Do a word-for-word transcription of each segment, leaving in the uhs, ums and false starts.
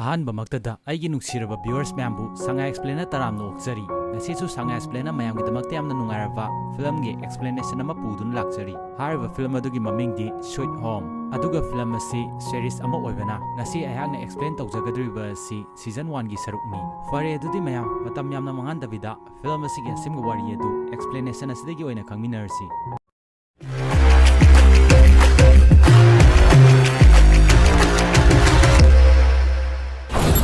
ꯑꯍꯥꯟꯕꯃꯛꯇꯗ ꯑꯩꯒꯤ ꯅꯨꯡꯁꯤꯔꯕ viewers ꯃꯌꯥꯝꯕꯨ ꯁꯉꯥꯏ Explainꯅ ꯇꯔꯥꯝꯅ ꯑꯣꯛꯆꯔꯤ꯫ ꯉꯁꯤꯁꯨ ꯁꯉꯥꯏ Explainꯅ ꯃꯌꯥꯝꯒꯤꯗꯃꯛꯇ ꯌꯥꯝꯅ ꯅꯨꯡꯉꯥꯏꯔꯕ filmꯒꯤ explanation ꯑꯃ ꯄꯨꯗꯨꯅ ꯂꯥꯛꯆꯔꯤ꯫ ꯍꯥꯏꯔꯤꯕ film ꯑꯗꯨꯒꯤ ꯃꯃꯤꯡꯗꯤ Sweet Home꯫ ꯑꯗꯨꯒ film ꯑꯁꯤ series ꯑꯃ ꯑꯣꯏꯕꯅ ꯉꯁꯤ ꯑꯩꯍꯥꯛꯅ explain ꯇꯧꯖꯒꯗꯧꯔꯤꯕ ꯑꯁꯤ season oneꯒꯤ ꯁꯔꯨꯛꯅꯤ꯫ ꯐꯔꯦ, ꯑꯗꯨꯗꯤ ꯃꯌꯥꯝ ꯃꯇꯝ ꯌꯥꯝꯅ ꯃꯥꯡꯍꯟꯗꯕꯤꯗ film ꯑꯁꯤꯒꯤ ꯑꯁꯦꯡꯕ ꯋꯥꯔꯤ ꯑꯗꯨ explanation ꯑꯁꯤꯗꯒꯤ ꯑꯣꯏꯅ ꯈꯪꯃꯤꯟꯅꯔꯁꯤ꯫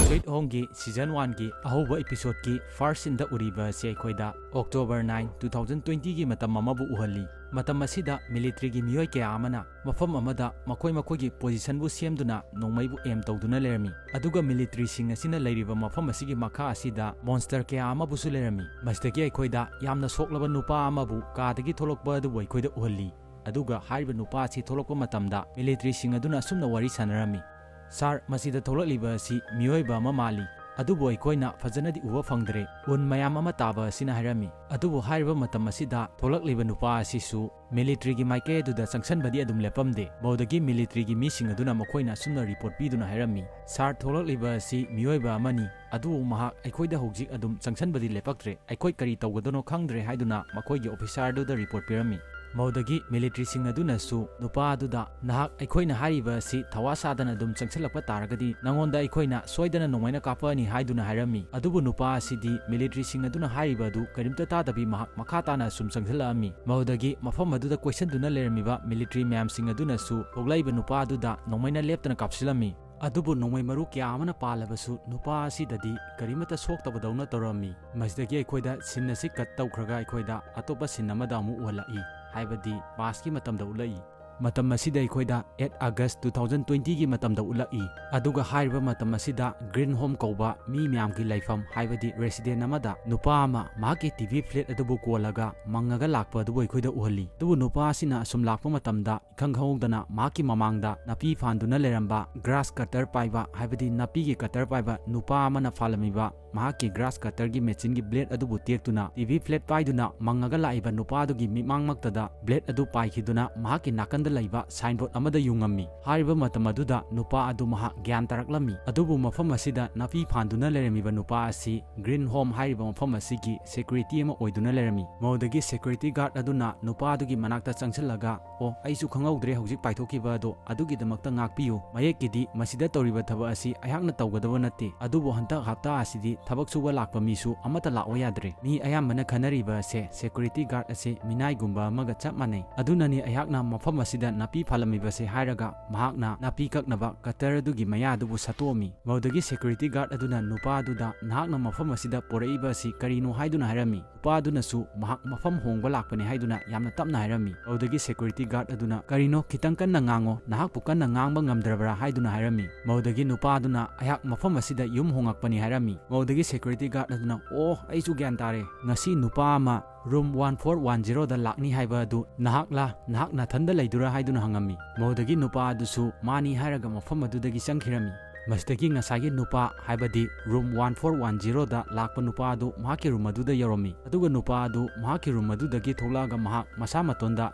Sweet Homeꯒꯤ season oneꯒꯤ ꯑꯍꯧꯕ episodeꯀꯤ first sceneꯗ ꯎꯔꯤꯕ ꯑꯁꯤ ꯑꯩꯈꯣꯏꯗ October nine, two thousand twentyꯒꯤ ꯃꯇꯝ ꯑꯃꯕꯨ ꯎꯍꯜꯂꯤ꯫ ꯃꯇꯝ ꯑꯁꯤꯗ militaryꯒꯤ ꯃꯤꯑꯣꯏ ꯀꯌꯥ ꯑꯃꯅ ꯃꯐꯝ ꯑꯃꯗ ꯃꯈꯣꯏ ꯃꯈꯣꯏꯒꯤ positionꯕꯨ ꯁꯦꯝꯗꯨꯅ ꯅꯣꯡꯃꯩꯕꯨ aim ꯇꯧꯗꯨꯅ ꯂꯩꯔꯝꯃꯤ꯫ ꯑꯗꯨꯒ militaryꯁꯤꯡ ꯑꯁꯤꯅ ꯂꯩꯔꯤꯕ ꯃꯐꯝ ꯑꯁꯤꯒꯤ ꯃꯈꯥ ꯑꯁꯤꯗ monster ꯀꯌꯥ ꯑꯃꯕꯨꯁꯨ ꯂꯩꯔꯝꯃꯤ꯫ ꯃꯁꯤꯗꯒꯤ ꯑꯩꯈꯣꯏꯗ ꯌꯥꯝꯅ ꯁꯣꯛꯂꯕ ꯅꯨꯄꯥ ꯑꯃꯕꯨ ꯀꯥꯗꯒꯤ ꯊꯣꯛꯂꯛꯄ ꯑꯗꯨꯕꯨ ꯑꯩꯈꯣꯏꯗ ꯎꯍꯜꯂꯤ꯫ ꯑꯗꯨꯒ ꯍꯥꯏꯔꯤꯕ ꯅꯨꯄꯥ ꯑꯁꯤ ꯊꯣꯛꯂꯛꯄ ꯃꯇꯝꯗ militaryꯁꯤꯡ ꯑꯗꯨꯅ ꯑꯁꯨꯝꯅ ꯋꯥꯔꯤ ꯁꯥꯟꯅꯔꯝꯃꯤ, "Sir, ꯃꯁꯤꯗ ꯊꯣꯛꯂꯛꯂꯤꯕ ꯑꯁꯤ ꯃꯤꯑꯣꯏꯕ ꯑꯃ ꯃꯥꯜꯂꯤ, ꯑꯗꯨꯕꯨ ꯑꯩꯈꯣꯏꯅ ꯐꯖꯅꯗꯤ ꯎꯕ ꯐꯪꯗ꯭ꯔꯦ, ꯎꯟ ꯃꯌꯥꯝ ꯑꯃ ꯇꯥꯕ ꯑꯁꯤꯅ" ꯍꯥꯏꯔꯝꯃꯤ꯫ ꯑꯗꯨꯕꯨ ꯍꯥꯏꯔꯤꯕ ꯃꯇꯝ ꯑꯁꯤꯗ ꯊꯣꯛꯂꯛꯂꯤꯕ ꯅꯨꯄꯥ ꯑꯁꯤꯁꯨ militaryꯒꯤ ꯃꯥꯏꯀꯩ ꯑꯗꯨꯗ ꯆꯪꯁꯟꯕꯗꯤ ꯑꯗꯨꯝ ꯂꯦꯞꯄꯝꯗꯦ꯫ ꯃꯗꯨꯗꯒꯤ militaryꯒꯤ ꯃꯤꯁꯤꯡ ꯑꯗꯨꯅ ꯃꯈꯣꯏꯅ ꯑꯁꯨꯝꯅ report ꯄꯤꯗꯨꯅ ꯍꯥꯏꯔꯝꯃꯤ, "Sir, ꯊꯣꯛꯂꯛꯂꯤꯕ ꯑꯁꯤ ꯃꯤꯑꯣꯏꯕ ꯑꯃꯅꯤ, ꯑꯗꯨꯕꯨ ꯃꯍꯥꯛ ꯑꯩꯈꯣꯏꯗ ꯍꯧꯖꯤꯛ ꯑꯗꯨꯝ ꯆꯪꯁꯟꯕꯗꯤ ꯂꯦꯞꯄꯛꯇ꯭ꯔꯦ꯫ ꯑꯩꯈꯣꯏ ꯀꯔꯤ ꯇꯧꯒꯗꯣꯏꯅꯣ ꯈꯪꯗ꯭ꯔꯦ" ꯍꯥꯏꯗꯨꯅ ꯃꯈꯣꯏꯒꯤ officerꯗꯨꯗ report ꯄꯤꯔꯝꯃꯤ꯫ ꯃꯗꯨꯗꯒꯤ militaryꯁꯤꯡ ꯑꯗꯨꯅꯁꯨ ꯅꯨꯄꯥ ꯑꯗꯨꯗ, "ꯅꯍꯥꯛ ꯑꯩꯈꯣꯏꯅ ꯍꯥꯏꯔꯤꯕ ꯑꯁꯤ ꯊꯋꯥ ꯁꯥꯗꯅ ꯑꯗꯨꯝ ꯆꯪꯁꯤꯜꯂꯛꯄ ꯇꯥꯔꯒꯗꯤ ꯅꯉꯣꯟꯗ ꯑꯩꯈꯣꯏꯅ ꯁꯣꯏꯗꯅ ꯅꯣꯡꯃꯩꯅ ꯀꯥꯞꯄꯛꯑꯅꯤ" ꯍꯥꯏꯗꯨꯅ ꯍꯥꯏꯔꯝꯃꯤ꯫ ꯑꯗꯨꯕꯨ ꯅꯨꯄꯥ ꯑꯁꯤꯗꯤ militaryꯁꯤꯡ ꯑꯗꯨꯅ ꯍꯥꯏꯔꯤꯕ ꯑꯗꯨ ꯀꯔꯤꯝꯇ ꯇꯥꯗꯕꯤ ꯃꯍꯥꯛ ꯃꯈꯥ ꯇꯥꯅ ꯁꯨꯝ ꯆꯪꯁꯤꯜꯂꯛꯑꯝꯃꯤ꯫ ꯃꯗꯨꯗꯒꯤ ꯃꯐꯝ ꯑꯗꯨꯗ ꯀꯣꯏꯁꯟꯗꯨꯅ ꯂꯩꯔꯝꯃꯤꯕ military ꯃꯌꯥꯝꯁꯤꯡ ꯑꯗꯨꯅꯁꯨ ꯊꯣꯛꯂꯛꯏꯕ ꯅꯨꯄꯥ ꯑꯗꯨꯗ ꯅꯣꯡꯃꯩꯅ ꯂꯦꯞꯇꯅ ꯀꯥꯞꯁꯤꯜꯂꯝꯃꯤ꯫ ꯑꯗꯨꯕꯨ ꯅꯣꯡꯃꯩ ꯃꯔꯨ ꯀꯌꯥ ꯑꯃꯅ ꯄꯥꯜꯂꯕꯁꯨ ꯅꯨꯄꯥ ꯑꯁꯤꯗꯗꯤ ꯀꯔꯤꯃꯠꯇ ꯁꯣꯛꯇꯕꯗꯧꯅ ꯇꯧꯔꯝꯃꯤ꯫ ꯃꯁꯤꯗꯒꯤ ꯑꯩꯈꯣꯏꯗ scene ꯑꯁꯤ cut ꯇꯧꯈ꯭ꯔꯒ ꯑꯩꯈꯣꯏꯗ ꯑꯇꯣꯞꯄ scene ꯑꯃꯗ ꯑꯃꯨꯛ ꯎꯍꯜꯂꯛꯏ, ꯍꯥꯏꯕꯗꯤ pastꯀꯤ ꯃꯇꯝꯗ ꯎꯠꯂꯛꯏ꯫ ꯃꯇꯝ ꯑꯁꯤꯗ ꯑꯩꯈꯣꯏꯗ eight August two thousand twentyꯒꯤ ꯃꯇꯝꯗ ꯎꯠꯂꯛꯏ꯫ ꯑꯗꯨꯒ ꯍꯥꯏꯔꯤꯕ ꯃꯇꯝ ꯑꯁꯤꯗ Green Home ꯀꯧꯕ ꯃꯤ ꯃꯌꯥꯝꯒꯤ ꯂꯩꯐꯝ, ꯍꯥꯏꯕꯗꯤ resident ꯑꯃꯗ ꯅꯨꯄꯥ ꯑꯃ ꯃꯍꯥꯛꯀꯤ TV flat ꯑꯗꯨꯕꯨ ꯀꯣꯜꯂꯒ ꯃꯪꯉꯒ ꯂꯥꯛꯄ ꯑꯗꯨꯕꯨ ꯑꯩꯈꯣꯏꯗ ꯎꯍꯜꯂꯤ꯫ ꯑꯗꯨꯕꯨ ꯅꯨꯄꯥ ꯑꯁꯤꯅ ꯑꯁꯨꯝ ꯂꯥꯛꯄ ꯃꯇꯝꯗ ꯏꯈꯪ ꯈꯪꯍꯧꯗꯅ ꯃꯍꯥꯛꯀꯤ ꯃꯃꯥꯡꯗ ꯅꯥꯄꯤ ꯐꯥꯟꯗꯨꯅ ꯂꯩꯔꯝꯕ grass cutter ꯄꯥꯏꯕ, ꯍꯥꯏꯕꯗꯤ ꯅꯥꯄꯤꯒꯤ cutter ꯄꯥꯏꯕ ꯅꯨꯄꯥ ꯑꯃꯅ ꯐꯥꯜꯂꯝꯃꯤꯕ ꯃꯍꯥꯛꯀꯤ grass cutterꯒꯤ machineꯒꯤ blade ꯑꯗꯨꯕꯨ ꯇꯦꯛꯇꯨꯅ ꯇꯤ ꯚꯤ flat ꯄꯥꯏꯗꯨꯅ ꯃꯪꯉꯒ ꯂꯥꯛꯏꯕ ꯅꯨꯄꯥ ꯑꯗꯨꯒꯤ ꯃꯤꯠꯃꯥꯡꯃꯛꯇꯗ blade ꯑꯗꯨ ꯄꯥꯏꯈꯤꯗꯨꯅ ꯃꯍꯥꯛꯀꯤ ꯅꯥꯀꯟꯗ ꯂꯩꯕ signboard ꯑꯃꯗ ꯌꯨꯡꯉꯝꯃꯤ꯫ ꯍꯥꯏꯔꯤꯕ ꯃꯇꯝ ꯑꯗꯨꯗ ꯅꯨꯄꯥ ꯑꯗꯨ ꯃꯍꯥꯛ ꯒ꯭ꯌꯥꯟ ꯇꯥꯔꯛꯂꯝꯃꯤ꯫ ꯑꯗꯨꯕꯨ ꯃꯐꯝ ꯑꯁꯤꯗ ꯅꯥꯄꯤ ꯐꯥꯟꯗꯨꯅ ꯂꯩꯔꯝꯃꯤꯕ ꯅꯨꯄꯥ ꯑꯁꯤ Green Home ꯍꯥꯏꯔꯤꯕ ꯃꯐꯝ ꯑꯁꯤꯒꯤ security ꯑꯃ ꯑꯣꯏꯗꯨꯅ ꯂꯩꯔꯝꯃꯤ꯫ ꯃꯗꯨꯗꯒꯤ security guard ꯑꯗꯨꯅ ꯅꯨꯄꯥ ꯑꯗꯨꯒꯤ ꯃꯅꯥꯛꯇ ꯆꯪꯁꯤꯜꯂꯒ, "ꯑꯣ, ꯑꯩꯁꯨ ꯈꯪꯍꯧꯗ꯭ꯔꯦ ꯍꯧꯖꯤꯛ ꯄꯥꯏꯊꯣꯛꯈꯤꯕ ꯑꯗꯣ, ꯑꯗꯨꯒꯤꯗꯃꯛꯇ ꯉꯥꯛꯄꯤꯌꯨ꯫ ꯃꯌꯦꯛꯀꯤꯗꯤ ꯃꯁꯤꯗ ꯇꯧꯔꯤꯕ ꯊꯕꯛ ꯑꯁꯤ ꯑꯩꯍꯥꯛꯅ ꯇꯧꯒꯗꯕ ꯅꯠꯇꯦ, ꯑꯗꯨꯕꯨ ꯍꯟꯗꯛ ꯍꯞꯇꯥ ꯑꯁꯤꯗꯤ ꯊꯕꯛ ꯁꯨꯕ ꯂꯥꯛꯄ ꯃꯤꯁꯨ ꯑꯃꯠꯇ ꯂꯥꯛꯑꯣ ꯌꯥꯗ꯭ꯔꯦ꯫ ꯃꯤ ꯑꯌꯥꯝꯕꯅ ꯈꯟꯅꯔꯤꯕ ꯑꯁꯦ security guard ꯑꯁꯦ ꯃꯤꯅꯥꯏꯒꯨꯝꯕ ꯑꯃꯒ ꯆꯞ ꯃꯥꯟꯅꯩ꯫ ꯑꯗꯨꯅꯅꯤ ꯑꯩꯍꯥꯛꯅ ꯃꯐꯝ ꯑꯁꯤꯗ ꯅꯥꯄꯤ ꯐꯥꯜꯂꯝꯃꯤꯕꯁꯦ" ꯍꯥꯏꯔꯒ ꯃꯍꯥꯛꯅ ꯅꯥꯄꯤ ꯀꯛꯅꯕ cutter ꯑꯗꯨꯒꯤ ꯃꯌꯥ ꯑꯗꯨꯕꯨ ꯁꯠꯇꯣꯛꯑꯝꯃꯤ꯫ ꯃꯗꯨꯗꯒꯤ security guard ꯑꯗꯨꯅ ꯅꯨꯄꯥ ꯑꯗꯨꯗ, "ꯅꯍꯥꯛꯅ ꯃꯐꯝ ꯑꯁꯤꯗ ꯄꯣꯔꯛꯏꯕ ꯑꯁꯤ ꯀꯔꯤꯅꯣ?" ꯍꯥꯏꯗꯨꯅ ꯍꯥꯏꯔꯝꯃꯤ꯫ ꯅꯨꯄꯥ ꯑꯗꯨꯅꯁꯨ ꯃꯍꯥꯛ ꯃꯐꯝ ꯍꯣꯡꯕ ꯂꯥꯛꯄꯅꯤ ꯍꯥꯏꯗꯨꯅ ꯌꯥꯝꯅ ꯇꯞꯅ ꯍꯥꯏꯔꯝꯃꯤ꯫ ꯃꯗꯨꯗꯒꯤ security guard ꯑꯗꯨꯅ, "ꯀꯔꯤꯅꯣ, ꯈꯤꯇꯪ ꯀꯟꯅ ꯉꯥꯡꯉꯣ, ꯅꯍꯥꯛꯄꯨ ꯀꯟꯅ ꯉꯥꯡꯕ ꯉꯝꯗ꯭ꯔꯕ꯭ꯔꯥ?" ꯍꯥꯏꯗꯨꯅ ꯍꯥꯏꯔꯝꯃꯤ꯫ ꯃꯗꯨꯗꯒꯤ ꯅꯨꯄꯥ ꯑꯗꯨꯅ, "ꯑꯩꯍꯥꯛ ꯃꯐꯝ ꯑꯁꯤꯗ ꯌꯨꯝ ꯍꯣꯡꯉꯛꯄꯅꯤ" ꯍꯥꯏꯔꯝꯃꯤ꯫ ꯃꯗꯨꯗꯒꯤ security guard ꯑꯗꯨꯅ, "ꯑꯣ, ꯑꯩꯁꯨ ꯒ꯭ꯌꯥꯟ ꯇꯥꯔꯦ꯫ ꯉꯁꯤ ꯅꯨꯄꯥ ꯑꯃ room one four one zeroꯗ ꯂꯥꯛꯅꯤ ꯍꯥꯏꯕ ꯑꯗꯨ ꯅꯍꯥꯛꯂꯥ? ꯅꯍꯥꯛ ꯅꯊꯟꯗ ꯂꯩꯗꯨꯔꯥ?" ꯍꯥꯏꯗꯨꯅ ꯍꯪꯉꯝꯃꯤ꯫ ꯃꯗꯨꯗꯒꯤ ꯅꯨꯄꯥ ꯑꯗꯨꯁꯨ ꯃꯥꯅꯤ ꯍꯥꯏꯔꯒ ꯃꯐꯝ ꯑꯗꯨꯗꯒꯤ ꯆꯪꯈꯤꯔꯝꯃꯤ꯫ ꯃꯁꯤꯗꯒꯤ ꯉꯁꯥꯏꯒꯤ ꯅꯨꯄꯥ, ꯍꯥꯏꯕꯗꯤ room one four one zeroꯗ ꯂꯥꯛꯄ ꯅꯨꯄꯥ ꯑꯗꯨ ꯃꯍꯥꯛꯀꯤ room ꯑꯗꯨꯗ ꯌꯧꯔꯝꯃꯤ꯫ ꯑꯗꯨꯒ ꯅꯨꯄꯥ ꯑꯗꯨ ꯃꯍꯥꯛꯀꯤ room ꯑꯗꯨꯗꯒꯤ ꯊꯣꯛꯂꯛꯑꯒ ꯃꯍꯥꯛ ꯃꯁꯥ ꯃꯇꯣꯟꯗ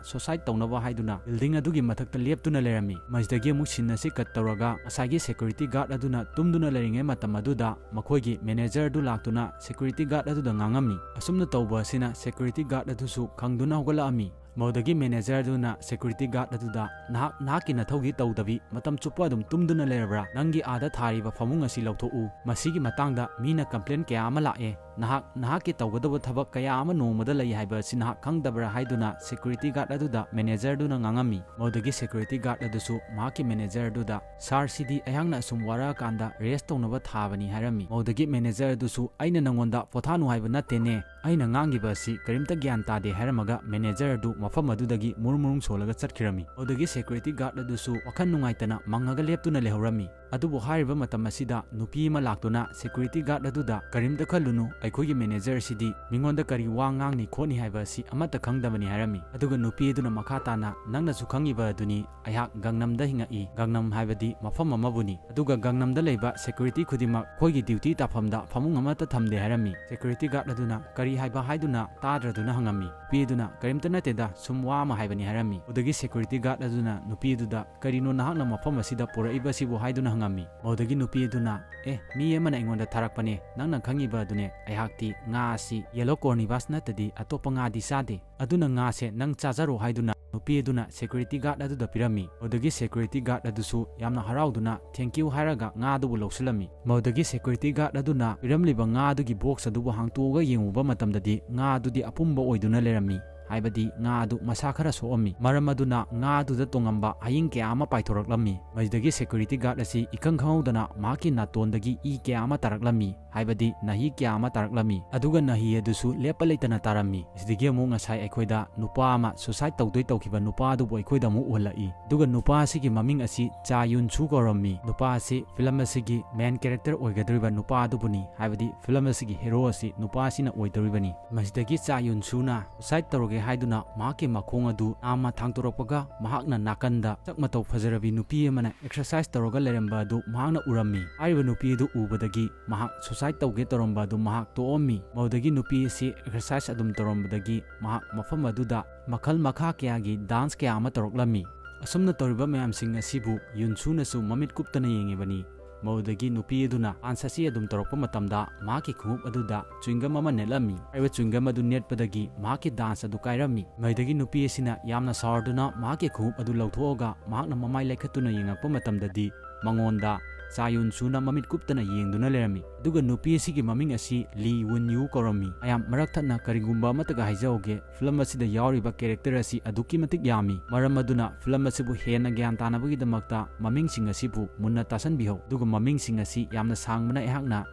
suicide ꯇꯧꯅꯕ ꯍꯥꯏꯗꯨꯅ building ꯑꯗꯨꯒꯤ ꯃꯊꯛꯇ ꯂꯦꯞꯇꯨꯅ ꯂꯩꯔꯝꯃꯤ꯫ ꯃꯁꯤꯗꯒꯤ ꯑꯃꯨꯛ scene ꯑꯁꯤ cut ꯇꯧꯔꯒ ꯉꯁꯥꯏꯒꯤ security guard ꯑꯗꯨꯅ ꯇꯨꯝꯗꯨꯅ ꯂꯩꯔꯤꯉꯩ ꯃꯇꯝ ꯑꯗꯨꯗ ꯃꯈꯣꯏꯒꯤ manager ꯑꯗꯨ ꯂꯥꯛꯇꯨꯅ security guard ꯑꯗꯨꯗ ꯉꯥꯡꯉꯝꯃꯤ꯫ ꯑꯁꯨꯝꯅ ꯇꯧꯕ ꯑꯁꯤꯅ security guard ꯑꯗꯨꯁꯨ ꯈꯪꯗꯨꯅ ꯍꯧꯒꯠꯂꯛꯑꯝꯃꯤ꯫ ꯃꯗꯨꯗꯒꯤ manager ꯑꯗꯨꯅ security guard ꯑꯗꯨꯗ, "ꯅꯍꯥꯛ ꯅꯍꯥꯛꯀꯤ ꯅꯊꯧꯗꯤ ꯇꯧꯗꯕꯤ ꯃꯇꯝ ꯆꯨꯞꯄ ꯑꯗꯨꯝ ꯇꯨꯝꯗꯨꯅ ꯂꯩꯔꯕ꯭ꯔꯥ? ꯅꯪꯒꯤ ꯑꯥꯗ ꯊꯥꯔꯤꯕ ꯐꯃꯨꯡ ꯑꯁꯤ ꯂꯧꯊꯣꯛꯎ꯫ ꯃꯁꯤꯒꯤ ꯃꯇꯥꯡꯗ ꯃꯤꯅ complain ꯀꯌꯥ ꯑꯃ ꯂꯥꯛꯑꯦ꯫ ꯅꯍꯥꯛ ꯅꯍꯥꯛꯀꯤ ꯇꯧꯒꯗꯕ ꯊꯕꯛ ꯀꯌꯥ ꯑꯃ ꯅꯣꯡꯃꯗ ꯂꯩ ꯍꯥꯏꯕ ꯑꯁꯤ ꯅꯍꯥꯛ ꯈꯪꯗꯕ꯭ꯔꯥ?" ꯍꯥꯏꯗꯨꯅ security guard ꯑꯗꯨꯗ manager ꯑꯗꯨꯅ ꯉꯥꯡꯉꯝꯃꯤ꯫ ꯃꯗꯨꯗꯒꯤ security guard ꯑꯗꯨꯁꯨ ꯃꯍꯥꯛꯀꯤ manager ꯑꯗꯨꯗ, "Sir, ꯁꯤꯗꯤ ꯑꯩꯍꯥꯛꯅ ꯑꯁꯨꯝ ꯋꯥꯔꯛꯑꯀꯥꯟꯗ rest ꯇꯧꯅꯕ ꯊꯥꯕꯅꯤ" ꯍꯥꯏꯔꯝꯃꯤ꯫ ꯃꯗꯨꯗꯒꯤ manager ꯑꯗꯨꯁꯨ, "ꯑꯩꯅ ꯅꯪꯉꯣꯟꯗ ꯄꯣꯊꯥꯅꯨ ꯍꯥꯏꯕ ꯅꯠꯇꯦꯅꯦ, ꯑꯩꯅ ꯉꯥꯡꯉꯤꯕ ꯑꯁꯤ ꯀꯔꯤꯝꯇ ꯒ꯭ꯌꯥꯟ ꯇꯥꯗꯦ" ꯍꯥꯏꯔꯝꯃꯒ manager ꯑꯗꯨ ꯃꯐꯝ ꯑꯗꯨꯗꯒꯤ ꯃꯨꯔꯨꯝ ꯃꯨꯔꯨꯝ ꯁꯣꯜꯂꯒ ꯆꯠꯈꯤꯔꯝꯃꯤ꯫ ꯑꯗꯨꯗꯒꯤ security guard ꯑꯗꯨꯁꯨ ꯋꯥꯈꯜ ꯅꯨꯡꯉꯥꯏꯇꯅ ꯃꯪꯉꯒ ꯂꯦꯞꯇꯨꯅ ꯂꯩꯍꯧꯔꯝꯃꯤ꯫ ꯑꯗꯨꯕꯨ ꯍꯥꯏꯔꯤꯕ ꯃꯇꯝ ꯑꯁꯤꯗ ꯅꯨꯄꯤ ꯑꯃ ꯂꯥꯛꯇꯨꯅ security guard ꯑꯗꯨꯗ, "ꯀꯔꯤꯝꯇ ꯈꯜꯂꯨꯅꯨ, ꯑꯩꯈꯣꯏꯒꯤ manager ꯑꯁꯤꯗꯤ ꯃꯤꯉꯣꯟꯗ ꯀꯔꯤ ꯋꯥ ꯉꯥꯡꯅꯤ ꯈꯣꯠꯅꯤ ꯍꯥꯏꯕ ꯑꯁꯤ ꯑꯃꯠꯇ ꯈꯪꯗꯕꯅꯤ" ꯍꯥꯏꯔꯝꯃꯤ꯫ ꯑꯗꯨꯒ ꯅꯨꯄꯤ ꯑꯗꯨꯅ ꯃꯈꯥ ꯇꯥꯅ, "ꯅꯪꯅꯁꯨ ꯈꯪꯉꯤꯕ ꯑꯗꯨꯅꯤ, ꯑꯩꯍꯥꯛ ꯒꯪꯅꯝꯗ ꯍꯤꯡꯉꯛꯏ, ꯒꯪꯅꯝ ꯍꯥꯏꯕꯗꯤ ꯃꯐꯝ ꯑꯃꯕꯨꯅꯤ꯫ ꯑꯗꯨꯒ ꯒꯪꯅꯝꯗ ꯂꯩꯕ security ꯈꯨꯗꯤꯡꯃꯛ ꯑꯩꯈꯣꯏꯒꯤ duty ꯇꯥꯐꯝꯗ ꯐꯃꯨꯡ ꯑꯃꯠꯇ ꯊꯝꯗꯦ" ꯍꯥꯏꯔꯝꯃꯤ꯫ Security guard ꯑꯗꯨꯅ ꯀꯔꯤ ꯍꯥꯏꯕ ꯍꯥꯏꯗꯨꯅ ꯇꯥꯗ꯭ꯔꯗꯨꯅ ꯍꯪꯉꯝꯃꯤ꯫ ꯅꯨꯄꯤ ꯑꯗꯨꯅ, "ꯀꯔꯤꯝꯇ ꯅꯠꯇꯦꯗ, ꯁꯨꯝ ꯋꯥ ꯑꯃ ꯍꯥꯏꯕꯅꯤ" ꯍꯥꯏꯔꯝꯃꯤ꯫ ꯑꯗꯨꯗꯒꯤ security guard ꯑꯗꯨꯅ ꯅꯨꯄꯤ ꯑꯗꯨꯗ, "ꯀꯔꯤꯅꯣ ꯅꯍꯥꯛꯅ ꯃꯐꯝ ꯑꯁꯤꯗ ꯄꯨꯔꯛꯏꯕꯁꯤꯕꯨ?" ꯍꯥꯏꯗꯨꯅ ꯍꯪꯉꯝꯃꯤ꯫ ꯃꯗꯨꯗꯒꯤ ꯅꯨꯄꯤ ꯑꯗꯨꯅ, "ꯑꯦ, ꯃꯤ ꯑꯃꯅ ꯑꯩꯉꯣꯟꯗ ꯊꯥꯔꯛꯄꯅꯦ, ꯅꯪꯅ ꯈꯪꯉꯤꯕ ꯑꯗꯨꯅꯦ, ꯑꯩꯍꯥꯛꯇꯤ ꯉꯥ ꯑꯁꯤ yellow carnivores ꯅꯠꯇꯗꯤ ꯑꯇꯣꯞꯄ ꯉꯥꯗꯤ ꯆꯥꯗꯦ, ꯑꯗꯨꯅ ꯉꯥꯁꯦ ꯅꯪ ꯆꯥꯖꯔꯣ" ꯍꯥꯏꯗꯨꯅ ꯅꯨꯄꯤ ꯑꯗꯨꯅ security guard ꯑꯗꯨꯗ ꯄꯤꯔꯝꯃꯤ꯫ ꯃꯗꯨꯗꯒꯤ security guard ꯑꯗꯨꯁꯨ ꯌꯥꯝꯅ ꯍꯔꯥꯎꯗꯨꯅ thank you ꯍꯥꯏꯔꯒ ꯉꯥ ꯑꯗꯨꯕꯨ ꯂꯧꯁꯤꯜꯂꯝꯃꯤ꯫ ꯃꯗꯨꯗꯒꯤ security guard ꯑꯗꯨꯅ ꯄꯤꯔꯝꯂꯤꯕ ꯉꯥ ꯑꯗꯨꯒꯤ box ꯑꯗꯨꯕꯨ ꯍꯥꯡꯇꯣꯛꯑꯒ ꯌꯦꯡꯉꯨꯕ ꯃꯇꯝꯗꯗꯤ ꯉꯥ ꯑꯗꯨꯗꯤ ꯑꯄꯨꯝꯕ ꯑꯣꯏꯗꯨꯅ ꯂꯩꯔꯝꯃꯤ꯫ ꯍꯥꯏꯕꯗꯤ ꯉꯥ ꯑꯗꯨ ꯃꯁꯥ ꯈꯔ ꯁꯣꯛꯑꯝꯃꯤ꯫ ꯃꯔꯝ ꯑꯗꯨꯅ ꯉꯥ ꯑꯗꯨꯗ ꯇꯣꯡꯉꯝꯕ ꯍꯌꯤꯡ ꯀꯌꯥ ꯑꯃ ꯄꯥꯏꯊꯣꯔꯛꯂꯝꯃꯤ꯫ ꯃꯁꯤꯗꯒꯤ security guard ꯑꯁꯤ ꯏꯈꯪ ꯈꯪꯍꯧꯗꯅ ꯃꯍꯥꯛꯀꯤ ꯅꯥꯇꯣꯟꯗꯒꯤ ꯏ ꯀꯌꯥ ꯑꯃ ꯇꯥꯔꯛꯂꯝꯃꯤ꯫ ꯍꯥꯏꯕꯗꯤ ꯅꯥꯍꯤ ꯀꯌꯥ ꯑꯃ ꯇꯥꯔꯛꯂꯝꯃꯤ꯫ ꯑꯗꯨꯒ ꯅꯥꯍꯤ ꯑꯗꯨꯁꯨ ꯂꯦꯞꯄ ꯂꯩꯇꯅ ꯇꯥꯔꯝꯃꯤ꯫ ꯑꯁꯤꯗꯒꯤ ꯑꯃꯨꯛ ꯉꯁꯥꯏ ꯑꯩꯈꯣꯏꯗ ꯅꯨꯄꯥ ꯑꯃ suicide ꯇꯧꯗꯣꯏ ꯇꯧꯈꯤꯕ ꯅꯨꯄꯥ ꯑꯗꯨꯕꯨ ꯑꯩꯈꯣꯏꯗ ꯑꯃꯨꯛ ꯎꯍꯜꯂꯛꯏ꯫ ꯑꯗꯨꯒ ꯅꯨꯄꯥ ꯑꯁꯤꯒꯤ ꯃꯃꯤꯡ ꯑꯁꯤ ꯆꯥ ꯌꯨꯟ ꯁꯨ ꯀꯧꯔꯝꯃꯤ꯫ ꯅꯨꯄꯥ ꯑꯁꯤ film ꯑꯁꯤꯒꯤ main character ꯑꯣꯏꯒꯗꯧꯔꯤꯕ ꯅꯨꯄꯥ ꯑꯗꯨꯕꯨꯅꯤ, ꯍꯥꯏꯕꯗꯤ film ꯑꯁꯤꯒꯤ hero ꯑꯁꯤ ꯅꯨꯄꯥ ꯑꯁꯤꯅ ꯑꯣꯏꯗꯧꯔꯤꯕꯅꯤ꯫ ꯃꯁꯤꯗꯒꯤ ꯆꯥ ꯌꯨꯟ ꯁꯨꯅ suicide ꯇꯧꯔꯒꯦ ꯍꯥꯏꯗꯨꯅ ꯃꯍꯥꯛꯀꯤ ꯃꯈꯣꯡ ꯑꯗꯨ ꯅꯥꯝꯃ ꯊꯥꯡꯗꯣꯔꯛꯄꯒ, ꯃꯍꯥꯛꯅ ꯅꯥꯀꯟꯗ ꯁꯛ ꯃꯇꯧ ꯐꯖꯔꯕꯤ ꯅꯨꯄꯤ ꯑꯃꯅ exercise ꯇꯧꯔꯒ ꯂꯩꯔꯝꯕ ꯑꯗꯨ ꯃꯍꯥꯛꯅ ꯎꯔꯝꯃꯤ꯫ ꯍꯥꯏꯔꯤꯕ ꯅꯨꯄꯤ ꯑꯗꯨ ꯎꯕꯗꯒꯤ ꯃꯍꯥꯛ suicide ꯇꯧꯒꯦ ꯇꯧꯔꯝꯕ ꯑꯗꯨ ꯃꯍꯥꯛ ꯇꯣꯛꯑꯝꯃꯤ꯫ ꯃꯗꯨꯗꯒꯤ ꯅꯨꯄꯤ ꯑꯁꯤ exercise ꯑꯗꯨꯝ ꯇꯧꯔꯝꯕꯗꯒꯤ ꯃꯍꯥꯛ ꯃꯐꯝ ꯑꯗꯨꯗ ꯃꯈꯜ ꯃꯈꯥ ꯀꯌꯥꯒꯤ dance ꯀꯌꯥ ꯑꯃ ꯇꯧꯔꯛꯂꯝꯃꯤ꯫ ꯑꯁꯨꯝꯅ ꯇꯧꯔꯤꯕ ꯃꯌꯥꯝꯁꯤꯡ ꯑꯁꯤꯕꯨ ꯌꯨꯟꯁꯨꯅꯁꯨ ꯃꯃꯤꯠ ꯀꯨꯞꯇꯅ ꯌꯦꯡꯉꯤꯕꯅꯤ꯫ ꯃꯗꯨꯗꯒꯤ ꯅꯨꯄꯤ ꯑꯗꯨꯅ dance ꯑꯁꯤ ꯑꯗꯨꯝ ꯇꯧꯔꯛꯄ ꯃꯇꯝꯗ ꯃꯍꯥꯛꯀꯤ ꯈꯣꯡꯎꯞ ꯑꯗꯨꯗ chewing gum ꯑꯃ ꯅꯦꯠꯂꯝꯃꯤ꯫ ꯍꯥꯏꯔꯤꯕ chewing gum ꯑꯗꯨ ꯅꯦꯠꯄꯗꯒꯤ ꯃꯍꯥꯛꯀꯤ dance ꯑꯗꯨ ꯀꯥꯏꯔꯝꯃꯤ꯫ ꯃꯗꯨꯗꯒꯤ ꯅꯨꯄꯤ ꯑꯁꯤꯅ ꯌꯥꯝꯅ ꯁꯥꯎꯔꯗꯨꯅ ꯃꯍꯥꯛꯀꯤ ꯈꯣꯡꯎꯞ ꯑꯗꯨ ꯂꯧꯊꯣꯛꯑꯒ ꯃꯍꯥꯛꯅ ꯃꯃꯥꯏ ꯂꯩꯈꯠꯇꯨꯅ ꯌꯦꯡꯉꯛꯄ ꯃꯇꯝꯗꯗꯤ ꯃꯉꯣꯟꯗ ꯆꯥ ꯌꯨꯟꯁꯨꯅ ꯃꯃꯤꯠ ꯀꯨꯞꯇꯅ ꯌꯦꯡꯗꯨꯅ ꯂꯩꯔꯝꯃꯤ꯫ ꯑꯗꯨꯒ ꯅꯨꯄꯤ ꯑꯁꯤꯒꯤ ꯃꯃꯤꯡ ꯑꯁꯤ ꯂꯤ ꯋꯨꯟ ꯌꯨ ꯀꯧꯔꯝꯃꯤ꯫ ꯃꯌꯥꯝ ꯃꯔꯛ ꯊꯠꯅ ꯀꯔꯤꯒꯨꯝꯕ ꯑꯃꯠꯇꯒ ꯍꯥꯏꯖꯍꯧꯒꯦ, ꯐꯤꯂꯝ ꯑꯁꯤꯗ ꯌꯥꯎꯔꯤꯕ ꯀꯦꯔꯦꯛꯇꯔ ꯑꯁꯤ ꯑꯗꯨꯛꯀꯤ ꯃꯇꯤꯛ ꯌꯥꯝꯃꯤ꯫ ꯃꯔꯝ ꯑꯗꯨꯅ ꯐꯤꯂꯝ ꯑꯁꯤꯕꯨ ꯍꯦꯟꯅ ꯒ꯭ꯌꯥꯟ ꯇꯥꯅꯕꯒꯤꯗꯃꯛꯇ ꯃꯃꯤꯡꯁꯤꯡ ꯑꯁꯤꯕꯨ ꯃꯨꯟꯅ ꯇꯥꯁꯟꯕꯤꯍꯧ꯫ ꯑꯗꯨꯒ ꯃꯃꯤꯡꯁꯤꯡ ꯑꯁꯤ ꯌꯥꯝꯅ ꯁꯥꯡꯕꯅ ꯑꯩꯍꯥꯛꯅ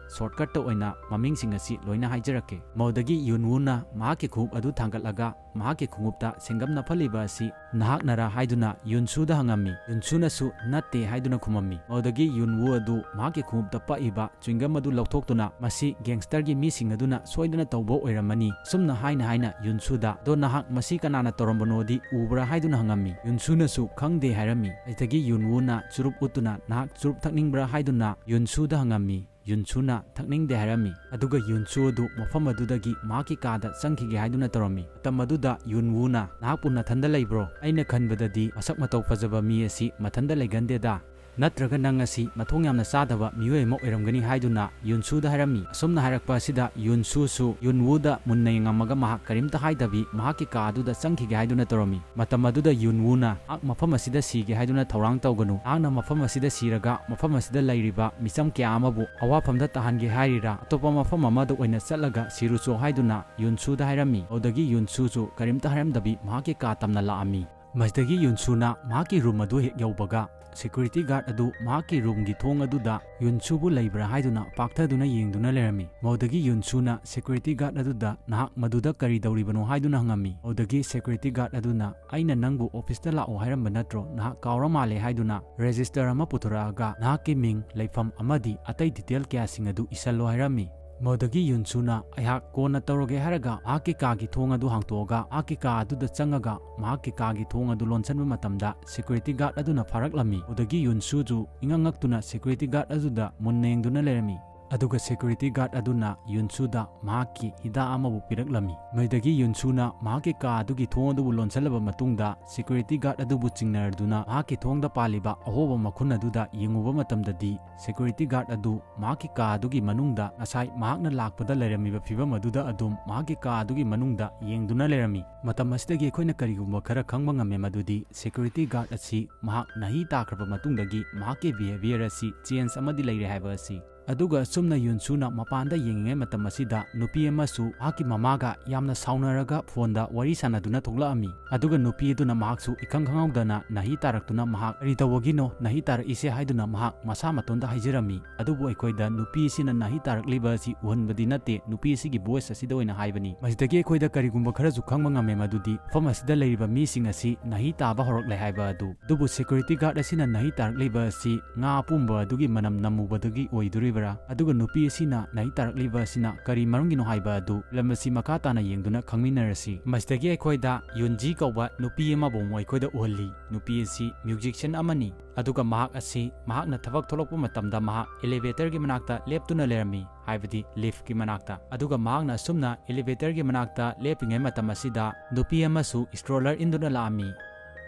ꯁꯣꯔꯠꯀꯠꯇ ꯑꯣꯏꯅ ꯃꯃꯤꯡꯁꯤꯡ ꯑꯁꯤ ꯂꯣꯏꯅ ꯍꯥꯏꯖꯔꯛꯀꯦ꯫ ꯃꯗꯨꯗꯒꯤ ꯌꯨꯟ ꯋꯨꯅ ꯃꯍꯥꯛꯀꯤ ꯈꯣꯡꯎꯞ ꯑꯗꯨ ꯊꯥꯡꯒꯠꯂꯒ ꯃꯍꯥꯛꯀꯤ ꯈꯣꯡꯎꯞꯇ ꯁꯦꯡꯒꯝ ꯅꯞꯐꯜꯂꯤꯕ ꯑꯁꯤ ꯅꯍꯥꯛꯅꯔꯥ ꯍꯥꯏꯗꯨꯅ ꯌꯨꯟꯁꯨꯗ ꯍꯪꯉꯝꯃꯤ꯫ ꯌꯨꯟꯁꯨꯅꯁꯨ "ꯅꯠꯇꯦ" ꯍꯥꯏꯗꯨꯅ ꯈꯨꯝꯃꯝꯃꯤ꯫ ꯃꯗꯨꯗꯒꯤ ꯌꯨꯟ ꯋꯨ ꯑꯗꯨ ꯃꯍꯥꯛꯀꯤ ꯈꯣꯡꯎꯞꯇ ꯄꯛꯏꯕ ꯆ꯭ꯋꯤꯡꯒꯝ ꯑꯗꯨ ꯂꯧꯊꯣꯛꯇꯨꯅ "ꯃꯁꯤ ꯒꯦꯡꯁꯇꯔꯒꯤ ꯃꯤꯁꯤꯡ ꯑꯗꯨꯅ ꯁꯣꯏꯗꯅ ꯇꯧꯕ ꯑꯣꯏꯔꯝꯃꯅꯤ" ꯁꯨꯝꯅ ꯍꯥꯏꯅ ꯍꯥꯏꯅ ꯌꯨꯟꯁꯨꯗ "ꯑꯗꯣ ꯅꯍꯥꯛ ꯃꯁꯤ ꯀꯅꯥꯅ ꯇꯧꯔꯝꯕꯅꯣꯗꯤ ꯎꯕ꯭ꯔꯥ?" ꯍꯥꯏꯗꯨꯅ ꯍꯪꯉꯝꯃꯤ꯫ ꯌꯨꯟꯁꯨꯅꯁꯨ "ꯈꯪꯗꯦ" ꯍꯥꯏꯔꯝꯃꯤ꯫ ꯑꯗꯨꯗꯒꯤ ꯌꯨꯟ ꯋꯨꯅ ꯆꯨꯔꯨꯞ ꯎꯠꯇꯨꯅ "ꯅꯍꯥꯛ ꯆꯨꯔꯨꯞ ꯊꯛꯅꯤꯡꯕ꯭ꯔꯥ?" ꯍꯥꯏꯗꯨꯅ ꯌꯨꯟꯁꯨꯗ ꯍꯪꯉꯝꯃꯤ꯫ ꯌꯨꯟꯁꯨꯅ "ꯊꯛꯅꯤꯡꯗꯦ" ꯍꯥꯏꯔꯝꯃꯤ꯫ ꯑꯗꯨꯒ ꯌꯨꯟꯁꯨ ꯑꯗꯨ ꯃꯐꯝ ꯑꯗꯨꯗꯒꯤ ꯃꯍꯥꯛꯀꯤ ꯀꯥꯗ ꯆꯪꯈꯤꯒꯦ ꯍꯥꯏꯗꯨꯅ ꯇꯧꯔꯝꯃꯤ꯫ ꯃꯇꯝ ꯑꯗꯨꯗ ꯌꯨꯟ ꯋꯨꯅ "ꯅꯍꯥꯛꯄꯨ ꯅꯊꯟꯗ ꯂꯩꯕ꯭ꯔꯣ? ꯑꯩꯅ ꯈꯟꯕꯗꯗꯤ ꯃꯁꯛ ꯃꯇꯧ ꯐꯖꯕ ꯃꯤ ꯑꯁꯤ ꯃꯊꯟꯗ ꯂꯩꯒꯟꯗꯦꯗ꯫ ꯅꯠꯇ꯭ꯔꯒ ꯅꯪ ꯑꯁꯤ ꯃꯊꯣꯡ ꯌꯥꯝꯅ ꯆꯥꯗꯕ ꯃꯤꯑꯣꯏ ꯑꯃ ꯑꯣꯏꯔꯝꯒꯅꯤ" ꯍꯥꯏꯗꯨꯅ ꯌꯨꯟꯁꯨꯗ ꯍꯥꯏꯔꯝꯃꯤ꯫ ꯑꯁꯨꯝꯅ ꯍꯥꯏꯔꯛꯄ ꯑꯁꯤꯗ ꯌꯨꯟꯁꯨꯁꯨ ꯌꯨꯟ ꯋꯨꯗ ꯃꯨꯟꯅ ꯌꯦꯡꯉꯝꯃꯒ ꯃꯍꯥꯛ ꯀꯔꯤꯝꯇ ꯍꯥꯏꯗꯕꯤ ꯃꯍꯥꯛꯀꯤ ꯀꯥ ꯑꯗꯨꯗ ꯆꯪꯈꯤꯒꯦ ꯍꯥꯏꯗꯨꯅ ꯇꯧꯔꯝꯃꯤ꯫ ꯃꯇꯝ ꯑꯗꯨꯗ ꯌꯨꯟ ꯋꯨꯅ ꯃꯍꯥꯛ ꯃꯐꯝ ꯑꯁꯤꯗ ꯁꯤꯒꯦ ꯍꯥꯏꯗꯨꯅ ꯊꯧꯔꯥꯡ ꯇꯧꯒꯅꯨ꯫ ꯅꯍꯥꯛꯅ ꯃꯐꯝ ꯑꯁꯤꯗ ꯁꯤꯔꯒ ꯃꯐꯝ ꯑꯁꯤꯗ ꯂꯩꯔꯤꯕ ꯃꯤꯆꯝ ꯀꯌꯥ ꯑꯃꯕꯨ ꯑꯋꯥꯐꯝꯗ ꯇꯥꯍꯟꯒꯦ ꯍꯥꯏꯔꯤꯔꯥ? ꯑꯇꯣꯞꯄ ꯃꯐꯝ ꯑꯃꯗ ꯑꯣꯏꯅ ꯆꯠꯂꯒ ꯁꯤꯔꯨꯆꯣ ꯍꯥꯏꯗꯨꯅ ꯌꯨꯟꯁꯨꯗ ꯍꯥꯏꯔꯝꯃꯤ꯫ ꯑꯗꯨꯗꯒꯤ ꯌꯨꯟꯁꯨꯁꯨ ꯀꯔꯤꯝꯇ ꯍꯥꯏꯔꯝꯗꯕꯤ ꯃꯍꯥꯛꯀꯤ ꯀꯥ ꯇꯝꯅ ꯂꯥꯛꯑꯝꯃꯤ꯫ ꯃꯁꯤꯗꯒꯤ ꯌꯨꯟꯁꯨꯅ ꯃꯍꯥꯛꯀꯤ ꯔꯨꯝ ꯑꯗꯨ ꯍꯦꯛ ꯌꯧꯕꯒ ꯁꯦꯀ꯭ꯌꯨꯔꯤꯇꯤ ꯒꯥꯔꯗ ꯑꯗꯨ ꯃꯍꯥꯛꯀꯤ ꯔꯨꯝꯒꯤ ꯊꯣꯡ ꯑꯗꯨꯗ ꯌꯨꯟꯁꯨꯕꯨ ꯂꯩꯕ꯭ꯔꯥ ꯍꯥꯏꯗꯨꯅ ꯄꯥꯛꯊꯗꯨꯅ ꯌꯦꯡꯗꯨꯅ ꯂꯩꯔꯝꯃꯤ꯫ ꯃꯗꯨꯗꯒꯤ ꯌꯨꯟꯁꯨꯅ ꯁꯦꯀ꯭ꯌꯨꯔꯤꯇꯤ ꯒꯥꯔꯗ ꯑꯗꯨꯗ "ꯅꯍꯥꯛ ꯃꯗꯨꯗ ꯀꯔꯤ ꯇꯧꯔꯤꯕꯅꯣ?" ꯍꯥꯏꯗꯨꯅ ꯍꯪꯉꯝꯃꯤ꯫ ꯃꯗꯨꯗꯒꯤ ꯁꯦꯀ꯭ꯌꯨꯔꯤꯇꯤ ꯒꯥꯔꯗ ꯑꯗꯨꯅ "ꯑꯩꯅ ꯅꯪꯕꯨ ꯑꯣꯐꯤꯁꯇ ꯂꯥꯛꯑꯣ ꯍꯥꯏꯔꯝꯕ ꯅꯠꯇ꯭ꯔꯣ? ꯅꯍꯥꯛ ꯀꯥꯎꯔ ꯃꯥꯜꯂꯦ" ꯍꯥꯏꯗꯨꯅ ꯔꯦꯖꯤꯁꯇꯔ ꯑꯃ ꯄꯨꯊꯣꯔꯛꯑꯒ ꯅꯍꯥꯛꯀꯤ ꯃꯤꯡ, ꯂꯩꯐꯝ ꯑꯃꯗꯤ ꯑꯇꯩ ꯗꯤꯇꯦꯜ ꯀꯌꯥꯁꯤꯡ ꯑꯗꯨ ꯏꯁꯜꯂꯣ ꯍꯥꯏꯔꯝꯃꯤ꯫ ꯃꯗꯨꯗꯒꯤ ꯌꯨꯟꯁꯨꯅ "ꯑꯩꯍꯥꯛ ꯀꯣꯟꯅ ꯇꯧꯔꯒꯦ" ꯍꯥꯏꯔꯒ ꯃꯍꯥꯛꯀꯤ ꯀꯥꯒꯤ ꯊꯣꯡ ꯑꯗꯨ ꯍꯥꯡꯇꯣꯛꯑꯒ ꯃꯍꯥꯛꯀꯤ ꯀꯥ ꯑꯗꯨꯗ ꯆꯪꯉꯒ ꯃꯍꯥꯛꯀꯤ ꯀꯥꯒꯤ ꯊꯣꯡ ꯑꯗꯨ ꯂꯣꯟꯁꯤꯟꯕ ꯃꯇꯝꯗ ꯁꯦꯀ꯭ꯌꯨꯔꯤꯇꯤ ꯒꯥꯔꯗ ꯑꯗꯨꯅ ꯐꯥꯔꯛꯂꯝꯃꯤ꯫ ꯃꯗꯨꯗꯒꯤ ꯌꯨꯟꯁꯨꯁꯨ ꯏꯉꯛ ꯉꯛꯇꯨꯅ ꯁꯦꯀ꯭ꯌꯨꯔꯤꯇꯤ ꯒꯥꯔꯗ ꯑꯗꯨꯗ ꯃꯨꯟꯅ ꯌꯦꯡꯗꯨꯅ ꯂꯩꯔꯝꯃꯤ꯫ ꯑꯗꯨꯒ ꯁꯦꯀ꯭ꯌꯨꯔꯤꯇꯤ ꯒꯥꯔꯗ ꯑꯗꯨꯅ ꯌꯨꯟꯁꯨꯗ ꯃꯍꯥꯛꯀꯤ ꯍꯤꯗꯥꯛ ꯑꯃꯕꯨ ꯄꯤꯔꯛꯂꯝꯃꯤ꯫ ꯃꯗꯨꯗꯒꯤ ꯌꯨꯟꯁꯨꯅ ꯃꯍꯥꯛꯀꯤ ꯀꯥ ꯑꯗꯨꯒꯤ ꯊꯣꯡ ꯑꯗꯨꯕꯨ ꯂꯣꯟꯁꯤꯜꯂꯕ ꯃꯇꯨꯡꯗ ꯁꯦꯀ꯭ꯌꯨꯔꯤꯇꯤ ꯒꯥꯔꯗ ꯑꯗꯨꯕꯨ ꯆꯤꯡꯅꯔꯗꯨꯅ ꯃꯍꯥꯛꯀꯤ ꯊꯣꯡꯗ ꯄꯥꯜꯂꯤꯕ ꯑꯍꯣꯕ ꯃꯈꯨꯟ ꯑꯗꯨꯗ ꯌꯦꯡꯉꯨꯕ ꯃꯇꯝꯗꯗꯤ ꯁꯦꯀ꯭ꯌꯨꯔꯤꯇꯤ ꯒꯥꯔꯗ ꯑꯗꯨ ꯃꯍꯥꯛꯀꯤ ꯀꯥ ꯑꯗꯨꯒꯤ ꯃꯅꯨꯡꯗ ꯉꯁꯥꯏ ꯃꯍꯥꯛꯅ ꯂꯥꯛꯄꯗ ꯂꯩꯔꯝꯃꯤꯕ ꯐꯤꯕꯝ ꯑꯗꯨꯗ ꯑꯗꯨꯝ ꯃꯍꯥꯛꯀꯤ ꯀꯥ ꯑꯗꯨꯒꯤ ꯃꯅꯨꯡꯗ ꯌꯦꯡꯗꯨꯅ ꯂꯩꯔꯝꯃꯤ꯫ ꯃꯇꯝ ꯑꯁꯤꯗꯒꯤ ꯑꯩꯈꯣꯏꯅ ꯀꯔꯤꯒꯨꯝꯕ ꯈꯔ ꯈꯪꯕ ꯉꯝꯃꯦ, ꯃꯗꯨꯗꯤ ꯁꯦꯀ꯭ꯌꯨꯔꯤꯇꯤ ꯒꯥꯔꯗ ꯑꯁꯤ ꯃꯍꯥꯛ ꯅꯥꯍꯤ ꯇꯥꯈ꯭ꯔꯕ ꯃꯇꯨꯡꯗꯒꯤ ꯃꯍꯥꯛꯀꯤ ꯕꯤꯍꯦꯕꯤꯌꯔ ꯑꯁꯤ ꯆꯦꯟꯖ ꯑꯃꯗꯤ ꯂꯩꯔꯦ ꯍꯥꯏꯕ ꯑꯁꯤ꯫ ꯑꯗꯨꯒ ꯑꯁꯨꯝꯅ ꯌꯨꯟꯁꯨꯅ ꯃꯄꯥꯟꯗ ꯌꯦꯡꯉꯤꯉꯩ ꯃꯇꯝ ꯑꯁꯤꯗ ꯅꯨꯄꯤ ꯑꯃꯁꯨ ꯃꯍꯥꯛꯀꯤ ꯃꯃꯥꯒ ꯌꯥꯝꯅ ꯁꯥꯎꯅꯔꯒ ꯐꯣꯟꯗ ꯋꯥꯔꯤ ꯁꯥꯟꯅꯗꯨꯅ ꯊꯣꯛꯂꯛꯑꯝꯃꯤ꯫ ꯑꯗꯨꯒ ꯅꯨꯄꯤ ꯑꯗꯨꯅ ꯃꯍꯥꯛꯁꯨ ꯏꯈꯪ ꯈꯪꯍꯧꯗꯅ ꯅꯥꯍꯤ ꯇꯥꯔꯛꯇꯨꯅ ꯃꯍꯥꯛ "ꯀꯔꯤ ꯇꯧꯕꯒꯤꯅꯣ ꯅꯥꯍꯤ ꯇꯥꯔꯛꯏꯁꯦ?" ꯍꯥꯏꯗꯨꯅ ꯃꯍꯥꯛ ꯃꯁꯥ ꯃꯇꯣꯟꯗ ꯍꯥꯏꯖꯔꯝꯃꯤ꯫ ꯑꯗꯨꯕꯨ ꯑꯩꯈꯣꯏꯗ ꯅꯨꯄꯤ ꯑꯁꯤꯅ ꯅꯥꯍꯤ ꯇꯥꯔꯛꯂꯤꯕ ꯑꯁꯤ ꯎꯍꯟꯕꯗꯤ ꯅꯠꯇꯦ, ꯅꯨꯄꯤ ꯑꯁꯤꯒꯤ ꯚꯣꯏꯁ ꯑꯁꯤꯗ ꯑꯣꯏꯅ ꯍꯥꯏꯕꯅꯤ꯫ ꯃꯁꯤꯗꯒꯤ ꯑꯩꯈꯣꯏꯗ ꯀꯔꯤꯒꯨꯝꯕ ꯈꯔꯁꯨ ꯈꯪꯕ ꯉꯝꯃꯦ, ꯃꯗꯨꯗꯤ ꯃꯐꯝ ꯑꯁꯤꯗ ꯂꯩꯔꯤꯕ ꯃꯤꯁꯤꯡ ꯑꯁꯤ ꯅꯥꯍꯤ ꯇꯥꯕ ꯍꯧꯔꯛꯂꯦ ꯍꯥꯏꯕ ꯑꯗꯨ꯫ ꯑꯗꯨꯕꯨ ꯁꯦꯀ꯭ꯌꯨꯔꯤꯇꯤ ꯒꯥꯔꯗ ꯑꯁꯤꯅ ꯅꯥꯍꯤ ꯇꯥꯔꯛꯂꯤꯕ ꯑꯁꯤ ꯉꯥ ꯑꯄꯨꯝꯕ ꯑꯗꯨꯒꯤ ꯃꯅꯝ ꯅꯝꯃꯨꯕꯗꯒꯤ ꯑꯣꯏꯗꯣꯔꯤꯕ꯭ꯔꯥ? ꯑꯗꯨꯒ ꯅꯨꯄꯤ ꯑꯁꯤꯅ ꯅꯥꯍꯤ ꯇꯥꯔꯛꯂꯤꯕ ꯑꯁꯤꯅ ꯀꯔꯤ ꯃꯔꯝꯒꯤꯅꯣ ꯍꯥꯏꯕ ꯑꯗꯨ ꯐꯤꯂꯝ ꯑꯁꯤ ꯃꯈꯥ ꯇꯥꯅ ꯌꯦꯡꯗꯨꯅ ꯈꯪꯃꯤꯟꯅꯔꯁꯤ꯫ ꯃꯁꯤꯗꯒꯤ ꯑꯩꯈꯣꯏꯗ ꯌꯨꯟꯖꯤ ꯀꯧꯕ ꯅꯨꯄꯤ ꯑꯃꯕꯨ ꯑꯃꯨꯛ ꯑꯩꯈꯣꯏꯗ ꯎꯍꯜꯂꯤ꯫ ꯅꯨꯄꯤ ꯑꯁꯤ ꯃ꯭ꯌꯨꯖꯤꯁꯤꯌꯟ ꯑꯃꯅꯤ꯫ ꯑꯗꯨꯒ ꯃꯍꯥꯛ ꯑꯁꯤ ꯃꯍꯥꯛꯅ ꯊꯕꯛ ꯊꯣꯛꯂꯛꯄ ꯃꯇꯝꯗ ꯃꯍꯥꯛ ꯑꯦꯂꯤꯚꯦꯇꯔꯒꯤ ꯃꯅꯥꯛꯇ ꯂꯦꯞꯇꯨꯅ ꯂꯩꯔꯝꯃꯤ, ꯍꯥꯏꯕꯗꯤ ꯂꯤꯐꯀꯤ ꯃꯅꯥꯛꯇ꯫ ꯑꯗꯨꯒ ꯃꯍꯥꯛꯅ ꯑꯁꯨꯝꯅ ꯑꯦꯂꯤꯚꯦꯇꯔꯒꯤ ꯃꯅꯥꯛꯇ ꯂꯦꯞꯄꯤꯉꯩ ꯃꯇꯝ ꯑꯁꯤꯗ ꯅꯨꯄꯤ ꯑꯃꯁꯨ ꯁ꯭ꯇ꯭ꯔꯣꯂꯔ ꯏꯟꯗꯨꯅ ꯂꯥꯛꯑꯝꯃꯤ꯫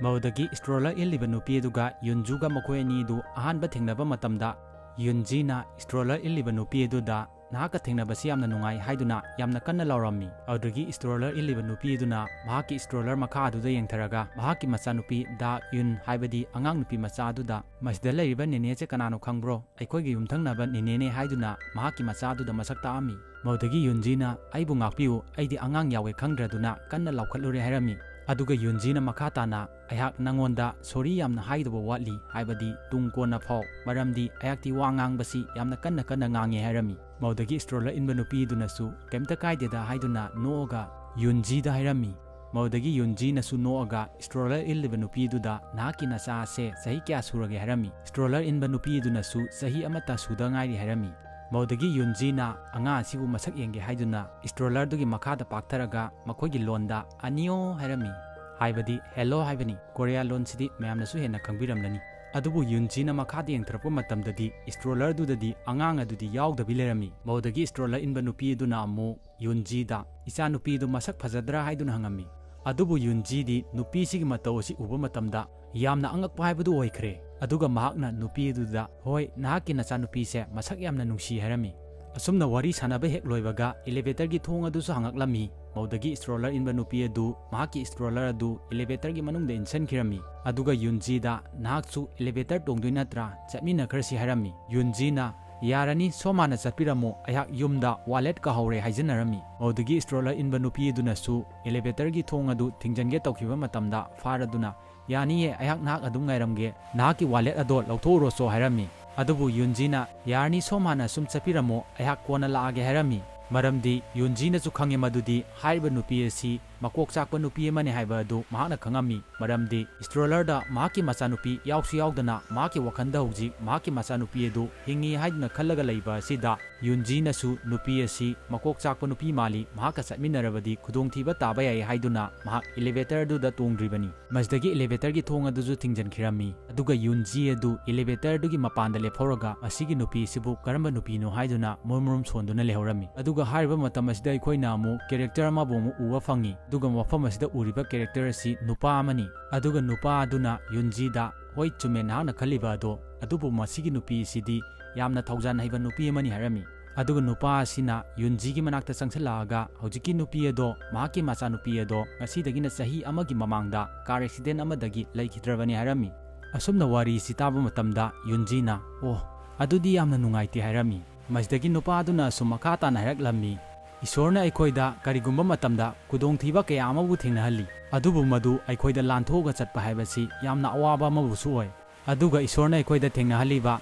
ꯃꯗꯨꯗꯒꯤ ꯁ꯭ꯇ꯭ꯔꯣꯂꯔ ꯏꯜꯂꯤꯕ ꯅꯨꯄꯤ ꯑꯗꯨꯒ ꯌꯨꯟꯖꯨꯒ ꯃꯈꯣꯏ ꯑꯅꯤꯗꯨ ꯑꯍꯥꯟꯕ ꯊꯦꯡꯅꯕ ꯃꯇꯝꯗ ꯌꯨꯟꯖꯤꯅ ꯁ꯭ꯇ꯭ꯔꯣꯂꯔ ꯏꯜꯂꯤꯕ ꯅꯨꯄꯤ ꯑꯗꯨꯗ "ꯅꯍꯥꯛꯀ ꯊꯦꯡꯅꯕꯁꯤ ꯌꯥꯝꯅ ꯅꯨꯡꯉꯥꯏ" ꯍꯥꯏꯗꯨꯅ ꯌꯥꯝꯅ ꯀꯟꯅ ꯂꯥꯎꯔꯝꯃꯤ꯫ ꯑꯗꯨꯗꯒꯤ ꯁ꯭ꯇ꯭ꯔꯣꯂꯔ ꯏꯜꯂꯤꯕ ꯅꯨꯄꯤ ꯑꯗꯨꯅ ꯃꯍꯥꯛꯀꯤ ꯁ꯭ꯇ꯭ꯔꯣꯂꯔ ꯃꯈꯥ ꯑꯗꯨꯗ ꯌꯦꯡꯊꯔꯒ ꯃꯍꯥꯛꯀꯤ ꯃꯆꯥꯅꯨꯄꯤ ꯗꯥ ꯌꯨꯟ, ꯍꯥꯏꯕꯗꯤ ꯑꯉꯥꯡ ꯅꯨꯄꯤ ꯃꯆꯥ ꯑꯗꯨꯗ "ꯃꯁꯤꯗ ꯂꯩꯔꯤꯕ ꯅꯦꯅꯦꯁꯦ ꯀꯅꯥꯅꯣ ꯈꯪꯕ꯭ꯔꯣ? ꯑꯩꯈꯣꯏꯒꯤ ꯌꯨꯝꯊꯪꯅꯕ ꯅꯦꯅꯦꯅꯦ" ꯍꯥꯏꯗꯨꯅ ꯃꯍꯥꯛꯀꯤ ꯃꯆꯥ ꯑꯗꯨꯗ ꯃꯁꯛ ꯇꯥꯛꯑꯝꯃꯤ꯫ ꯃꯗꯨꯗꯒꯤ ꯌꯨꯟꯖꯤꯅ "ꯑꯩꯕꯨ ꯉꯥꯛꯄꯤꯌꯨ, ꯑꯩꯗꯤ ꯑꯉꯥꯡ ꯌꯥꯎꯋꯦ ꯈꯪꯗ꯭ꯔꯗꯨꯅ" ꯀꯟꯅ ꯂꯥꯎꯈꯠꯂꯨꯔꯦ ꯍꯥꯏꯔꯝꯃꯤ꯫ ꯑꯗꯨꯒ ꯌꯨꯟꯖꯤꯅ ꯃꯈꯥ ꯇꯥꯅ "ꯑꯩꯍꯥꯛ ꯅꯪꯉꯣꯟꯗ ꯁꯣꯔꯤ ꯌꯥꯝꯅ ꯍꯥꯏꯗꯧꯕ ꯋꯥꯠꯂꯤ, ꯍꯥꯏꯕꯗꯤ ꯇꯨꯡ ꯀꯣꯟꯅ ꯐꯥꯎ, ꯃꯔꯝꯗꯤ ꯑꯩꯍꯥꯛꯇꯤ ꯋꯥ ꯉꯥꯡꯕꯁꯤ ꯌꯥꯝꯅ ꯀꯟꯅ ꯀꯟꯅ ꯉꯥꯡꯉꯦ" ꯍꯥꯏꯔꯝꯃꯤ꯫ ꯃꯗꯨꯗꯒꯤ ꯁ꯭ꯇ꯭ꯔꯣꯂꯔ ꯏꯟꯕ ꯅꯨꯄꯤꯗꯨꯅꯁꯨ "ꯀꯩꯝꯇ ꯀꯥꯏꯗꯦꯗ" ꯍꯥꯏꯗꯨꯅ ꯅꯣꯛꯑꯒ ꯌꯨꯟꯖꯤꯗ ꯍꯥꯏꯔꯝꯃꯤ꯫ ꯃꯗꯨꯗꯒꯤ ꯌꯨꯟꯖꯤꯅꯁꯨ ꯅꯣꯛꯑꯒ ꯁ꯭ꯇ꯭ꯔꯣꯂꯔ ꯏꯜꯂꯤꯕ ꯅꯨꯄꯤꯗꯨꯗ "ꯅꯍꯥꯛꯀꯤ ꯅꯆꯥ ꯑꯁꯦ ꯆꯍꯤ ꯀꯌꯥ ꯁꯨꯔꯒꯦ?" ꯍꯥꯏꯔꯝꯃꯤ꯫ ꯁ꯭ꯇ꯭ꯔꯣꯂꯔ ꯏꯟꯕ ꯅꯨꯄꯤꯗꯨꯅꯁꯨ "ꯆꯍꯤ ꯑꯃꯠꯇ ꯁꯨꯗ ꯉꯥꯏꯔꯤ" ꯍꯥꯏꯔꯝꯃꯤ꯫ ꯃꯗꯨꯗꯒꯤ ꯌꯨꯟꯖꯤꯅ "ꯑꯉꯥꯡ ꯑꯁꯤꯕꯨ ꯃꯁꯛ ꯌꯦꯡꯒꯦ" ꯍꯥꯏꯗꯨꯅ ꯁ꯭ꯇ꯭ꯔꯣꯂꯔꯗꯨꯒꯤ ꯃꯈꯥꯗ ꯄꯥꯛꯊꯔꯒ ꯃꯈꯣꯏꯒꯤ ꯂꯣꯟꯗ "ꯑꯅꯤꯌꯣ" ꯍꯥꯏꯔꯝꯃꯤ, ꯍꯥꯏꯕꯗꯤ "ꯍꯦꯜꯂꯣ" ꯍꯥꯏꯕꯅꯤ꯫ ꯀꯣꯔꯤꯌꯥ ꯂꯣꯟꯁꯤꯗꯤ ꯃꯌꯥꯝꯅꯁꯨ ꯍꯦꯟꯅ ꯈꯪꯕꯤꯔꯝꯂꯅꯤ꯫ ꯑꯗꯨꯕꯨ ꯌꯨꯟꯖꯤꯅ ꯃꯈꯥꯗ ꯌꯦꯡꯊꯔꯛꯄ ꯃꯇꯝꯗꯗꯤ ꯁ꯭ꯇ꯭ꯔꯣꯂꯔꯗꯨꯗꯗꯤ ꯑꯉꯥꯡ ꯑꯗꯨꯗꯤ ꯌꯥꯎꯗꯕꯤ ꯂꯩꯔꯝꯃꯤ꯫ ꯃꯗꯨꯗꯒꯤ ꯁ꯭ꯇ꯭ꯔꯣꯂꯔ ꯏꯟꯕ ꯅꯨꯄꯤ ꯑꯗꯨꯅ ꯑꯃꯨꯛ ꯌꯨꯟꯖꯤꯗ "ꯏꯆꯥ ꯅꯨꯄꯤꯗꯨ ꯃꯁꯛ ꯐꯖꯗ꯭ꯔꯥ?" ꯍꯥꯏꯗꯨꯅ ꯍꯪꯉꯝꯃꯤ꯫ ꯑꯗꯨꯕꯨ ꯌꯨꯟꯖꯤꯗꯤ ꯅꯨꯄꯤꯁꯤꯒꯤ ꯃꯇꯧ ꯑꯁꯤ ꯎꯕ ꯃꯇꯝꯗ ꯌꯥꯝꯅ ꯑꯉꯛꯄ ꯍꯥꯏꯕꯗꯨ ꯑꯣꯏꯈ꯭ꯔꯦ꯫ ꯑꯗꯨꯒ ꯃꯍꯥꯛꯅ ꯅꯨꯄꯤ ꯑꯗꯨꯗ "ꯍꯣꯏ, ꯅꯍꯥꯛꯀꯤ ꯅꯆꯥꯅꯨꯄꯤꯁꯦ ꯃꯁꯛ ꯌꯥꯝꯅ ꯅꯨꯡꯁꯤ" ꯍꯥꯏꯔꯝꯃꯤ꯫ ꯑꯁꯨꯝꯅ ꯋꯥꯔꯤ ꯁꯥꯟꯅꯕ ꯍꯦꯛ ꯂꯣꯏꯕꯒ ꯏꯂꯤꯚꯦꯇꯔꯒꯤ ꯊꯣꯡ ꯑꯗꯨꯁꯨ ꯍꯥꯡꯉꯛꯂꯝꯃꯤ꯫ ꯃꯗꯨꯗꯒꯤ ꯁ꯭ꯇ꯭ꯔꯣꯂꯔ ꯏꯟꯕ ꯅꯨꯄꯤ ꯑꯗꯨ ꯃꯍꯥꯛꯀꯤ ꯁ꯭ꯇ꯭ꯔꯣꯂꯔ ꯑꯗꯨ ꯏꯂꯤꯚꯦꯇꯔꯒꯤ ꯃꯅꯨꯡꯗ ꯏꯟꯁꯤꯟꯈꯤꯔꯝꯃꯤ꯫ ꯑꯗꯨꯒ ꯌꯨꯟꯖꯤꯗ "ꯅꯍꯥꯛꯁꯨ ꯏꯂꯤꯚꯦꯇꯔ ꯇꯣꯡꯗꯣꯏ ꯅꯠꯇ꯭ꯔꯥ? ꯆꯠꯃꯤꯟꯅꯈ꯭ꯔꯁꯤ" ꯍꯥꯏꯔꯝꯃꯤ꯫ ꯌꯨꯟꯖꯤꯅ "ꯌꯥꯔꯅꯤ, ꯁꯣꯝ ꯍꯥꯟꯅ ꯆꯠꯄꯤꯔꯝꯃꯣ, ꯑꯩꯍꯥꯛ ꯌꯨꯝꯗ wallet ꯀꯥꯎꯍꯧꯔꯦ" ꯍꯥꯏꯖꯟꯅꯔꯝꯃꯤ꯫ ꯃꯗꯨꯗꯒꯤ stroller ꯏꯟꯕ ꯅꯨꯄꯤ ꯑꯗꯨꯅꯁꯨ elevatorꯒꯤ ꯊꯣꯡ ꯑꯗꯨ ꯊꯤꯡꯖꯤꯟꯒꯦ ꯇꯧꯈꯤꯕ ꯃꯇꯝꯗ ꯐꯥꯔꯗꯨꯅ, "ꯌꯥꯅꯤꯌꯦ, ꯑꯩꯍꯥꯛ ꯅꯍꯥꯛ ꯑꯗꯨꯝ ꯉꯥꯏꯔꯝꯒꯦ, ꯅꯍꯥꯛꯀꯤ wallet ꯑꯗꯣ ꯂꯧꯊꯣꯛꯎꯔꯣꯆꯣ" ꯍꯥꯏꯔꯝꯃꯤ꯫ ꯑꯗꯨꯕꯨ ꯌꯨꯟꯖꯤꯅ, "ꯌꯥꯔꯅꯤ, ꯁꯣꯝ ꯍꯥꯟꯅ ꯁꯨꯝ ꯆꯠꯄꯤꯔꯝꯃꯣ, ꯑꯩꯍꯥꯛ ꯀꯣꯟꯅ ꯂꯥꯛꯑꯒꯦ" ꯍꯥꯏꯔꯝꯃꯤ꯫ ꯃꯔꯝꯗꯤ ꯌꯨꯟꯖꯤꯅꯁꯨ ꯈꯪꯉꯦ ꯃꯗꯨꯗꯤ ꯍꯥꯏꯔꯤꯕ ꯅꯨꯄꯤ ꯑꯁꯤ ꯃꯀꯣꯛ ꯆꯥꯛꯄ ꯅꯨꯄꯤ ꯑꯃꯅꯤ ꯍꯥꯏꯕ ꯑꯗꯨ ꯃꯍꯥꯛꯅ ꯈꯪꯉꯝꯃꯤ꯫ ꯃꯔꯝꯗꯤ stroller ꯗ ꯃꯍꯥꯛꯀꯤ ꯃꯆꯥꯅꯨꯄꯤ ꯌꯥꯎꯁꯨ ꯌꯥꯎꯗꯅ ꯃꯍꯥꯛꯀꯤ ꯋꯥꯈꯜꯗ ꯍꯧꯖꯤꯛ ꯃꯍꯥꯛꯀꯤ ꯃꯆꯥꯅꯨꯄꯤ ꯑꯗꯨ ꯍꯤꯡꯉꯤ ꯍꯥꯏꯗꯨꯅ ꯈꯜꯂꯒ ꯂꯩꯕ ꯑꯁꯤꯗ ꯌꯨꯟꯖꯤꯅꯁꯨ ꯅꯨꯄꯤ ꯑꯁꯤ ꯃꯀꯣꯛ ꯆꯥꯛꯄ ꯅꯨꯄꯤ ꯃꯥꯜꯂꯤ, ꯃꯍꯥꯛꯀ ꯆꯠꯃꯤꯟꯅꯔꯕꯗꯤ ꯈꯨꯗꯣꯡꯊꯤꯕ ꯇꯥꯕ ꯌꯥꯏ ꯍꯥꯏꯗꯨꯅ ꯃꯍꯥꯛ elevator ꯗꯨꯗ ꯇꯣꯡꯗ꯭ꯔꯤꯕꯅꯤ꯫ ꯃꯁꯤꯗꯒꯤ elevator ꯒꯤ ꯊꯣꯡ ꯑꯗꯨꯁꯨ ꯊꯤꯡꯖꯤꯟꯈꯤꯔꯝꯃꯤ꯫ ꯑꯗꯨꯒ ꯌꯨꯟꯖꯤ ꯑꯗꯨ elevator ꯗꯨꯒꯤ ꯃꯄꯥꯟꯗ ꯂꯦꯞꯍꯧꯔꯒ ꯃꯁꯤꯒꯤ ꯅꯨꯄꯤ ꯑꯁꯤꯕꯨ ꯀꯔꯝꯕ ꯅꯨꯄꯤꯅꯣ ꯍꯥꯏꯗꯨꯅ ꯃꯨꯔꯨꯝ ꯃꯨꯔꯨꯝ ꯁꯣꯟꯗꯨꯅ ꯂꯩꯍꯧꯔꯝꯃꯤ꯫ ꯑꯗꯨꯒ ꯍꯥꯏꯔꯤꯕ ꯃꯇꯝ ꯑꯁꯤꯗ ꯑꯩꯈꯣꯏꯅ ꯑꯃꯨꯛ character ꯑꯃꯕꯨ ꯑꯃꯨꯛ ꯎꯕ ꯐꯪꯉꯤ꯫ ꯑꯗꯨꯒ ꯃꯐꯝ ꯑꯁꯤꯗ ꯎꯔꯤꯕ character ꯑꯁꯤ ꯅꯨꯄꯥ ꯑꯃꯅꯤ꯫ ꯑꯗꯨꯒ ꯅꯨꯄꯥ ꯑꯗꯨꯅ ꯌꯨꯟꯖꯤꯗ, "ꯍꯣꯏ, ꯆꯨꯝꯃꯦ ꯅꯍꯥꯛꯅ ꯈꯜꯂꯤꯕ ꯑꯗꯣ, ꯑꯗꯨꯕꯨ ꯃꯁꯤꯒꯤ ꯅꯨꯄꯤ ꯑꯁꯤꯗꯤ ꯌꯥꯝꯅ ꯊꯧꯖꯥꯟ ꯍꯩꯕ ꯅꯨꯄꯤ ꯑꯃꯅꯤ" ꯍꯥꯏꯔꯝꯃꯤ꯫ ꯑꯗꯨꯒ ꯅꯨꯄꯥ ꯑꯁꯤꯅ ꯌꯨꯟꯖꯤꯒꯤ ꯃꯅꯥꯛꯇ ꯆꯪꯁꯤꯜꯂꯛꯑꯒ, "ꯍꯧꯖꯤꯛꯀꯤ ꯅꯨꯄꯤ ꯑꯗꯣ, ꯃꯍꯥꯛꯀꯤ ꯃꯆꯥꯅꯨꯄꯤ ꯑꯗꯣ ꯉꯁꯤꯗꯒꯤꯅ ꯆꯍꯤ ꯑꯃꯒꯤ ꯃꯃꯥꯡꯗ car accident ꯑꯃꯗꯒꯤ ꯂꯩꯈꯤꯗ꯭ꯔꯕꯅꯤ" ꯍꯥꯏꯔꯝꯃꯤ꯫ ꯑꯁꯨꯝꯅ ꯋꯥꯔꯤꯁꯤ ꯇꯥꯕ ꯃꯇꯝꯗ ꯌꯨꯟꯖꯤꯅ, "ꯑꯣ, ꯑꯗꯨꯗꯤ ꯌꯥꯝꯅ ꯅꯨꯡꯉꯥꯏꯇꯦ" ꯍꯥꯏꯔꯝꯃꯤ꯫ ꯃꯁꯤꯗꯒꯤ ꯅꯨꯄꯥ ꯑꯗꯨꯅ ꯑꯁꯨꯝ ꯃꯈꯥ ꯇꯥꯅ ꯍꯥꯏꯔꯛꯂꯝꯃꯤ, "ꯏꯁꯣꯔꯅ ꯑꯩꯈꯣꯏꯗ ꯀꯔꯤꯒꯨꯝꯕ ꯃꯇꯝꯗ ꯈꯨꯗꯣꯡꯊꯤꯕ ꯀꯌꯥ ꯑꯃꯕꯨ ꯊꯦꯡꯅꯍꯜꯂꯤ, ꯑꯗꯨꯕꯨ ꯃꯗꯨ ꯑꯩꯈꯣꯏꯗ ꯂꯥꯟꯊꯣꯛꯑꯒ ꯆꯠꯄ ꯍꯥꯏꯕꯁꯤ ꯌꯥꯝꯅ ꯑꯋꯥꯕ ꯑꯃꯕꯨꯁꯨ ꯑꯣꯏ꯫ ꯑꯗꯨꯒ ꯏꯁꯣꯔꯅ ꯑꯩꯈꯣꯏꯗ ꯊꯦꯡꯅꯍꯜꯂꯤꯕ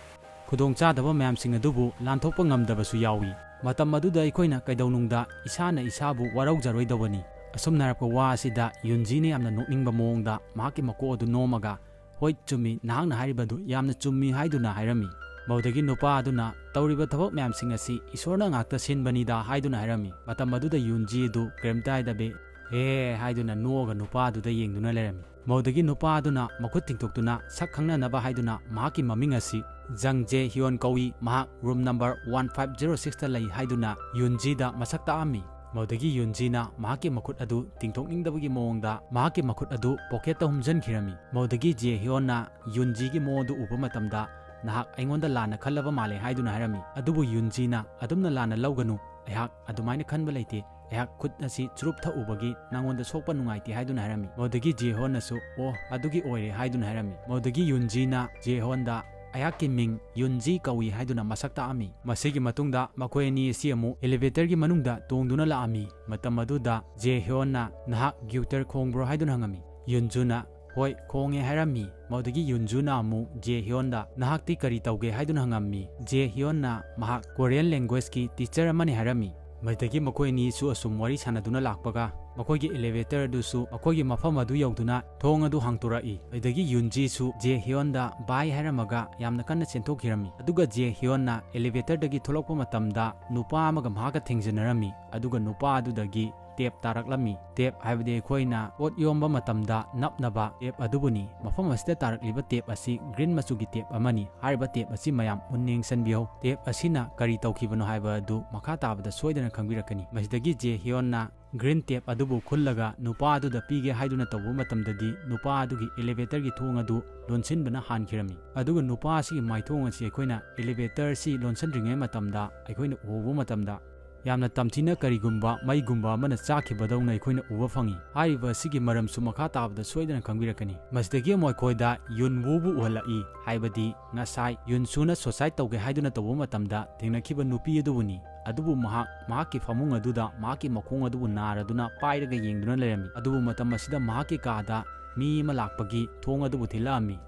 ꯈꯨꯗꯣꯡꯆꯥꯗꯕ ꯃꯌꯥꯝꯁꯤꯡ ꯑꯗꯨꯕꯨ ꯂꯥꯟꯊꯣꯛꯄ ꯉꯝꯗꯕꯁꯨ ꯌꯥꯎꯏ꯫ ꯃꯇꯝ ꯑꯗꯨꯗ ꯑꯩꯈꯣꯏꯅ ꯀꯩꯗꯧꯅꯨꯡꯗ ꯏꯁꯥꯅ ꯏꯁꯥꯕꯨ ꯋꯥꯔꯧꯖꯔꯣꯏꯗꯧꯕꯅꯤ"꯫ ꯑꯁꯨꯝꯅ ꯍꯥꯏꯔꯛꯄ ꯋꯥ ꯑꯁꯤꯗ ꯌꯨꯟꯖꯤꯅ ꯌꯥꯝꯅ ꯅꯣꯛꯅꯤꯡꯕ ꯃꯑꯣꯡꯗ ꯃꯍꯥꯛꯀꯤ ꯃꯀꯣꯛ ꯑꯗꯨ ꯅꯣꯝꯃꯒ, "ꯍꯣꯏ, ꯆꯨꯝꯃꯤ, ꯅꯍꯥꯛꯅ ꯍꯥꯏꯔꯤꯕꯗꯨ ꯌꯥꯝꯅ ꯆꯨꯝꯃꯤ" ꯍꯥꯏꯗꯨꯅ ꯍꯥꯏꯔꯝꯃꯤ꯫ ꯃꯗꯨꯗꯒꯤ ꯅꯨꯄꯥ ꯑꯗꯨꯅ, "ꯇꯧꯔꯤꯕ ꯊꯕꯛ ꯃꯌꯥꯝꯁꯤꯡ ꯑꯁꯤ ꯏꯁꯣꯔꯅ ꯉꯥꯛꯇ ꯁꯤꯟꯕꯅꯤꯗ" ꯍꯥꯏꯗꯨꯅ ꯍꯥꯏꯔꯝꯃꯤ꯫ ꯃꯇꯝ ꯑꯗꯨꯗ ꯌꯨꯟꯖꯤ ꯑꯗꯨ ꯀꯔꯤꯝꯇ ꯍꯥꯏꯗꯕꯤ, "ꯍꯦ" ꯍꯥꯏꯗꯨꯅ ꯅꯣꯛꯑꯒ ꯅꯨꯄꯥ ꯑꯗꯨꯗ ꯌꯦꯡꯗꯨꯅ ꯂꯩꯔꯝꯃꯤ꯫ ꯃꯗꯨꯗꯒꯤ ꯅꯨꯄꯥ ꯑꯗꯨꯅ ꯃꯈꯨꯠ ꯇꯤꯡꯊꯣꯛꯇꯨꯅ ꯁꯛ ꯈꯪꯅꯅꯕ ꯍꯥꯏꯗꯨꯅ ꯃꯍꯥꯛꯀꯤ ꯃꯃꯤꯡ ꯑꯁꯤ ꯖꯪ ꯖꯦ ꯍꯤꯌꯣꯟ ꯀꯧꯏ, ꯃꯍꯥꯛ room number one five zero six ꯇ ꯂꯩ ꯍꯥꯏꯗꯨꯅ ꯌꯨꯟꯖꯤꯗ ꯃꯁꯛ ꯇꯥꯛꯑꯝꯃꯤ꯫ ꯃꯗꯨꯗꯒꯤ ꯌꯨꯟꯖꯤꯅ ꯃꯍꯥꯛꯀꯤ ꯃꯈꯨꯠ ꯑꯗꯨ ꯇꯤꯡꯊꯣꯛꯅꯤꯡꯗꯕꯒꯤ ꯃꯑꯣꯡꯗ ꯃꯍꯥꯛꯀꯤ ꯃꯈꯨꯠ ꯑꯗꯨ pocket ꯇ ꯍꯨꯝꯖꯤꯟꯈꯤꯔꯝꯃꯤ꯫ ꯃꯗꯨꯗꯒꯤ ꯖꯦ ꯍꯤꯌꯣꯟꯅ ꯌꯨꯟꯖꯤꯒꯤ ꯃꯑꯣꯡ ꯑꯗꯨ ꯎꯕ ꯃꯇꯝꯗ, "ꯅꯍꯥꯛ ꯑꯩꯉꯣꯟꯗ ꯂꯥꯟꯅ ꯈꯜꯂꯕ ꯃꯥꯜꯂꯦ" ꯍꯥꯏꯗꯨꯅ ꯍꯥꯏꯔꯝꯃꯤ꯫ ꯑꯗꯨꯕꯨ ꯌꯨꯟꯖꯤꯅ, "ꯑꯗꯨꯝꯅ ꯂꯥꯟꯅ ꯂꯧꯒꯅꯨ, ꯑꯩꯍꯥꯛ ꯑꯗꯨꯃꯥꯏꯅ ꯈꯟꯕ ꯂꯩꯇꯦ꯫ ꯑꯩꯍꯥꯛ ꯈꯨꯠ ꯑꯁꯤ ꯆꯨꯔꯨꯞ ꯊꯛꯎꯕꯒꯤ ꯅꯉꯣꯟꯗ ꯁꯣꯛꯄ ꯅꯨꯡꯉꯥꯏꯇꯦ" ꯍꯥꯏꯗꯨꯅ ꯍꯥꯏꯔꯝꯃꯤ꯫ ꯃꯗꯨꯗꯒꯤ ꯖꯦ ꯍꯣꯟꯅꯁꯨ, "ꯑꯣ, ꯑꯗꯨꯒꯤ ꯑꯣꯏꯔꯦ" ꯍꯥꯏꯗꯨꯅ ꯍꯥꯏꯔꯝꯃꯤ꯫ ꯃꯗꯨꯗꯒꯤ ꯌꯨꯟꯖꯤꯅ ꯖꯦ ꯍꯣꯟꯗ, "ꯑꯩꯍꯥꯛꯀꯤ ꯃꯤꯡ ꯌꯨꯟꯖꯤ ꯀꯧꯏ" ꯍꯥꯏꯗꯨꯅ ꯃꯁꯛ ꯇꯥꯛꯑꯝꯃꯤ꯫ ꯃꯁꯤꯒꯤ ꯃꯇꯨꯡꯗ ꯃꯈꯣꯏ ꯑꯅꯤ ꯑꯁꯤ ꯑꯃꯨꯛ elevator ꯒꯤ ꯃꯅꯨꯡꯗ ꯇꯣꯡꯗꯨꯅ ꯂꯥꯛꯑꯝꯃꯤ꯫ ꯃꯇꯝ ꯑꯗꯨꯗ ꯖꯦ ꯍ꯭ꯌꯣꯟꯅ, "ꯅꯍꯥꯛ guitar ꯈꯣꯡꯕ꯭ꯔꯣ?" ꯍꯥꯏꯗꯨꯅ ꯍꯪꯉꯝꯃꯤ꯫ ꯌꯨꯟꯖꯨꯅ, "ꯍꯣꯏ, ꯈꯣꯡꯉꯦ" ꯍꯥꯏꯔꯝꯃꯤ꯫ ꯃꯗꯨꯗꯒꯤ ꯌꯨꯟꯖꯨꯅ ꯑꯃꯨꯛ ꯖꯦ ꯍ꯭ꯌꯣꯟꯗ, "ꯅꯍꯥꯛꯇꯤ ꯀꯔꯤ ꯇꯧꯒꯦ?" ꯍꯥꯏꯗꯨꯅ ꯍꯪꯉꯝꯃꯤ꯫ ꯖꯦ ꯍ꯭ꯌꯣꯟꯅ ꯃꯍꯥꯛ Korean language ꯀꯤ teacher ꯑꯃꯅꯤ ꯍꯥꯏꯔꯝꯃꯤ꯫ ꯃꯗꯨꯗꯒꯤ ꯃꯈꯣꯏ ꯑꯅꯤꯁꯨ ꯑꯁꯨꯝ ꯋꯥꯔꯤ ꯁꯥꯟꯅꯗꯨꯅ ꯂꯥꯛꯄꯒ, ꯃꯈꯣꯏꯒꯤ elevator ꯑꯗꯨꯁꯨ ꯃꯈꯣꯏꯒꯤ ꯃꯐꯝ ꯑꯗꯨ ꯌꯧꯗꯨꯅ ꯊꯣꯡ ꯑꯗꯨ ꯍꯥꯡꯇꯣꯔꯛꯏ꯫ ꯑꯗꯨꯗꯒꯤ ꯌꯨꯟꯖꯤꯁꯨ ꯖꯦ ꯍ꯭ꯌꯣꯟꯗ "bye" ꯍꯥꯏꯔꯝꯃꯒ ꯌꯥꯝꯅ ꯀꯟꯅ ꯆꯦꯟꯊꯣꯛꯈꯤꯔꯝꯃꯤ꯫ ꯑꯗꯨꯒ ꯖꯦ ꯍ꯭ꯌꯣꯟꯅ elevator ꯗꯒꯤ ꯊꯣꯛꯂꯛꯄ ꯃꯇꯝꯗ ꯅꯨꯄꯥ ꯑꯃꯒ ꯃꯍꯥꯛꯀ ꯊꯦꯡꯖꯤꯟꯅꯔꯝꯃꯤ꯫ ꯑꯗꯨꯒ ꯅꯨꯄꯥ ꯑꯗꯨꯗꯒꯤ tape ꯇꯥꯔꯛꯂꯝꯃꯤ꯫ Tape ꯍꯥꯏꯕꯗꯤ ꯑꯩꯈꯣꯏꯅ ꯄꯣꯠ ꯌꯣꯝꯕ ꯃꯇꯝꯗ ꯅꯞꯅꯕ tape ꯑꯗꯨꯕꯨꯅꯤ꯫ ꯃꯐꯝ ꯑꯁꯤꯗ ꯇꯥꯔꯛꯂꯤꯕ tape ꯑꯁꯤ green ꯃꯆꯨꯒꯤ tape ꯑꯃꯅꯤ꯫ ꯍꯥꯏꯔꯤꯕ tape ꯑꯁꯤ ꯃꯌꯥꯝ ꯃꯨꯟꯅ ꯌꯦꯡꯁꯤꯟꯕꯤꯍꯧ꯫ Tape ꯑꯁꯤꯅ ꯀꯔꯤ ꯇꯧꯈꯤꯕꯅꯣ ꯍꯥꯏꯕ ꯑꯗꯨ ꯃꯈꯥ ꯇꯥꯕꯗ ꯁꯣꯏꯗꯅ ꯈꯪꯕꯤꯔꯛꯀꯅꯤ꯫ ꯃꯁꯤꯗꯒꯤ ꯖꯦ ꯍ꯭ꯌꯣꯟꯅ green tape ꯑꯗꯨꯕꯨ ꯈꯨꯜꯂꯒ ꯅꯨꯄꯥ ꯑꯗꯨꯗ ꯄꯤꯒꯦ ꯍꯥꯏꯗꯨꯅ ꯇꯧꯕ ꯃꯇꯝꯗꯗꯤ, ꯅꯨꯄꯥ ꯑꯗꯨꯒꯤ elevator ꯒꯤ ꯊꯣꯡ ꯑꯗꯨ ꯂꯣꯟꯁꯤꯟꯕꯅ ꯍꯥꯟꯈꯤꯔꯝꯃꯤ꯫ ꯑꯗꯨꯒ ꯅꯨꯄꯥ ꯑꯁꯤꯒꯤ ꯃꯥꯏꯊꯣꯡ ꯑꯁꯤ ꯑꯩꯈꯣꯏꯅ elevator ꯑꯁꯤ ꯂꯣꯟꯁꯤꯟꯗ꯭ꯔꯤꯉꯩ ꯃꯇꯝꯗ ꯑꯩꯈꯣꯏꯅ ꯎꯍꯧꯕ ꯃꯇꯝꯗ, ꯌꯥꯝꯅ ꯇꯝꯊꯤꯅ ꯀꯔꯤꯒꯨꯝꯕ ꯃꯩꯒꯨꯝꯕ ꯑꯃꯅ ꯆꯥꯛꯈꯤꯕꯗꯧꯅ ꯑꯩꯈꯣꯏꯅ ꯎꯕ ꯐꯪꯉꯤ꯫ ꯍꯥꯏꯔꯤꯕ ꯑꯁꯤꯒꯤ ꯃꯔꯝꯁꯨ ꯃꯈꯥ ꯇꯥꯕꯗ ꯁꯣꯏꯗꯅ ꯈꯪꯕꯤꯔꯛꯀꯅꯤ꯫ ꯃꯁꯤꯗꯒꯤ ꯑꯃꯨꯛ ꯑꯩꯈꯣꯏꯗ ꯌꯨꯟꯋꯨꯕꯨ ꯎꯍꯜꯂꯛꯏ, ꯍꯥꯏꯕꯗꯤ ꯉꯁꯥꯏ ꯌꯨꯟꯁꯨꯅ suicide ꯇꯧꯒꯦ ꯍꯥꯏꯗꯨꯅ ꯇꯧꯕ ꯃꯇꯝꯗ ꯊꯦꯡꯅꯈꯤꯕ ꯅꯨꯄꯤ ꯑꯗꯨꯕꯨꯅꯤ꯫ ꯑꯗꯨꯕꯨ ꯃꯍꯥꯛ ꯃꯍꯥꯛꯀꯤ ꯐꯃꯨꯡ ꯑꯗꯨꯗ ꯃꯍꯥꯛꯀꯤ ꯃꯈꯣꯡ ꯑꯗꯨꯕꯨ ꯅꯥꯔꯗꯨꯅ ꯄꯥꯏꯔꯒ ꯌꯦꯡꯗꯨꯅ ꯂꯩꯔꯝꯃꯤ꯫ ꯑꯗꯨꯕꯨ ꯃꯇꯝ ꯑꯁꯤꯗ ꯃꯍꯥꯛꯀꯤ ꯀꯥꯗ ꯃꯤ ꯑꯃ ꯂꯥꯛꯄꯒꯤ ꯊꯣꯡ ꯑꯗꯨꯕꯨ ꯊꯤꯜꯂꯛꯑꯝꯃꯤ꯫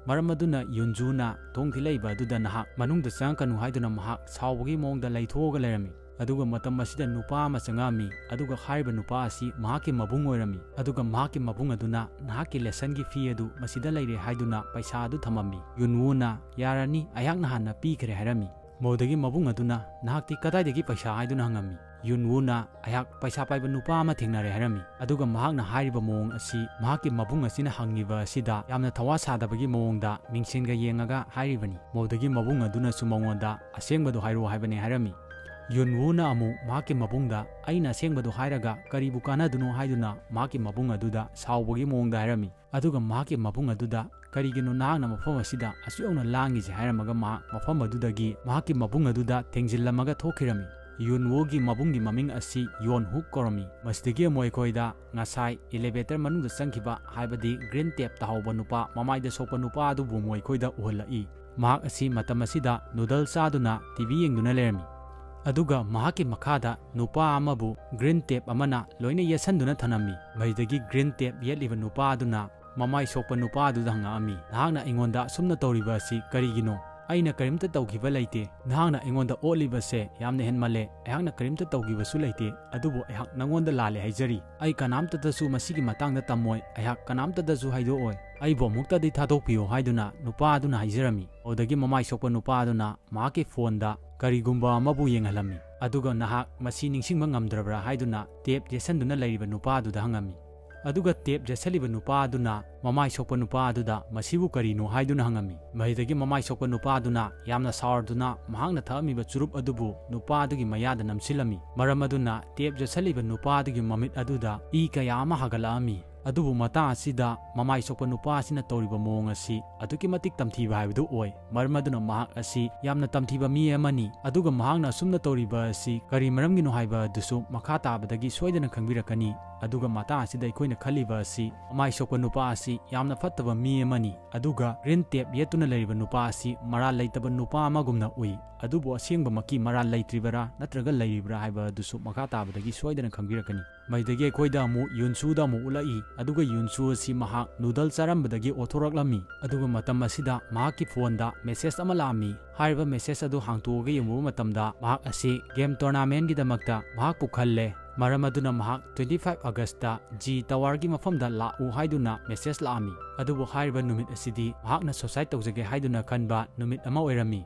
ꯃꯔꯝ ꯑꯗꯨꯅ ꯌꯨꯟꯖꯨꯅ ꯊꯣꯡ ꯊꯤꯜꯂꯛꯏꯕ ꯑꯗꯨꯗ ꯅꯍꯥꯛ ꯃꯅꯨꯡꯗ ꯆꯪꯉꯛꯀꯅꯨ ꯍꯥꯏꯗꯨꯅ ꯃꯍꯥꯛ ꯁꯥꯎꯕꯒꯤ ꯃꯑꯣꯡꯗ ꯂꯩꯊꯣꯛꯑꯒ ꯂꯩꯔꯝꯃꯤ꯫ ꯑꯗꯨꯒ ꯃꯇꯝ ꯑꯁꯤꯗ ꯅꯨꯄꯥ ꯑꯃ ꯆꯪꯉꯛꯑꯝꯃꯤ꯫ ꯑꯗꯨꯒ ꯍꯥꯏꯔꯤꯕ ꯅꯨꯄꯥ ꯑꯁꯤ ꯃꯍꯥꯛꯀꯤ ꯃꯕꯨꯡ ꯑꯣꯏꯔꯝꯃꯤ꯫ ꯑꯗꯨꯒ ꯃꯍꯥꯛꯀꯤ ꯃꯕꯨꯡ ꯑꯗꯨꯅ ꯅꯍꯥꯛꯀꯤ lesson ꯒꯤ fee ꯑꯗꯨ ꯃꯁꯤꯗ ꯂꯩꯔꯦ ꯍꯥꯏꯗꯨꯅ ꯄꯩꯁꯥ ꯑꯗꯨ ꯊꯝꯃꯝꯃꯤ꯫ ꯌꯨꯟꯋꯨꯅ, "ꯌꯥꯔꯅꯤ, ꯑꯩꯍꯥꯛꯅ ꯍꯥꯟꯅ ꯄꯤꯈ꯭ꯔꯦ" ꯍꯥꯏꯔꯝꯃꯤ꯫ ꯃꯗꯨꯗꯒꯤ ꯃꯕꯨꯡ ꯑꯗꯨꯅ, "ꯅꯍꯥꯛꯇꯤ ꯀꯗꯥꯏꯗꯒꯤ ꯄꯩꯁꯥ?" ꯍꯥꯏꯗꯨꯅ ꯍꯪꯉꯝꯃꯤ꯫ ꯌꯨꯟꯋꯨꯅ, "ꯑꯩꯍꯥꯛ ꯄꯩꯁꯥ ꯄꯥꯏꯕ ꯅꯨꯄꯥ ꯑꯃ ꯊꯦꯡꯅꯔꯦ" ꯍꯥꯏꯔꯝꯃꯤ꯫ ꯑꯗꯨꯒ ꯃꯍꯥꯛꯅ ꯍꯥꯏꯔꯤꯕ ꯃꯑꯣꯡ ꯑꯁꯤ ꯃꯍꯥꯛꯀꯤ ꯃꯕꯨꯡ ꯑꯁꯤꯅ ꯍꯪꯉꯤꯕ ꯑꯁꯤꯗ ꯌꯥꯝꯅ ꯊꯋꯥ ꯁꯥꯗꯕꯒꯤ ꯃꯑꯣꯡꯗ ꯃꯤꯡꯁꯦꯟꯒ ꯌꯦꯡꯉꯒ ꯍꯥꯏꯔꯤꯕꯅꯤ꯫ ꯃꯗꯨꯗꯒꯤ ꯃꯕꯨꯡ ꯑꯗꯨꯅꯁꯨ ꯃꯉꯣꯟꯗ "ꯑꯁꯦꯡꯕꯗꯨ ꯍꯥꯏꯔꯛꯑꯣ" ꯍꯥꯏꯕꯅꯤ ꯍꯥꯏꯔꯝꯃꯤ꯫ ꯌꯨꯟꯋꯨꯅ ꯑꯃꯨꯛ ꯃꯍꯥꯛꯀꯤ ꯃꯕꯨꯡꯗ, "ꯑꯩꯅ ꯑꯁꯦꯡꯕꯗꯨ ꯍꯥꯏꯔꯒ ꯀꯔꯤꯕꯨ ꯀꯥꯟꯅꯗꯨꯅꯣ?" ꯍꯥꯏꯗꯨꯅ ꯃꯍꯥꯛꯀꯤ ꯃꯕꯨꯡ ꯑꯗꯨꯗ ꯁꯥꯎꯕꯒꯤ ꯃꯑꯣꯡꯗ ꯍꯥꯏꯔꯝꯃꯤ꯫ ꯑꯗꯨꯒ ꯃꯍꯥꯛꯀꯤ ꯃꯕꯨꯡ ꯑꯗꯨꯗ, "ꯀꯔꯤꯒꯤꯅꯣ ꯅꯍꯥꯛꯅ ꯃꯐꯝ ꯑꯁꯤꯗ ꯑꯁꯨꯛ ꯌꯧꯅ ꯂꯥꯡꯉꯤꯁꯦ?" ꯍꯥꯏꯔꯝꯃꯒ ꯃꯍꯥꯛ ꯃꯐꯝ ꯑꯗꯨꯗꯒꯤ ꯃꯍꯥꯛꯀꯤ ꯃꯕꯨꯡ ꯑꯗꯨꯗ ꯊꯦꯡꯖꯤꯜꯂꯝꯃꯒ ꯊꯣꯛꯈꯤꯔꯝꯃꯤ꯫ ꯌꯨꯟꯋꯨꯒꯤ ꯃꯕꯨꯡꯒꯤ ꯃꯃꯤꯡ ꯑꯁꯤ ꯌꯣꯟ ꯍꯨꯛ ꯀꯧꯔꯝꯃꯤ꯫ ꯃꯁꯤꯗꯒꯤ ꯑꯃꯨꯛ ꯑꯩꯈꯣꯏꯗ ꯉꯁꯥꯏ elevator ꯃꯅꯨꯡꯗ ꯆꯪꯈꯤꯕ, ꯍꯥꯏꯕꯗꯤ green tape ꯇꯥꯍꯧꯕ ꯅꯨꯄꯥ, ꯃꯃꯥꯏꯗ ꯁꯣꯛꯄ ꯅꯨꯄꯥ ꯑꯗꯨꯕꯨ ꯑꯃꯨꯛ ꯑꯩꯈꯣꯏꯗ ꯎꯍꯜꯂꯛꯏ꯫ ꯃꯍꯥꯛ ꯑꯁꯤ ꯃꯇꯝ ꯑꯁꯤꯗ ꯅꯨꯗꯜ ꯆꯥꯗꯨꯅ ꯇꯤ ꯚꯤ ꯌꯦꯡꯗꯨꯅ ꯂꯩꯔꯝꯃꯤ꯫ ꯑꯗꯨꯒ ꯃꯍꯥꯛꯀꯤ ꯃꯈꯥꯗ ꯅꯨꯄꯥ ꯑꯃꯕꯨ ꯒ꯭ꯔꯤꯟ ꯇꯦꯞ ꯑꯃꯅ ꯂꯣꯏꯅ ꯌꯦꯠꯁꯟꯗꯨꯅ ꯊꯅꯝꯃꯤ꯫ ꯃꯁꯤꯗꯒꯤ ꯒ꯭ꯔꯤꯟ ꯇꯦꯞ ꯌꯦꯠꯂꯤꯕ ꯅꯨꯄꯥ ꯑꯗꯨꯅ ꯃꯃꯥꯏ ꯁꯣꯛꯄ ꯅꯨꯄꯥ ꯑꯗꯨꯗ ꯍꯪꯉꯛꯑꯝꯃꯤ, "ꯅꯍꯥꯛꯅ ꯑꯩꯉꯣꯟꯗ ꯑꯁꯨꯝꯅ ꯇꯧꯔꯤꯕ ꯑꯁꯤ ꯀꯔꯤꯒꯤꯅꯣ? ꯑꯩꯅ ꯀꯔꯤꯝꯇ ꯇꯧꯈꯤꯕ ꯂꯩꯇꯦ꯫ ꯅꯍꯥꯛꯅ ꯑꯩꯉꯣꯟꯗ ꯑꯣꯠꯂꯤꯕꯁꯦ ꯌꯥꯝꯅ ꯍꯦꯟꯃꯜꯂꯦ꯫ ꯑꯩꯍꯥꯛꯅ ꯀꯔꯤꯝꯇ ꯇꯧꯈꯤꯕꯁꯨ ꯂꯩꯇꯦ, ꯑꯗꯨꯕꯨ ꯑꯩꯍꯥꯛ ꯅꯉꯣꯟꯗ ꯂꯥꯜꯂꯦ ꯍꯥꯏꯖꯔꯤ꯫ ꯑꯩ ꯀꯅꯥꯝꯇꯗꯁꯨ ꯃꯁꯤꯒꯤ ꯃꯇꯥꯡꯗ ꯇꯝꯃꯣꯏ, ꯑꯩꯍꯥꯛ ꯀꯅꯥꯝꯇꯗꯁꯨ ꯍꯥꯏꯗꯣꯛꯑꯣꯏ꯫ ꯑꯩꯕꯨ ꯑꯃꯨꯛꯇꯗꯤ ꯊꯥꯗꯣꯛꯄꯤꯌꯨ" ꯍꯥꯏꯗꯨꯅ ꯅꯨꯄꯥ ꯑꯗꯨꯅ ꯍꯥꯏꯖꯔꯝꯃꯤ꯫ ꯑꯗꯨꯗꯒꯤ ꯃꯃꯥꯏ ꯁꯣꯛꯄ ꯅꯨꯄꯥ ꯑꯗꯨꯅ ꯃꯍꯥꯛꯀꯤ ꯐꯣꯟꯗ ꯀꯔꯤꯒꯨꯝꯕ ꯑꯃꯕꯨ ꯌꯦꯡꯍꯜꯂꯝꯃꯤ꯫ ꯑꯗꯨꯒ "ꯅꯍꯥꯛ ꯃꯁꯤ ꯅꯤꯡꯁꯤꯡꯕ ꯉꯝꯗ꯭ꯔꯕ꯭ꯔꯥ?" ꯍꯥꯏꯗꯨꯅ ꯇꯦꯞ ꯌꯦꯠꯁꯟꯗꯨꯅ ꯂꯩꯔꯤꯕ ꯅꯨꯄꯥ ꯑꯗꯨꯗ ꯍꯪꯉꯝꯃꯤ꯫ ꯑꯗꯨꯒ ꯇꯦꯞ ꯌꯦꯠꯁꯜꯂꯤꯕ ꯅꯨꯄꯥ ꯑꯗꯨꯅ ꯃꯃꯥꯏ ꯁꯣꯛꯄ ꯅꯨꯄꯥ ꯑꯗꯨꯗ "ꯃꯁꯤꯕꯨ ꯀꯔꯤꯅꯣ?" ꯍꯥꯏꯗꯨꯅ ꯍꯪꯉꯝꯃꯤ꯫ ꯃꯁꯤꯗꯒꯤ ꯃꯃꯥꯏ ꯁꯣꯛꯄ ꯅꯨꯄꯥ ꯑꯗꯨꯅ ꯌꯥꯝꯅ ꯁꯥꯎꯔꯗꯨꯅ ꯃꯍꯥꯛꯅ ꯊꯛꯑꯝꯃꯤꯕ ꯆꯨꯔꯨꯞ ꯑꯗꯨꯕꯨ ꯅꯨꯄꯥ ꯑꯗꯨꯒꯤ ꯃꯌꯥꯗ ꯅꯝꯁꯤꯜꯂꯝꯃꯤ꯫ ꯃꯔꯝ ꯑꯗꯨꯅ ꯇꯦꯞ ꯌꯦꯠꯁꯜꯂꯤꯕ ꯅꯨꯄꯥ ꯑꯗꯨꯒꯤ ꯃꯃꯤꯠ ꯑꯗꯨꯗ ꯏ ꯀꯌꯥ ꯑꯃ ꯍꯥꯒꯠꯂꯛꯑꯝꯃꯤ꯫ ꯑꯗꯨꯕꯨ ꯃꯇꯥꯡ ꯑꯁꯤꯗ ꯃꯃꯥꯏ ꯁꯣꯛꯄ ꯅꯨꯄꯥ ꯑꯁꯤꯅ ꯇꯧꯔꯤꯕ ꯃꯑꯣꯡ ꯑꯁꯤ ꯑꯗꯨꯛꯀꯤ ꯃꯇꯤꯛ ꯇꯝꯊꯤꯕ ꯍꯥꯏꯕꯗꯨ ꯑꯣꯏ꯫ ꯃꯔꯝ ꯑꯗꯨꯅ ꯃꯍꯥꯛ ꯑꯁꯤ ꯌꯥꯝꯅ ꯇꯝꯊꯤꯕ ꯃꯤ ꯑꯃꯅꯤ꯫ ꯑꯗꯨꯒ ꯃꯍꯥꯛꯅ ꯑꯁꯨꯝꯅ ꯇꯧꯔꯤꯕ ꯑꯁꯤ ꯀꯔꯤ ꯃꯔꯝꯒꯤꯅꯣ ꯍꯥꯏꯕ ꯑꯗꯨꯁꯨ ꯃꯈꯥ ꯇꯥꯕꯗꯒꯤ ꯁꯣꯏꯗꯅ ꯈꯪꯕꯤꯔꯛꯀꯅꯤ꯫ ꯑꯗꯨꯒ ꯃꯇꯥꯡ ꯑꯁꯤꯗ ꯑꯩꯈꯣꯏꯅ ꯈꯜꯂꯤꯕ ꯑꯁꯤ ꯃꯃꯥꯏ ꯁꯣꯛꯄ ꯅꯨꯄꯥ ꯑꯁꯤ ꯌꯥꯝꯅ ꯐꯠꯇꯕ ꯃꯤ ꯑꯃꯅꯤ꯫ ꯑꯗꯨꯒ ꯒ꯭ꯔꯤꯟ ꯇꯦꯞ ꯌꯦꯠꯇꯨꯅ ꯂꯩꯔꯤꯕ ꯅꯨꯄꯥ ꯑꯁꯤ ꯃꯔꯥꯜ ꯂꯩꯇꯕ ꯅꯨꯄꯥ ꯑꯃꯒꯨꯝꯅ ꯎꯏ꯫ ꯑꯗꯨꯕꯨ ꯑꯁꯦꯡꯕꯃꯛꯀꯤ ꯃꯔꯥꯜ ꯂꯩꯇ꯭ꯔꯤꯕꯔꯥ ꯅꯠꯇ꯭ꯔꯒ ꯂꯩꯔꯤꯕ꯭ꯔꯥ ꯍꯥꯏꯕ ꯑꯗꯨꯁꯨ ꯃꯈꯥ ꯇꯥꯕꯗꯒꯤ ꯁꯣꯏꯗꯅ ꯈꯪꯕꯤꯔꯛꯀꯅꯤ꯫ ꯃꯁꯤꯗꯒꯤ ꯑꯩꯈꯣꯏꯗ ꯑꯃꯨꯛ ꯌꯨꯟꯁꯨꯗ ꯑꯃꯨꯛ ꯎꯠꯂꯛꯏ꯫ ꯑꯗꯨꯒ ꯌꯨꯟꯁꯨ ꯑꯁꯤ ꯃꯍꯥꯛ ꯅꯨꯗꯜ ꯆꯥꯔꯝꯕꯗꯒꯤ ꯑꯣꯊꯣꯔꯛꯂꯝꯃꯤ꯫ ꯑꯗꯨꯒ ꯃꯇꯝ ꯑꯁꯤꯗ ꯃꯍꯥꯛꯀꯤ ꯐꯣꯟꯗ ꯃꯦꯁꯦꯖ ꯑꯃ ꯂꯥꯛꯑꯝꯃꯤ꯫ ꯍꯥꯏꯔꯤꯕ ꯃꯦꯁꯦꯖ ꯑꯗꯨ ꯍꯥꯡꯇꯣꯛꯑꯒ ꯌꯦꯡꯉꯨꯕ ꯃꯇꯝꯗ ꯃꯍꯥꯛ ꯑꯁꯤ ꯒꯦꯝ ꯇꯣꯔꯅꯥꯃꯦꯟꯒꯤꯗꯃꯛꯇ ꯃꯍꯥꯛꯄꯨ ꯈꯜꯂꯦ꯫ ꯃꯔꯝ ꯑꯗꯨꯅ ꯃꯍꯥꯛ twenty five Augustꯇ ꯖꯤ ꯇꯋꯥꯔꯒꯤ ꯃꯐꯝꯗ ꯂꯥꯛꯎ ꯍꯥꯏꯗꯨꯅ ꯃꯦꯁꯦꯖ ꯂꯥꯛꯑꯝꯃꯤ꯫ ꯑꯗꯨꯕꯨ ꯍꯥꯏꯔꯤꯕ ꯅꯨꯃꯤꯠ ꯑꯁꯤꯗꯤ ꯃꯍꯥꯛꯅ ꯁꯨꯁꯥꯏꯗ ꯇꯧꯖꯒꯦ ꯍꯥꯏꯗꯨꯅ ꯈꯟꯕ ꯅꯨꯃꯤꯠ ꯑꯃ ꯑꯣꯏꯔꯝꯃꯤ꯫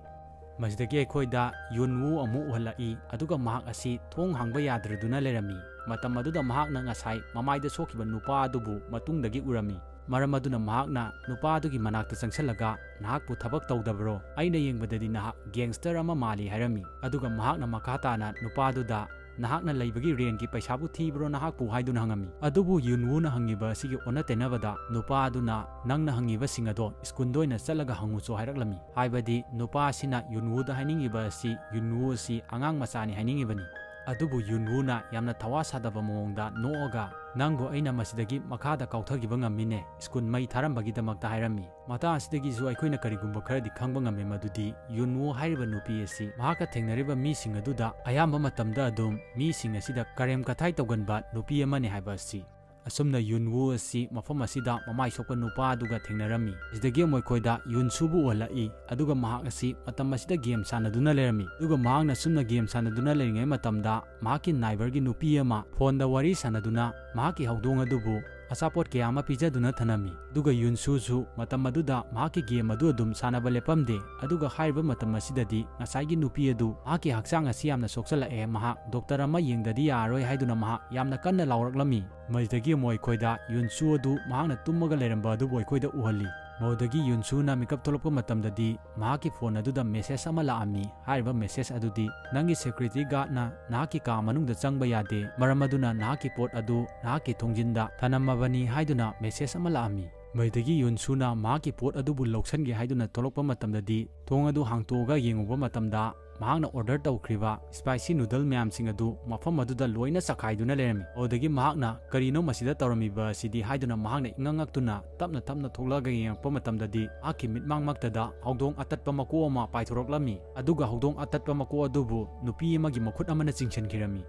ꯃꯁꯤꯗꯒꯤ ꯑꯩꯈꯣꯏꯗ ꯌꯨꯟ ꯋꯨ ꯑꯃꯨꯛ ꯎꯍꯜꯂꯛꯏ, ꯑꯗꯨꯒ ꯃꯍꯥꯛ ꯑꯁꯤ ꯊꯣꯡ ꯍꯥꯡꯕ ꯌꯥꯗ꯭ꯔꯗꯨꯅ ꯂꯩꯔꯝꯃꯤ꯫ ꯃꯇꯝ ꯑꯗꯨꯗ ꯃꯍꯥꯛꯅ ꯉꯁꯥꯏ ꯃꯃꯥꯏꯗ ꯁꯣꯛꯈꯤꯕ ꯅꯨꯄꯥ ꯑꯗꯨꯕꯨ ꯃꯇꯨꯡꯗꯒꯤ ꯎꯔꯝꯃꯤ꯫ ꯃꯔꯝ ꯑꯗꯨꯅ ꯃꯍꯥꯛꯅ ꯅꯨꯄꯥ ꯑꯗꯨꯒꯤ ꯃꯅꯥꯛꯇ ꯆꯪꯁꯤꯜꯂꯒ, "ꯅꯍꯥꯛꯄꯨ ꯊꯕꯛ ꯇꯧꯗꯕ꯭ꯔꯣ? ꯑꯩꯅ ꯌꯦꯡꯕꯗꯗꯤ ꯅꯍꯥꯛ ꯒꯦꯡꯁꯇꯔ ꯑꯃ ꯃꯥꯜꯂꯤ" ꯍꯥꯏꯔꯝꯃꯤ꯫ ꯑꯗꯨꯒ ꯃꯍꯥꯛꯅ ꯃꯈꯥ ꯇꯥꯅ ꯅꯨꯄꯥ ꯑꯗꯨꯗ, "ꯅꯍꯥꯛꯅ ꯂꯩꯕꯒꯤ ꯔꯦꯟꯒꯤ ꯄꯩꯁꯥꯕꯨ ꯊꯤꯕ꯭ꯔꯣ ꯅꯍꯥꯛꯄꯨ?" ꯍꯥꯏꯗꯨꯅ ꯍꯪꯉꯝꯃꯤ꯫ ꯑꯗꯨꯕꯨ ꯌꯨꯟ ꯋꯨꯅ ꯍꯪꯉꯤꯕ ꯑꯁꯤꯒꯤ ꯑꯣꯟꯅ ꯇꯩꯅꯕꯗ ꯅꯨꯄꯥ ꯑꯗꯨꯅ, "ꯅꯪꯅ ꯍꯪꯉꯤꯕꯁꯤꯡ ꯑꯗꯣ ꯁ꯭ꯀꯨꯜꯗ ꯑꯣꯏꯅ ꯆꯠꯂꯒ ꯍꯪꯉꯨꯆꯣ" ꯍꯥꯏꯔꯛꯂꯝꯃꯤ꯫ ꯍꯥꯏꯕꯗꯤ ꯅꯨꯄꯥ ꯑꯁꯤꯅ ꯌꯨꯟ ꯋꯨꯗ ꯍꯥꯏꯅꯤꯡꯉꯤꯕ ꯑꯁꯤ ꯌꯨꯟ ꯋꯨ ꯑꯁꯤ ꯑꯉꯥꯡ ꯃꯆꯥꯅꯤ ꯍꯥꯏꯅꯤꯡꯉꯤꯕꯅꯤ꯫ ꯑꯗꯨꯕꯨ ꯌꯨꯟꯋꯨꯅ ꯌꯥꯝꯅ ꯊꯋꯥ ꯁꯥꯗꯕ ꯃꯑꯣꯡꯗ ꯅꯣꯛꯑꯒ, "ꯅꯪꯕꯨ ꯑꯩꯅ ꯃꯁꯤꯗꯒꯤ ꯃꯈꯥꯗ ꯀꯥꯎꯊꯈꯤꯕ ꯉꯝꯃꯤꯅꯦ, ꯁ꯭ꯀꯨꯜ ꯃꯩ ꯊꯥꯔꯝꯕꯒꯤꯗꯃꯛꯇ" ꯍꯥꯏꯔꯝꯃꯤ꯫ ꯃꯇꯥꯡ ꯑꯁꯤꯗꯒꯤꯁꯨ ꯑꯩꯈꯣꯏꯅ ꯀꯔꯤꯒꯨꯝꯕ ꯈꯔꯗꯤ ꯈꯪꯕ ꯉꯝꯃꯤ, ꯃꯗꯨꯗꯤ ꯌꯨꯟꯋꯨ ꯍꯥꯏꯔꯤꯕ ꯅꯨꯄꯤ ꯑꯁꯤ ꯃꯍꯥꯛꯀ ꯊꯦꯡꯅꯔꯤꯕ ꯃꯤꯁꯤꯡ ꯑꯗꯨꯗ ꯑꯌꯥꯝꯕ ꯃꯇꯝꯗ ꯑꯗꯨꯝ ꯃꯤꯁꯤꯡ ꯑꯁꯤꯗ ꯀꯔꯦꯝ ꯀꯊꯥꯏ ꯇꯧꯒꯟꯕ ꯅꯨꯄꯤ ꯑꯃꯅꯤ ꯍꯥꯏꯕ ꯑꯁꯤ꯫ ꯑꯁꯨꯝꯅ ꯌꯨꯟꯋꯨ ꯑꯁꯤ ꯃꯐꯝ ꯑꯁꯤꯗ ꯃꯃꯥꯏ ꯁꯣꯛꯄ ꯅꯨꯄꯥ ꯑꯗꯨꯒ ꯊꯦꯡꯅꯔꯝꯃꯤ꯫ ꯁꯤꯗꯒꯤ ꯑꯃꯨꯛ ꯑꯩꯈꯣꯏꯗ ꯌꯨꯟꯁꯨꯕꯨ ꯎꯍꯜꯂꯛꯏ, ꯑꯗꯨꯒ ꯃꯍꯥꯛ ꯑꯁꯤ ꯃꯇꯝ ꯑꯁꯤꯗ ꯒꯦꯝ ꯁꯥꯟꯅꯗꯨꯅ ꯂꯩꯔꯝꯃꯤ꯫ ꯑꯗꯨꯒ ꯃꯍꯥꯛꯅ ꯑꯁꯨꯝꯅ ꯒꯦꯝ ꯁꯥꯟꯅꯗꯨꯅ ꯂꯩꯔꯤꯉꯩ ꯃꯇꯝꯗ ꯃꯍꯥꯛꯀꯤ ꯅꯥꯏꯕꯔꯒꯤ ꯅꯨꯄꯤ ꯑꯃ ꯐꯣꯟꯗ ꯋꯥꯔꯤ ꯁꯥꯟꯅꯗꯨꯅ ꯃꯍꯥꯛꯀꯤ ꯍꯧꯗꯣꯡ ꯑꯗꯨꯕꯨ ꯑꯆꯥꯄꯣꯠ ꯀꯌꯥ ꯑꯃ ꯄꯤꯖꯗꯨꯅ ꯊꯅꯝꯃꯤ꯫ ꯑꯗꯨꯒ ꯌꯨꯟꯁꯨꯁꯨ ꯃꯇꯝ ꯑꯗꯨꯗ ꯃꯍꯥꯛꯀꯤ ꯒꯦꯝ ꯑꯗꯨ ꯑꯗꯨꯝ ꯁꯥꯟꯅꯕ ꯂꯦꯞꯄꯝꯗꯦ꯫ ꯑꯗꯨꯒ ꯍꯥꯏꯔꯤꯕ ꯃꯇꯝ ꯑꯁꯤꯗꯗꯤ ꯉꯁꯥꯏꯒꯤ ꯅꯨꯄꯤ ꯑꯗꯨ ꯃꯍꯥꯛꯀꯤ ꯍꯛꯆꯥꯡ ꯑꯁꯤ ꯌꯥꯝꯅ ꯁꯣꯛꯆꯜꯂꯛꯑꯦ, ꯃꯍꯥꯛ ꯗꯣꯛꯇꯔ ꯑꯃ ꯌꯦꯡꯗꯗꯤ ꯌꯥꯔꯔꯣꯏ ꯍꯥꯏꯗꯨꯅ ꯃꯍꯥꯛ ꯌꯥꯝꯅ ꯀꯟꯅ ꯂꯥꯎꯔꯛꯂꯝꯃꯤ꯫ ꯃꯁꯤꯗꯒꯤ ꯑꯃꯨꯛ ꯑꯩꯈꯣꯏꯗ ꯌꯨꯟꯁꯨ ꯑꯗꯨ ꯃꯍꯥꯛꯅ ꯇꯨꯝꯃꯒ ꯂꯩꯔꯝꯕ ꯑꯗꯨꯕꯨ ꯑꯩꯈꯣꯏꯗ ꯎꯍꯜꯂꯤ꯫ ꯃꯗꯨꯗꯒꯤ ꯌꯨꯟꯁꯨꯅ ꯃꯤꯀꯞ ꯊꯣꯛꯂꯛꯄ ꯃꯇꯝꯗꯗꯤ ꯃꯍꯥꯛꯀꯤ ꯐꯣꯟ ꯑꯗꯨꯗ ꯃꯦꯁꯦꯖ ꯑꯃ ꯂꯥꯛꯑꯝꯃꯤ꯫ ꯍꯥꯏꯔꯤꯕ ꯃꯦꯁꯦꯖ ꯑꯗꯨꯗꯤ, "ꯅꯪꯒꯤ ꯁꯦꯀ꯭ꯌꯨꯔꯤꯇꯤ ꯒꯥꯔꯗꯅ ꯅꯍꯥꯛꯀꯤ ꯀꯥ ꯃꯅꯨꯡꯗ ꯆꯪꯕ ꯌꯥꯗꯦ, ꯃꯔꯝ ꯑꯗꯨꯅ ꯅꯍꯥꯛꯀꯤ ꯄꯣꯠ ꯑꯗꯨ ꯅꯍꯥꯛꯀꯤ ꯊꯣꯡꯖꯤꯟꯗ ꯊꯅꯝꯃꯕꯅꯤ" ꯍꯥꯏꯗꯨꯅ ꯃꯦꯁꯦꯖ ꯑꯃ ꯂꯥꯛꯑꯝꯃꯤ꯫ ꯃꯗꯨꯗꯒꯤ ꯌꯨꯟꯁꯨꯅ ꯃꯍꯥꯛꯀꯤ ꯄꯣꯠ ꯑꯗꯨꯕꯨ ꯂꯧꯁꯤꯟꯒꯦ ꯍꯥꯏꯗꯨꯅ ꯊꯣꯛꯂꯛꯄ ꯃꯇꯝꯗꯗꯤ, ꯊꯣꯡ ꯑꯗꯨ ꯍꯥꯡꯇꯣꯛꯑꯒ ꯌꯦꯡꯉꯨꯕ ꯃꯇꯝꯗ, ꯃꯍꯥꯛꯅ ꯑꯣꯔꯗꯔ ꯇꯧꯈ꯭ꯔꯤꯕ ꯁ꯭ꯄꯥꯏꯁꯤ ꯅꯨꯗꯜ ꯃꯌꯥꯝꯁꯤꯡ ꯑꯗꯨ ꯃꯐꯝ ꯑꯗꯨꯗ ꯂꯣꯏꯅ ꯆꯈꯥꯏꯗꯨꯅ ꯂꯩꯔꯝꯃꯤ꯫ ꯑꯗꯨꯗꯒꯤ ꯃꯍꯥꯛꯅ, "ꯀꯔꯤꯅꯣ ꯃꯁꯤꯗ ꯇꯧꯔꯝꯃꯤꯕ ꯑꯁꯤꯗꯤ?" ꯍꯥꯏꯗꯨꯅ ꯃꯍꯥꯛꯅ ꯏꯉꯛ ꯉꯛꯇꯨꯅ ꯇꯞꯅ ꯇꯞꯅ ꯊꯣꯛꯂꯛꯑꯒ ꯌꯦꯡꯉꯛꯄ ꯃꯇꯝꯗꯗꯤ, ꯃꯍꯥꯛꯀꯤ ꯃꯤꯠꯃꯥꯡꯃꯛꯇꯗ ꯍꯧꯗꯣꯡ ꯑꯇꯠꯄ ꯃꯀꯣꯛ ꯑꯃ ꯄꯥꯏꯊꯣꯔꯛꯂꯝꯃꯤ꯫ ꯑꯗꯨꯒ ꯍꯧꯗꯣꯡ ꯑꯇꯠꯄ ꯃꯀꯣꯛ ꯑꯗꯨꯕꯨ ꯅꯨꯄꯤ ꯑꯃꯒꯤ ꯃꯈꯨꯠ ꯑꯃꯅ ꯆꯤꯡꯁꯤꯟꯈꯤꯔꯝꯃꯤ꯫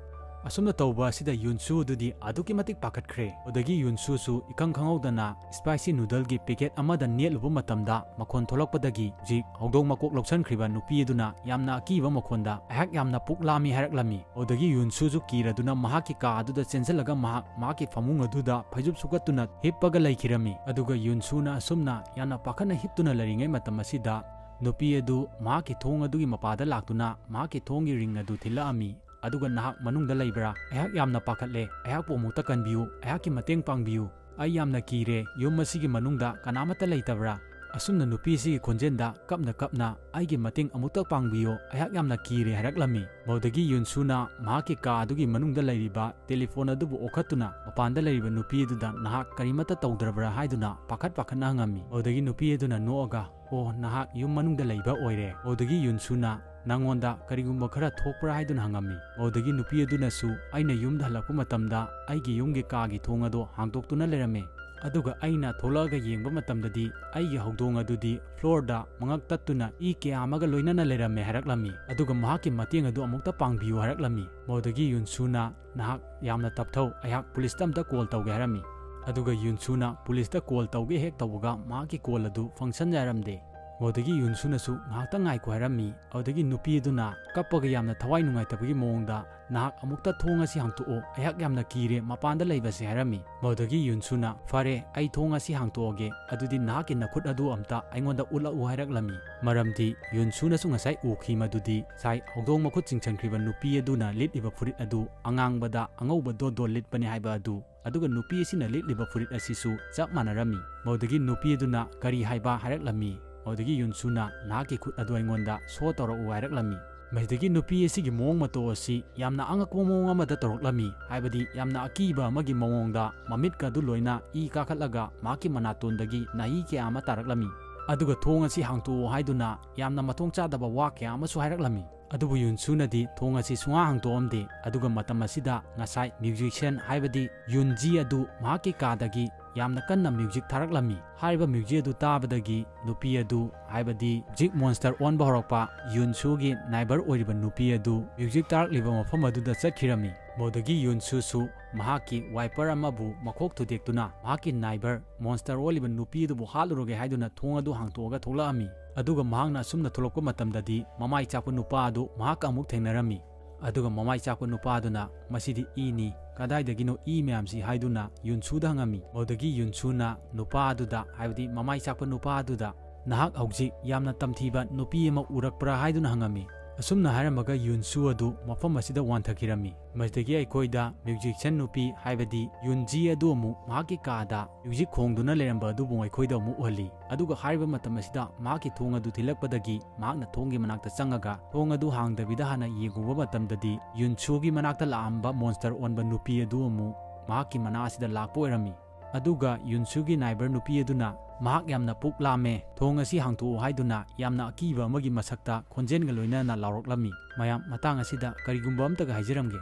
ꯑꯁꯨꯝꯅ ꯇꯧꯕ ꯑꯁꯤꯗ ꯌꯨꯟꯁꯨ ꯑꯗꯨꯗꯤ ꯑꯗꯨꯛꯀꯤ ꯃꯇꯤꯛ ꯄꯥꯈꯠꯈ꯭ꯔꯦ꯫ ꯑꯗꯨꯗꯒꯤ ꯌꯨꯟꯁꯨꯁꯨ ꯏꯈꯪ ꯈꯪꯍꯧꯗꯅ ꯁ꯭ꯄꯥꯏꯁꯤ ꯅꯨꯗꯜꯒꯤ ꯄꯦꯀꯦꯠ ꯑꯃꯗ ꯅꯦꯠꯂꯨꯕ ꯃꯇꯝꯗ ꯃꯈꯣꯟ ꯊꯣꯛꯂꯛꯄꯗꯒꯤ ꯍꯧꯖꯤꯛ ꯍꯧꯗꯣꯡ ꯃꯀꯣꯛ ꯂꯧꯁꯤꯟꯈ꯭ꯔꯤꯕ ꯅꯨꯄꯤ ꯑꯗꯨꯅ ꯌꯥꯝꯅ ꯑꯀꯤꯕ ꯃꯈꯣꯟꯗ, "ꯑꯩꯍꯥꯛ ꯌꯥꯝꯅ ꯄꯨꯛ ꯂꯥꯝꯃꯤ" ꯍꯥꯏꯔꯛꯂꯝꯃꯤ꯫ ꯑꯗꯨꯗꯒꯤ ꯌꯨꯟꯁꯨꯁꯨ ꯀꯤꯔꯗꯨꯅ ꯃꯍꯥꯛꯀꯤ ꯀꯥ ꯑꯗꯨꯗ ꯆꯦꯟꯁꯤꯜꯂꯒ ꯃꯍꯥꯛ ꯃꯍꯥꯛꯀꯤ ꯐꯃꯨꯡ ꯑꯗꯨꯗ ꯐꯩꯖꯨꯞ ꯁꯨꯀꯠꯇꯨꯅ ꯍꯤꯞꯄꯒ ꯂꯩꯈꯤꯔꯝꯃꯤ꯫ ꯑꯗꯨꯒ ꯌꯨꯟꯁꯨꯅ ꯑꯁꯨꯝꯅ ꯌꯥꯝꯅ ꯄꯥꯈꯠꯅ ꯍꯤꯞꯇꯨꯅ ꯂꯩꯔꯤꯉꯩ ꯃꯇꯝ ꯑꯁꯤꯗ ꯅꯨꯄꯤ ꯑꯗꯨ ꯃꯍꯥꯛꯀꯤ ꯊꯣꯡ ꯑꯗꯨꯒꯤ ꯃꯄꯥꯗ ꯂꯥꯛꯇꯨꯅ ꯃꯍꯥꯛꯀꯤ ꯊꯣꯡꯒꯤ ꯔꯤꯡ ꯑꯗꯨ ꯊꯤꯜꯂꯛꯑꯝꯃꯤ꯫ ꯑꯗꯨꯒ, "ꯅꯍꯥꯛ ꯃꯅꯨꯡꯗ ꯂꯩꯕ꯭ꯔꯥ? ꯑꯩꯍꯥꯛ ꯌꯥꯝꯅ ꯄꯥꯈꯠꯂꯦ꯫ ꯑꯩꯍꯥꯛꯄꯨ ꯑꯃꯨꯛꯇ ꯀꯟꯕꯤꯌꯨ꯫ ꯑꯩꯍꯥꯛꯀꯤ ꯃꯇꯦꯡ ꯄꯥꯡꯕꯤꯌꯨ꯫ ꯑꯩ ꯌꯥꯝꯅ ꯀꯤꯔꯦ꯫ ꯌꯨꯝ ꯑꯁꯤꯒꯤ ꯃꯅꯨꯡꯗ ꯀꯅꯥꯃꯠꯇ ꯂꯩꯇꯕ꯭ꯔꯥ?" ꯑꯁꯨꯝꯅ ꯅꯨꯄꯤꯁꯤꯒꯤ ꯈꯣꯟꯖꯦꯜꯗ ꯀꯞꯅ ꯀꯞꯅ, "ꯑꯩꯒꯤ ꯃꯇꯦꯡ ꯑꯃꯨꯛꯇ ꯄꯥꯡꯕꯤꯌꯨ꯫ ꯑꯩꯍꯥꯛ ꯌꯥꯝꯅ ꯀꯤꯔꯦ" ꯍꯥꯏꯔꯛꯂꯝꯃꯤ꯫ ꯃꯗꯨꯗꯒꯤ ꯌꯨꯟꯁꯨꯅ ꯃꯍꯥꯛꯀꯤ ꯀꯥ ꯑꯗꯨꯒꯤ ꯃꯅꯨꯡꯗ ꯂꯩꯔꯤꯕ ꯇꯦꯂꯤꯐꯣꯟ ꯑꯗꯨꯕꯨ ꯑꯣꯈꯠꯇꯨꯅ ꯃꯄꯥꯟꯗ ꯂꯩꯔꯤꯕ ꯅꯨꯄꯤ ꯑꯗꯨꯗ, "ꯅꯍꯥꯛ ꯀꯔꯤꯃꯠꯇ ꯇꯧꯗ꯭ꯔꯕ꯭ꯔꯥ?" ꯍꯥꯏꯗꯨꯅ ꯄꯥꯈꯠ ꯄꯥꯈꯠꯅ ꯍꯪꯉꯝꯃꯤ꯫ ꯃꯗꯨꯗꯒꯤ ꯅꯨꯄꯤ ꯑꯗꯨꯅ ꯅꯣꯛꯑꯒ, "ꯑꯣ, ꯅꯍꯥꯛ ꯌꯨꯝ ꯃꯅꯨꯡꯗ ꯂꯩꯕ ꯑꯣꯏꯔꯦ"꯫ ꯃꯗꯨꯗꯒꯤ ꯌꯨꯟꯁꯨꯅ, "ꯅꯪꯉꯣꯟꯗ ꯀꯔꯤꯒꯨꯝꯕ ꯈꯔ ꯊꯣꯛꯄ꯭ꯔꯥ?" ꯍꯥꯏꯗꯨꯅ ꯍꯪꯉꯝꯃꯤ꯫ ꯃꯗꯨꯗꯒꯤ ꯅꯨꯄꯤ ꯑꯗꯨꯅꯁꯨ, "ꯑꯩꯅ ꯌꯨꯝꯗ ꯍꯜꯂꯛꯄ ꯃꯇꯝꯗ ꯑꯩꯒꯤ ꯌꯨꯝꯒꯤ ꯀꯥꯒꯤ ꯊꯣꯡ ꯑꯗꯣ ꯍꯥꯡꯗꯣꯛꯇꯨꯅ ꯂꯩꯔꯝꯃꯦ꯫ ꯑꯗꯨꯒ ꯑꯩꯅ ꯊꯣꯛꯂꯛꯑꯒ ꯌꯦꯡꯕ ꯃꯇꯝꯗꯗꯤ ꯑꯩꯒꯤ ꯍꯧꯗꯣꯡ ꯑꯗꯨꯗꯤ floorꯗ ꯃꯉꯛ ꯇꯠꯇꯨꯅ ꯏ ꯀꯌꯥ ꯑꯃꯒ ꯂꯣꯏꯅꯅ ꯂꯩꯔꯝꯃꯦ" ꯍꯥꯏꯔꯛꯂꯝꯃꯤ꯫ ꯑꯗꯨꯒ ꯃꯍꯥꯛꯀꯤ ꯃꯇꯦꯡ ꯑꯗꯨ ꯑꯃꯨꯛꯇ ꯄꯥꯡꯕꯤꯌꯨ ꯍꯥꯏꯔꯛꯂꯝꯃꯤ꯫ ꯃꯗꯨꯗꯒꯤ ꯌꯨꯟꯁꯨꯅ, "ꯅꯍꯥꯛ ꯌꯥꯝꯅ ꯇꯞꯊꯧ, ꯑꯩꯍꯥꯛ ꯄꯨꯂꯤꯁꯇ ꯑꯝꯇ call ꯇꯧꯒꯦ" ꯍꯥꯏꯔꯝꯃꯤ꯫ ꯑꯗꯨꯒ ꯌꯨꯟꯁꯨꯅ ꯄꯨꯂꯤꯁꯇ call ꯇꯧꯒꯦ ꯍꯦꯛ ꯇꯧꯕꯒ ꯃꯍꯥꯛꯀꯤ call ꯑꯗꯨ function ꯌꯥꯔꯝꯗꯦ꯫ ꯃꯗꯨꯗꯒꯤ ꯌꯨꯟꯁꯨꯅꯁꯨ, "ꯉꯥꯏꯍꯥꯛꯇ ꯉꯥꯏꯈꯣ" ꯍꯥꯏꯔꯝꯃꯤ꯫ ꯑꯗꯨꯗꯒꯤ ꯅꯨꯄꯤ ꯑꯗꯨꯅ ꯀꯞꯄꯒ ꯌꯥꯝꯅ ꯊꯋꯥꯏ ꯅꯨꯡꯉꯥꯏꯇꯕꯒꯤ ꯃꯑꯣꯡꯗ, "ꯅꯍꯥꯛ ꯑꯃꯨꯛꯇ ꯊꯣꯡ ꯑꯁꯤ ꯍꯥꯡꯇꯣꯛꯑꯣ, ꯑꯩꯍꯥꯛ ꯌꯥꯝꯅ ꯀꯤꯔꯦ, ꯃꯄꯥꯟꯗ ꯂꯩꯕꯁꯦ" ꯍꯥꯏꯔꯝꯃꯤ꯫ ꯃꯗꯨꯗꯒꯤ ꯌꯨꯟꯁꯨꯅ, "ꯐꯔꯦ, ꯑꯩ ꯊꯣꯡ ꯑꯁꯤ ꯍꯥꯡꯇꯣꯛꯑꯒꯦ, ꯑꯗꯨꯗꯤ ꯅꯍꯥꯛꯀꯤ ꯅꯈꯨꯠ ꯑꯗꯨ ꯑꯝꯇ ꯑꯩꯉꯣꯟꯗ ꯎꯠꯂꯛꯎ" ꯍꯥꯏꯔꯛꯂꯝꯃꯤ꯫ ꯃꯔꯝꯗꯤ ꯌꯨꯟꯁꯨꯅꯁꯨ ꯉꯁꯥꯏ ꯎꯈꯤ ꯃꯗꯨꯗꯤ ꯉꯁꯥꯏ ꯍꯧꯗꯣꯡ ꯃꯈꯨꯠ ꯆꯤꯡꯁꯤꯟꯈ꯭ꯔꯤꯕ ꯅꯨꯄꯤ ꯑꯗꯨꯅ ꯂꯤꯠꯂꯤꯕ ꯐꯨꯔꯤꯠ ꯑꯗꯨ ꯑꯉꯥꯡꯕꯗ ꯑꯉꯧꯕ dot dot ꯂꯤꯠꯄꯅꯤ ꯍꯥꯏꯕ ꯑꯗꯨ꯫ ꯑꯗꯨꯒ ꯅꯨꯄꯤ ꯑꯁꯤꯅ ꯂꯤꯠꯂꯤꯕ ꯐꯨꯔꯤꯠ ꯑꯁꯤꯁꯨ ꯆꯞ ꯃꯥꯟꯅꯔꯝꯃꯤ꯫ ꯃꯗꯨꯗꯒꯤ ꯅꯨꯄꯤ ꯑꯗꯨꯅ, "ꯀꯔꯤ ꯍꯥꯏꯕ?" ꯍꯥꯏꯔꯛꯂꯝꯃꯤ꯫ ꯃꯗꯨꯗꯒꯤ ꯌꯨꯟꯁꯨꯅ, "ꯅꯍꯥꯛꯀꯤ ꯈꯨꯠ ꯑꯗꯨ ꯑꯩꯉꯣꯟꯗ show ꯇꯧꯔꯛꯎ" ꯍꯥꯏꯔꯛꯂꯝꯃꯤ꯫ ꯃꯁꯤꯗꯒꯤ ꯅꯨꯄꯤ ꯑꯁꯤꯒꯤ ꯃꯑꯣꯡ ꯃꯇꯧ ꯑꯁꯤ ꯌꯥꯝꯅ ꯑꯉꯛꯄ ꯃꯑꯣꯡ ꯑꯃꯗ ꯇꯧꯔꯛꯂꯝꯃꯤ, ꯍꯥꯏꯕꯗꯤ ꯌꯥꯝꯅ ꯑꯀꯤꯕ ꯑꯃꯒꯤ ꯃꯑꯣꯡꯗ ꯃꯃꯤꯠꯀ ꯑꯗꯨ ꯂꯣꯏꯅ ꯏ ꯀꯥꯈꯠꯂꯒ ꯃꯍꯥꯛꯀꯤ ꯃꯅꯥꯇꯣꯟꯗꯒꯤ ꯅꯥꯍꯤ ꯀꯌꯥ ꯑꯃ ꯇꯥꯔꯛꯂꯝꯃꯤ꯫ ꯑꯗꯨꯒ ꯊꯣꯡ ꯑꯁꯤ ꯍꯥꯡꯇꯣꯛꯑꯣ ꯍꯥꯏꯗꯨꯅ ꯌꯥꯝꯅ ꯃꯊꯣꯡ ꯆꯥꯗꯕ ꯋꯥ ꯀꯌꯥ ꯑꯃꯁꯨ ꯍꯥꯏꯔꯛꯂꯝꯃꯤ꯫ ꯑꯗꯨꯕꯨ ꯌꯨꯟꯁꯨꯅꯗꯤ ꯊꯣꯡ ꯑꯁꯤ ꯁꯨꯡꯍꯥꯡ ꯍꯥꯡꯇꯣꯛꯑꯝꯗꯦ꯫ ꯑꯗꯨꯒ ꯃꯇꯝ ꯑꯁꯤꯗ ꯉꯁꯥꯏ musician, ꯍꯥꯏꯕꯗꯤ ꯌꯨꯟꯖꯤ ꯑꯗꯨ ꯃꯍꯥꯛꯀꯤ ꯀꯥꯗꯒꯤ ꯌꯥꯝꯅ ꯀꯟꯅ music ꯊꯥꯔꯛꯂꯝꯃꯤ꯫ ꯍꯥꯏꯔꯤꯕ music ꯑꯗꯨ ꯇꯥꯕꯗꯒꯤ ꯅꯨꯄꯤ ꯑꯗꯨ, ꯍꯥꯏꯕꯗꯤ ꯍꯧꯖꯤꯛ monster ꯑꯣꯟꯕ ꯍꯧꯔꯛꯄ ꯌꯨꯟꯁꯨꯒꯤ neighbor ꯑꯣꯏꯔꯤꯕ ꯅꯨꯄꯤ ꯑꯗꯨ music ꯇꯥꯔꯛꯂꯤꯕ ꯃꯐꯝ ꯑꯗꯨꯗ ꯆꯠꯈꯤꯔꯝꯃꯤ꯫ ꯃꯗꯨꯗꯒꯤ ꯌꯨꯟꯁꯨꯁꯨ ꯃꯍꯥꯛꯀꯤ wiper ꯑꯃꯕꯨ ꯃꯈꯣꯛ ꯊꯨꯗꯦꯛꯇꯨꯅ ꯃꯍꯥꯛꯀꯤ neighbor monster ꯑꯣꯜꯂꯤꯕ ꯅꯨꯄꯤ ꯑꯗꯨꯕꯨ ꯍꯥꯠꯂꯨꯔꯒꯦ ꯍꯥꯏꯗꯨꯅ ꯊꯣꯡ ꯑꯗꯨ ꯍꯥꯡꯇꯣꯛꯑꯒ ꯊꯣꯛꯂꯛꯑꯝꯃꯤ꯫ ꯑꯗꯨꯒ ꯃꯍꯥꯛꯅ ꯑꯁꯨꯝꯅ ꯊꯣꯛꯂꯛꯄ ꯃꯇꯝꯗꯗꯤ ꯃꯃꯥꯏ ꯆꯥꯛꯄ ꯅꯨꯄꯥ ꯑꯗꯨ ꯃꯍꯥꯛꯀ ꯑꯃꯨꯛ ꯊꯦꯡꯅꯔꯝꯃꯤ꯫ ꯑꯗꯨꯒ ꯃꯃꯥꯏ ꯆꯥꯛꯄ ꯅꯨꯄꯥ ꯑꯗꯨꯅ, "ꯃꯁꯤꯗꯤ ꯏꯅꯤ, ꯀꯗꯥꯏꯗꯒꯤꯅꯣ ꯏ ꯃꯌꯥꯝꯁꯤ?" ꯍꯥꯏꯗꯨꯅ ꯌꯨꯟꯁꯨꯗ ꯍꯪꯉꯝꯃꯤ꯫ ꯃꯗꯨꯗꯒꯤ ꯌꯨꯟꯁꯨꯅ ꯅꯨꯄꯥ ꯑꯗꯨꯗ, ꯍꯥꯏꯕꯗꯤ ꯃꯃꯥꯏ ꯆꯥꯛꯄ ꯅꯨꯄꯥ ꯑꯗꯨꯗ, "ꯅꯍꯥꯛ ꯍꯧꯖꯤꯛ ꯌꯥꯝꯅ ꯇꯝꯊꯤꯕ ꯅꯨꯄꯤ ꯑꯃ ꯎꯔꯛꯄ꯭ꯔꯥ?" ꯍꯥꯏꯗꯨꯅ ꯍꯪꯉꯝꯃꯤ꯫ ꯑꯁꯨꯝꯅ ꯍꯥꯏꯔꯝꯃꯒ ꯌꯨꯟꯁꯨ ꯑꯗꯨ ꯃꯐꯝ ꯑꯁꯤꯗ ꯋꯥꯟꯊꯈꯤꯔꯝꯃꯤ꯫ ꯃꯁꯤꯗꯒꯤ ꯑꯩꯈꯣꯏꯗ musician ꯅꯨꯄꯤ, ꯍꯥꯏꯕꯗꯤ ꯌꯨꯟꯖꯤ ꯑꯗꯨ ꯑꯃꯨꯛ ꯃꯍꯥꯛꯀꯤ ꯀꯥꯗ music ꯈꯣꯡꯗꯨꯅ ꯂꯩꯔꯝꯕ ꯑꯗꯨꯕꯨ ꯑꯩꯈꯣꯏꯗ ꯑꯃꯨꯛ ꯎꯍꯜꯂꯤ꯫ ꯑꯗꯨꯒ ꯍꯥꯏꯔꯤꯕ ꯃꯇꯝ ꯑꯁꯤꯗ ꯃꯍꯥꯛꯀꯤ ꯊꯣꯡ ꯑꯗꯨ ꯊꯤꯜꯂꯛꯄꯗꯒꯤ ꯃꯍꯥꯛꯅ ꯊꯣꯡꯒꯤ ꯃꯅꯥꯛꯇ ꯆꯪꯉꯒ ꯊꯣꯡ ꯑꯗꯨ ꯍꯥꯡꯗꯕꯤꯗ ꯍꯥꯟꯅ ꯌꯦꯡꯉꯨꯕ ꯃꯇꯝꯗꯗꯤ ꯌꯨꯟꯁꯨꯒꯤ ꯃꯅꯥꯛꯇ ꯂꯥꯛꯑꯝꯕ monster ꯑꯣꯟꯕ ꯅꯨꯄꯤ ꯑꯗꯨ ꯑꯃꯨꯛ ꯃꯍꯥꯛꯀꯤ ꯃꯅꯥꯛ ꯑꯁꯤꯗ ꯂꯥꯛꯄ ꯑꯣꯏꯔꯝꯃꯤ꯫ ꯑꯗꯨꯒ ꯌꯨꯟꯁꯨꯒꯤ neighbor ꯅꯨꯄꯤ ꯑꯗꯨꯅ ꯃꯍꯥꯛ ꯌꯥꯝꯅ ꯄꯨꯛ ꯂꯥꯝꯃꯦ, ꯊꯣꯡ ꯑꯁꯤ ꯍꯥꯡꯇꯣꯛꯎ ꯍꯥꯏꯗꯨꯅ ꯌꯥꯝꯅ ꯑꯀꯤꯕ ꯑꯃꯒꯤ ꯃꯁꯛꯇ ꯈꯣꯟꯖꯦꯜꯒ ꯂꯣꯏꯅꯅ ꯂꯥꯎꯔꯛꯂꯝꯃꯤ꯫ ꯃꯌꯥꯝ, ꯃꯇꯥꯡ ꯑꯁꯤꯗ ꯀꯔꯤꯒꯨꯝꯕ ꯑꯝꯇꯒ ꯍꯥꯏꯖꯔꯝꯒꯦ꯫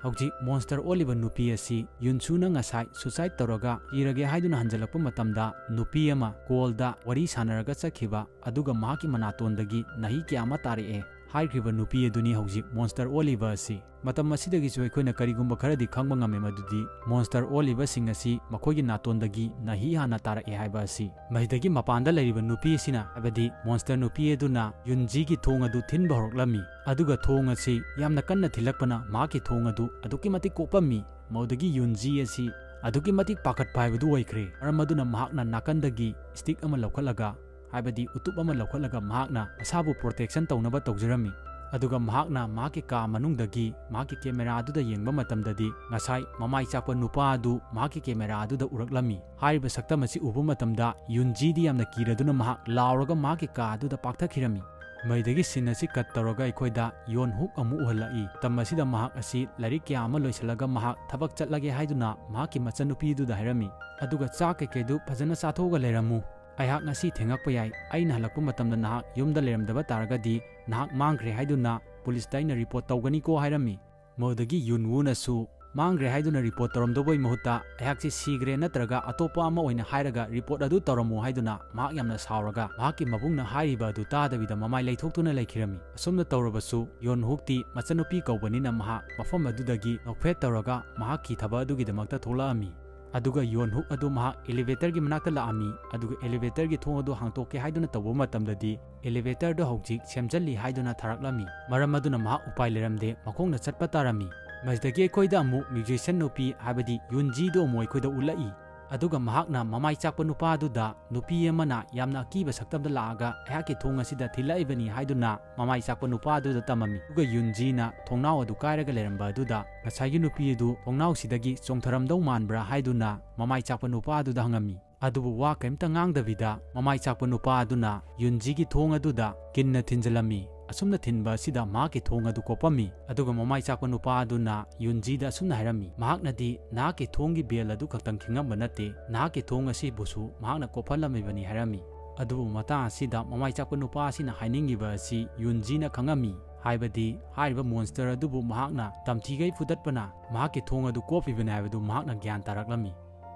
ꯍꯧꯖꯤꯛ monster ꯑꯣꯜꯂꯤꯕ ꯅꯨꯄꯤ ꯑꯁꯤ ꯌꯨꯟꯁꯨꯅ ꯉꯁꯥꯏ suicide ꯇꯧꯔꯒ ꯁꯤꯔꯒꯦ ꯍꯥꯏꯗꯨꯅ ꯍꯟꯖꯤꯜꯂꯛꯄ ꯃꯇꯝꯗ ꯅꯨꯄꯤ ꯑꯃ callꯗ ꯋꯥꯔꯤ ꯁꯥꯟꯅꯔꯒ ꯆꯠꯈꯤꯕ ꯑꯗꯨꯒ ꯃꯍꯥꯛꯀꯤ ꯃꯅꯥꯇꯣꯟꯗꯒꯤ ꯅꯥꯍꯤ ꯀꯌꯥ ꯑꯃ ꯇꯥꯔꯛꯑꯦ ꯍꯥꯏꯈ꯭ꯔꯤꯕ ꯅꯨꯄꯤ ꯑꯗꯨꯅꯤ ꯍꯧꯖꯤꯛ monster ꯑꯣꯜꯂꯤꯕ ꯑꯁꯤ꯫ ꯃꯇꯝ ꯑꯁꯤꯗꯒꯤꯁꯨ ꯑꯩꯈꯣꯏꯅ ꯀꯔꯤꯒꯨꯝꯕ ꯈꯔꯗꯤ ꯈꯪꯕ ꯉꯝꯃꯦ, ꯃꯗꯨꯗꯤ monster ꯑꯣꯜꯂꯤꯕꯁꯤꯡ ꯑꯁꯤ ꯃꯈꯣꯏꯒꯤ ꯅꯥꯇꯣꯟꯗꯒꯤ ꯅꯥꯍꯤ ꯍꯥꯟꯅ ꯇꯥꯔꯛꯑꯦ ꯍꯥꯏꯕ ꯑꯁꯤ꯫ ꯃꯁꯤꯗꯒꯤ ꯃꯄꯥꯟꯗ ꯂꯩꯔꯤꯕ ꯅꯨꯄꯤ ꯑꯁꯤꯅ, ꯍꯥꯏꯕꯗꯤ monster ꯅꯨꯄꯤ ꯑꯗꯨꯅ ꯌꯨꯟꯖꯤꯒꯤ ꯊꯣꯡ ꯑꯗꯨ ꯊꯤꯟꯕ ꯍꯧꯔꯛꯂꯝꯃꯤ, ꯑꯗꯨꯒ ꯊꯣꯡ ꯑꯁꯤ ꯌꯥꯝꯅ ꯀꯟꯅ ꯊꯤꯜꯂꯛꯄꯅ ꯃꯍꯥꯛꯀꯤ ꯊꯣꯡ ꯑꯗꯨ ꯑꯗꯨꯛꯀꯤ ꯃꯇꯤꯛ ꯀꯣꯞꯄꯝꯃꯤ꯫ ꯃꯗꯨꯗꯒꯤ ꯌꯨꯟꯖꯤ ꯑꯁꯤ ꯑꯗꯨꯛꯀꯤ ꯃꯇꯤꯛ ꯄꯥꯈꯠꯄ ꯍꯥꯏꯕꯗꯨ ꯑꯣꯏꯈ꯭ꯔꯦ꯫ ꯃꯔꯝ ꯑꯗꯨꯅ ꯃꯍꯥꯛꯅ ꯅꯥꯀꯟꯗꯒꯤ stick ꯑꯃ ꯂꯧꯈꯠꯂꯒ, ꯍꯥꯏꯕꯗꯤ ꯎꯇꯨꯞ ꯑꯃ ꯂꯧꯈꯠꯂꯒ, ꯃꯍꯥꯛꯅ ꯃꯁꯥꯕꯨ protection ꯇꯧꯅꯕ ꯇꯧꯖꯔꯝꯃꯤ꯫ ꯑꯗꯨꯒ ꯃꯍꯥꯛꯅ ꯃꯍꯥꯛꯀꯤ ꯀꯥ ꯃꯅꯨꯡꯗꯒꯤ ꯃꯍꯥꯛꯀꯤ camera ꯑꯗꯨꯗ ꯌꯦꯡꯕ ꯃꯇꯝꯗꯗꯤ, ꯉꯁꯥꯏ ꯃꯃꯥꯏ ꯆꯥꯛꯄ ꯅꯨꯄꯥ ꯑꯗꯨ ꯃꯍꯥꯛꯀꯤ camera ꯑꯗꯨꯗ ꯎꯔꯛꯂꯝꯃꯤ꯫ ꯍꯥꯏꯔꯤꯕ ꯁꯛꯇꯝ ꯑꯁꯤ ꯎꯕ ꯃꯇꯝꯗ ꯌꯨꯟꯖꯤꯗꯤ ꯌꯥꯝꯅ ꯀꯤꯔꯗꯨꯅ ꯃꯍꯥꯛ ꯂꯥꯎꯔꯒ ꯃꯍꯥꯛꯀꯤ ꯀꯥ ꯑꯗꯨꯗ ꯄꯥꯛꯊꯈꯤꯔꯝꯃꯤ꯫ ꯃꯩꯗꯒꯤ scene ꯑꯁꯤ cut ꯇꯧꯔꯒ ꯑꯩꯈꯣꯏꯗ ꯌꯣꯟ ꯍꯨꯛ ꯑꯃꯨꯛ ꯎꯍꯜꯂꯛꯏ꯫ ꯃꯇꯝ ꯑꯁꯤꯗ ꯃꯍꯥꯛ ꯑꯁꯤ ꯂꯥꯏꯔꯤꯛ ꯀꯌꯥ ꯑꯃ ꯂꯣꯏꯁꯤꯜꯂꯒ ꯃꯍꯥꯛ ꯊꯕꯛ ꯆꯠꯂꯒꯦ ꯍꯥꯏꯗꯨꯅ ꯃꯍꯥꯛꯀꯤ ꯃꯆꯟꯅꯨꯄꯤꯗꯨꯗ ꯍꯥꯏꯔꯝꯃꯤ꯫ ꯑꯗꯨꯒ ꯆꯥꯛ ꯀꯩꯀꯩꯗꯨ ꯐꯖꯅ ꯆꯥꯊꯣꯛꯑꯒ ꯂꯩꯔꯝꯃꯨ꯫ ꯑꯩꯍꯥꯛ ꯉꯁꯤ ꯊꯦꯡꯂꯛꯄ ꯌꯥꯏ꯫ ꯑꯩꯅ ꯍꯜꯂꯛꯄ ꯃꯇꯝꯗ ꯅꯍꯥꯛ ꯌꯨꯝꯗ ꯂꯩꯔꯝꯗꯕ ꯇꯥꯔꯒꯗꯤ ꯅꯍꯥꯛ ꯃꯥꯡꯈ꯭ꯔꯦ ꯍꯥꯏꯗꯨꯅ policeꯇ ꯑꯩꯅ report ꯇꯧꯒꯅꯤꯀꯣ ꯍꯥꯏꯔꯝꯃꯤ꯫ ꯃꯗꯨꯗꯒꯤ ꯌꯨꯟ ꯋꯨꯅꯁꯨ ꯃꯥꯡꯈ꯭ꯔꯦ ꯍꯥꯏꯗꯨꯅ report ꯇꯧꯔꯝꯗꯧꯕꯒꯤ ꯃꯍꯨꯠꯇ ꯑꯩꯍꯥꯛꯁꯤ ꯁꯤꯈ꯭ꯔꯦ ꯅꯠꯇ꯭ꯔꯒ ꯑꯇꯣꯞꯄ ꯑꯃ ꯑꯣꯏꯅ ꯍꯥꯏꯔꯒ report ꯑꯗꯨ ꯇꯧꯔꯝꯃꯨ ꯍꯥꯏꯗꯨꯅ ꯃꯍꯥꯛ ꯌꯥꯝꯅ ꯁꯥꯎꯔꯒ ꯃꯍꯥꯛꯀꯤ ꯃꯕꯨꯡꯅ ꯍꯥꯏꯔꯤꯕ ꯑꯗꯨ ꯇꯥꯗꯕꯤꯗ ꯃꯃꯥꯏ ꯂꯩꯊꯣꯛꯇꯨꯅ ꯂꯩꯈꯤꯔꯝꯃꯤ꯫ ꯑꯁꯨꯝꯅ ꯇꯧꯔꯕꯁꯨ ꯌꯣꯟ ꯍꯨꯛꯇꯤ ꯃꯆꯟꯅꯨꯄꯤ ꯀꯧꯕꯅꯤꯅ ꯃꯍꯥꯛ ꯃꯐꯝ ꯑꯗꯨꯗꯒꯤ ꯅꯣꯛꯐꯦꯠ ꯇꯧꯔꯒ ꯃꯍꯥꯛꯀꯤ ꯊꯕꯛ ꯑꯗꯨꯒꯤꯗꯃꯛꯇ ꯊꯣꯛꯂꯛꯑꯝꯃꯤ꯫ ꯑꯗꯨꯒ ꯌꯣꯟ ꯍꯨꯛ ꯑꯗꯨ ꯃꯍꯥꯛ elevatorꯒꯤ ꯃꯅꯥꯛꯇ ꯂꯥꯛꯑꯝꯃꯤ꯫ ꯑꯗꯨꯒ elevatorꯒꯤ ꯊꯣꯡ ꯑꯗꯨ ꯍꯥꯡꯇꯣꯛꯀꯦ ꯍꯥꯏꯗꯨꯅ ꯇꯧꯕ ꯃꯇꯝꯗꯗꯤ elevatorꯗꯨ ꯍꯧꯖꯤꯛ ꯁꯦꯝꯖꯤꯜꯂꯤ ꯍꯥꯏꯗꯨꯅ ꯊꯥꯔꯛꯂꯝꯃꯤ꯫ ꯃꯔꯝ ꯑꯗꯨꯅ ꯃꯍꯥꯛ ꯎꯄꯥꯏ ꯂꯩꯔꯝꯗꯦ, ꯃꯈꯣꯡꯅ ꯆꯠꯄ ꯇꯥꯔꯝꯃꯤ꯫ ꯃꯁꯤꯗꯒꯤ ꯑꯩꯈꯣꯏꯗ ꯑꯃꯨꯛ musician ꯅꯨꯄꯤ, ꯍꯥꯏꯕꯗꯤ ꯌꯨꯟꯖꯤꯗꯨ ꯑꯃꯨꯛ ꯑꯩꯈꯣꯏꯗ ꯎꯠꯂꯛꯏ꯫ ꯑꯗꯨꯒ ꯃꯍꯥꯛꯅ ꯃꯃꯥꯏ ꯆꯥꯛꯄ ꯅꯨꯄꯥꯗꯨꯗ ꯅꯨꯄꯤ ꯑꯃꯅ ꯌꯥꯝꯅ ꯑꯀꯤꯕ ꯁꯛꯇꯝꯗ ꯂꯥꯛꯑꯒ ꯑꯩꯍꯥꯛꯀꯤ ꯊꯣꯡ ꯑꯁꯤꯗ ꯊꯤꯜꯂꯛꯏꯕꯅꯤ ꯍꯥꯏꯗꯨꯅ ꯃꯃꯥꯏ ꯆꯥꯛꯄ ꯅꯨꯄꯥꯗꯨꯗ ꯇꯝꯃꯝꯃꯤ꯫ ꯑꯗꯨꯒ ꯌꯨꯟꯖꯤꯅ ꯊꯣꯡꯅꯥꯎ ꯑꯗꯨ ꯀꯥꯏꯔꯒ ꯂꯩꯔꯝꯕ ꯑꯗꯨꯗ ꯉꯁꯥꯏꯒꯤ ꯅꯨꯄꯤ ꯑꯗꯨ ꯊꯣꯡꯅꯥꯎꯁꯤꯗꯒꯤ ꯆꯣꯡꯊꯔꯝꯗꯧ ꯃꯥꯟꯕ꯭ꯔꯥ ꯍꯥꯏꯗꯨꯅ ꯃꯃꯥꯏ ꯆꯥꯛꯄ ꯅꯨꯄꯥꯗꯨꯗ ꯍꯪꯉꯝꯃꯤ꯫ ꯑꯗꯨꯕꯨ ꯋꯥ ꯀꯔꯤꯝꯇ ꯉꯥꯡꯗꯕꯤꯗ ꯃꯃꯥꯏ ꯆꯥꯛꯄ ꯅꯨꯄꯥ ꯑꯗꯨꯅ ꯌꯨꯟꯖꯤꯒꯤ ꯊꯣꯡ ꯑꯗꯨꯗ ꯀꯤꯟꯅ ꯊꯤꯟꯖꯤꯜꯂꯝꯃꯤ꯫ ꯑꯁꯨꯝꯅ ꯊꯤꯟꯕ ꯑꯁꯤꯗ ꯃꯍꯥꯛꯀꯤ ꯊꯣꯡ ꯑꯗꯨ ꯀꯣꯞꯄꯝꯃꯤ꯫ ꯑꯗꯨꯒ ꯃꯃꯥꯏ ꯆꯥꯛꯄ ꯅꯨꯄꯥ ꯑꯗꯨꯅ ꯌꯨꯟꯖꯤꯗ ꯑꯁꯨꯝꯅ ꯍꯥꯏꯔꯝꯃꯤ, "ꯃꯍꯥꯛꯅꯗꯤ ꯅꯍꯥꯛꯀꯤ ꯊꯣꯡꯒꯤ ꯕꯦꯜ ꯑꯗꯨ ꯈꯛꯇꯪ ꯈꯤꯡꯉꯝꯕ ꯅꯠꯇꯦ, ꯅꯍꯥꯛꯀꯤ ꯊꯣꯡ ꯑꯁꯤꯕꯨꯁꯨ ꯃꯍꯥꯛꯅ ꯀꯣꯞꯍꯜꯂꯝꯃꯤꯕꯅꯤ" ꯍꯥꯏꯔꯝꯃꯤ꯫ ꯑꯗꯨꯕꯨ ꯃꯇꯥꯡ ꯑꯁꯤꯗ ꯃꯃꯥꯏ ꯆꯥꯛꯄ ꯅꯨꯄꯥ ꯑꯁꯤꯅ ꯍꯥꯏꯅꯤꯡꯉꯤꯕ ꯑꯁꯤ ꯌꯨꯟꯖꯤꯅ ꯈꯪꯉꯝꯃꯤ, ꯍꯥꯏꯕꯗꯤ ꯍꯥꯏꯔꯤꯕ ꯃꯣꯟꯁꯇꯔ ꯑꯗꯨꯕꯨ ꯃꯍꯥꯛꯅ ꯇꯝꯊꯤꯒꯩ ꯐꯨꯗꯠꯄꯅ ꯃꯍꯥꯛꯀꯤ ꯊꯣꯡ ꯑꯗꯨ ꯀꯣꯞꯂꯤꯕꯅꯤ ꯍꯥꯏꯕꯗꯨ ꯃꯍꯥꯛꯅ ꯒ꯭ꯌꯥꯟ ꯇꯥꯔꯛꯂꯝꯃꯤ꯫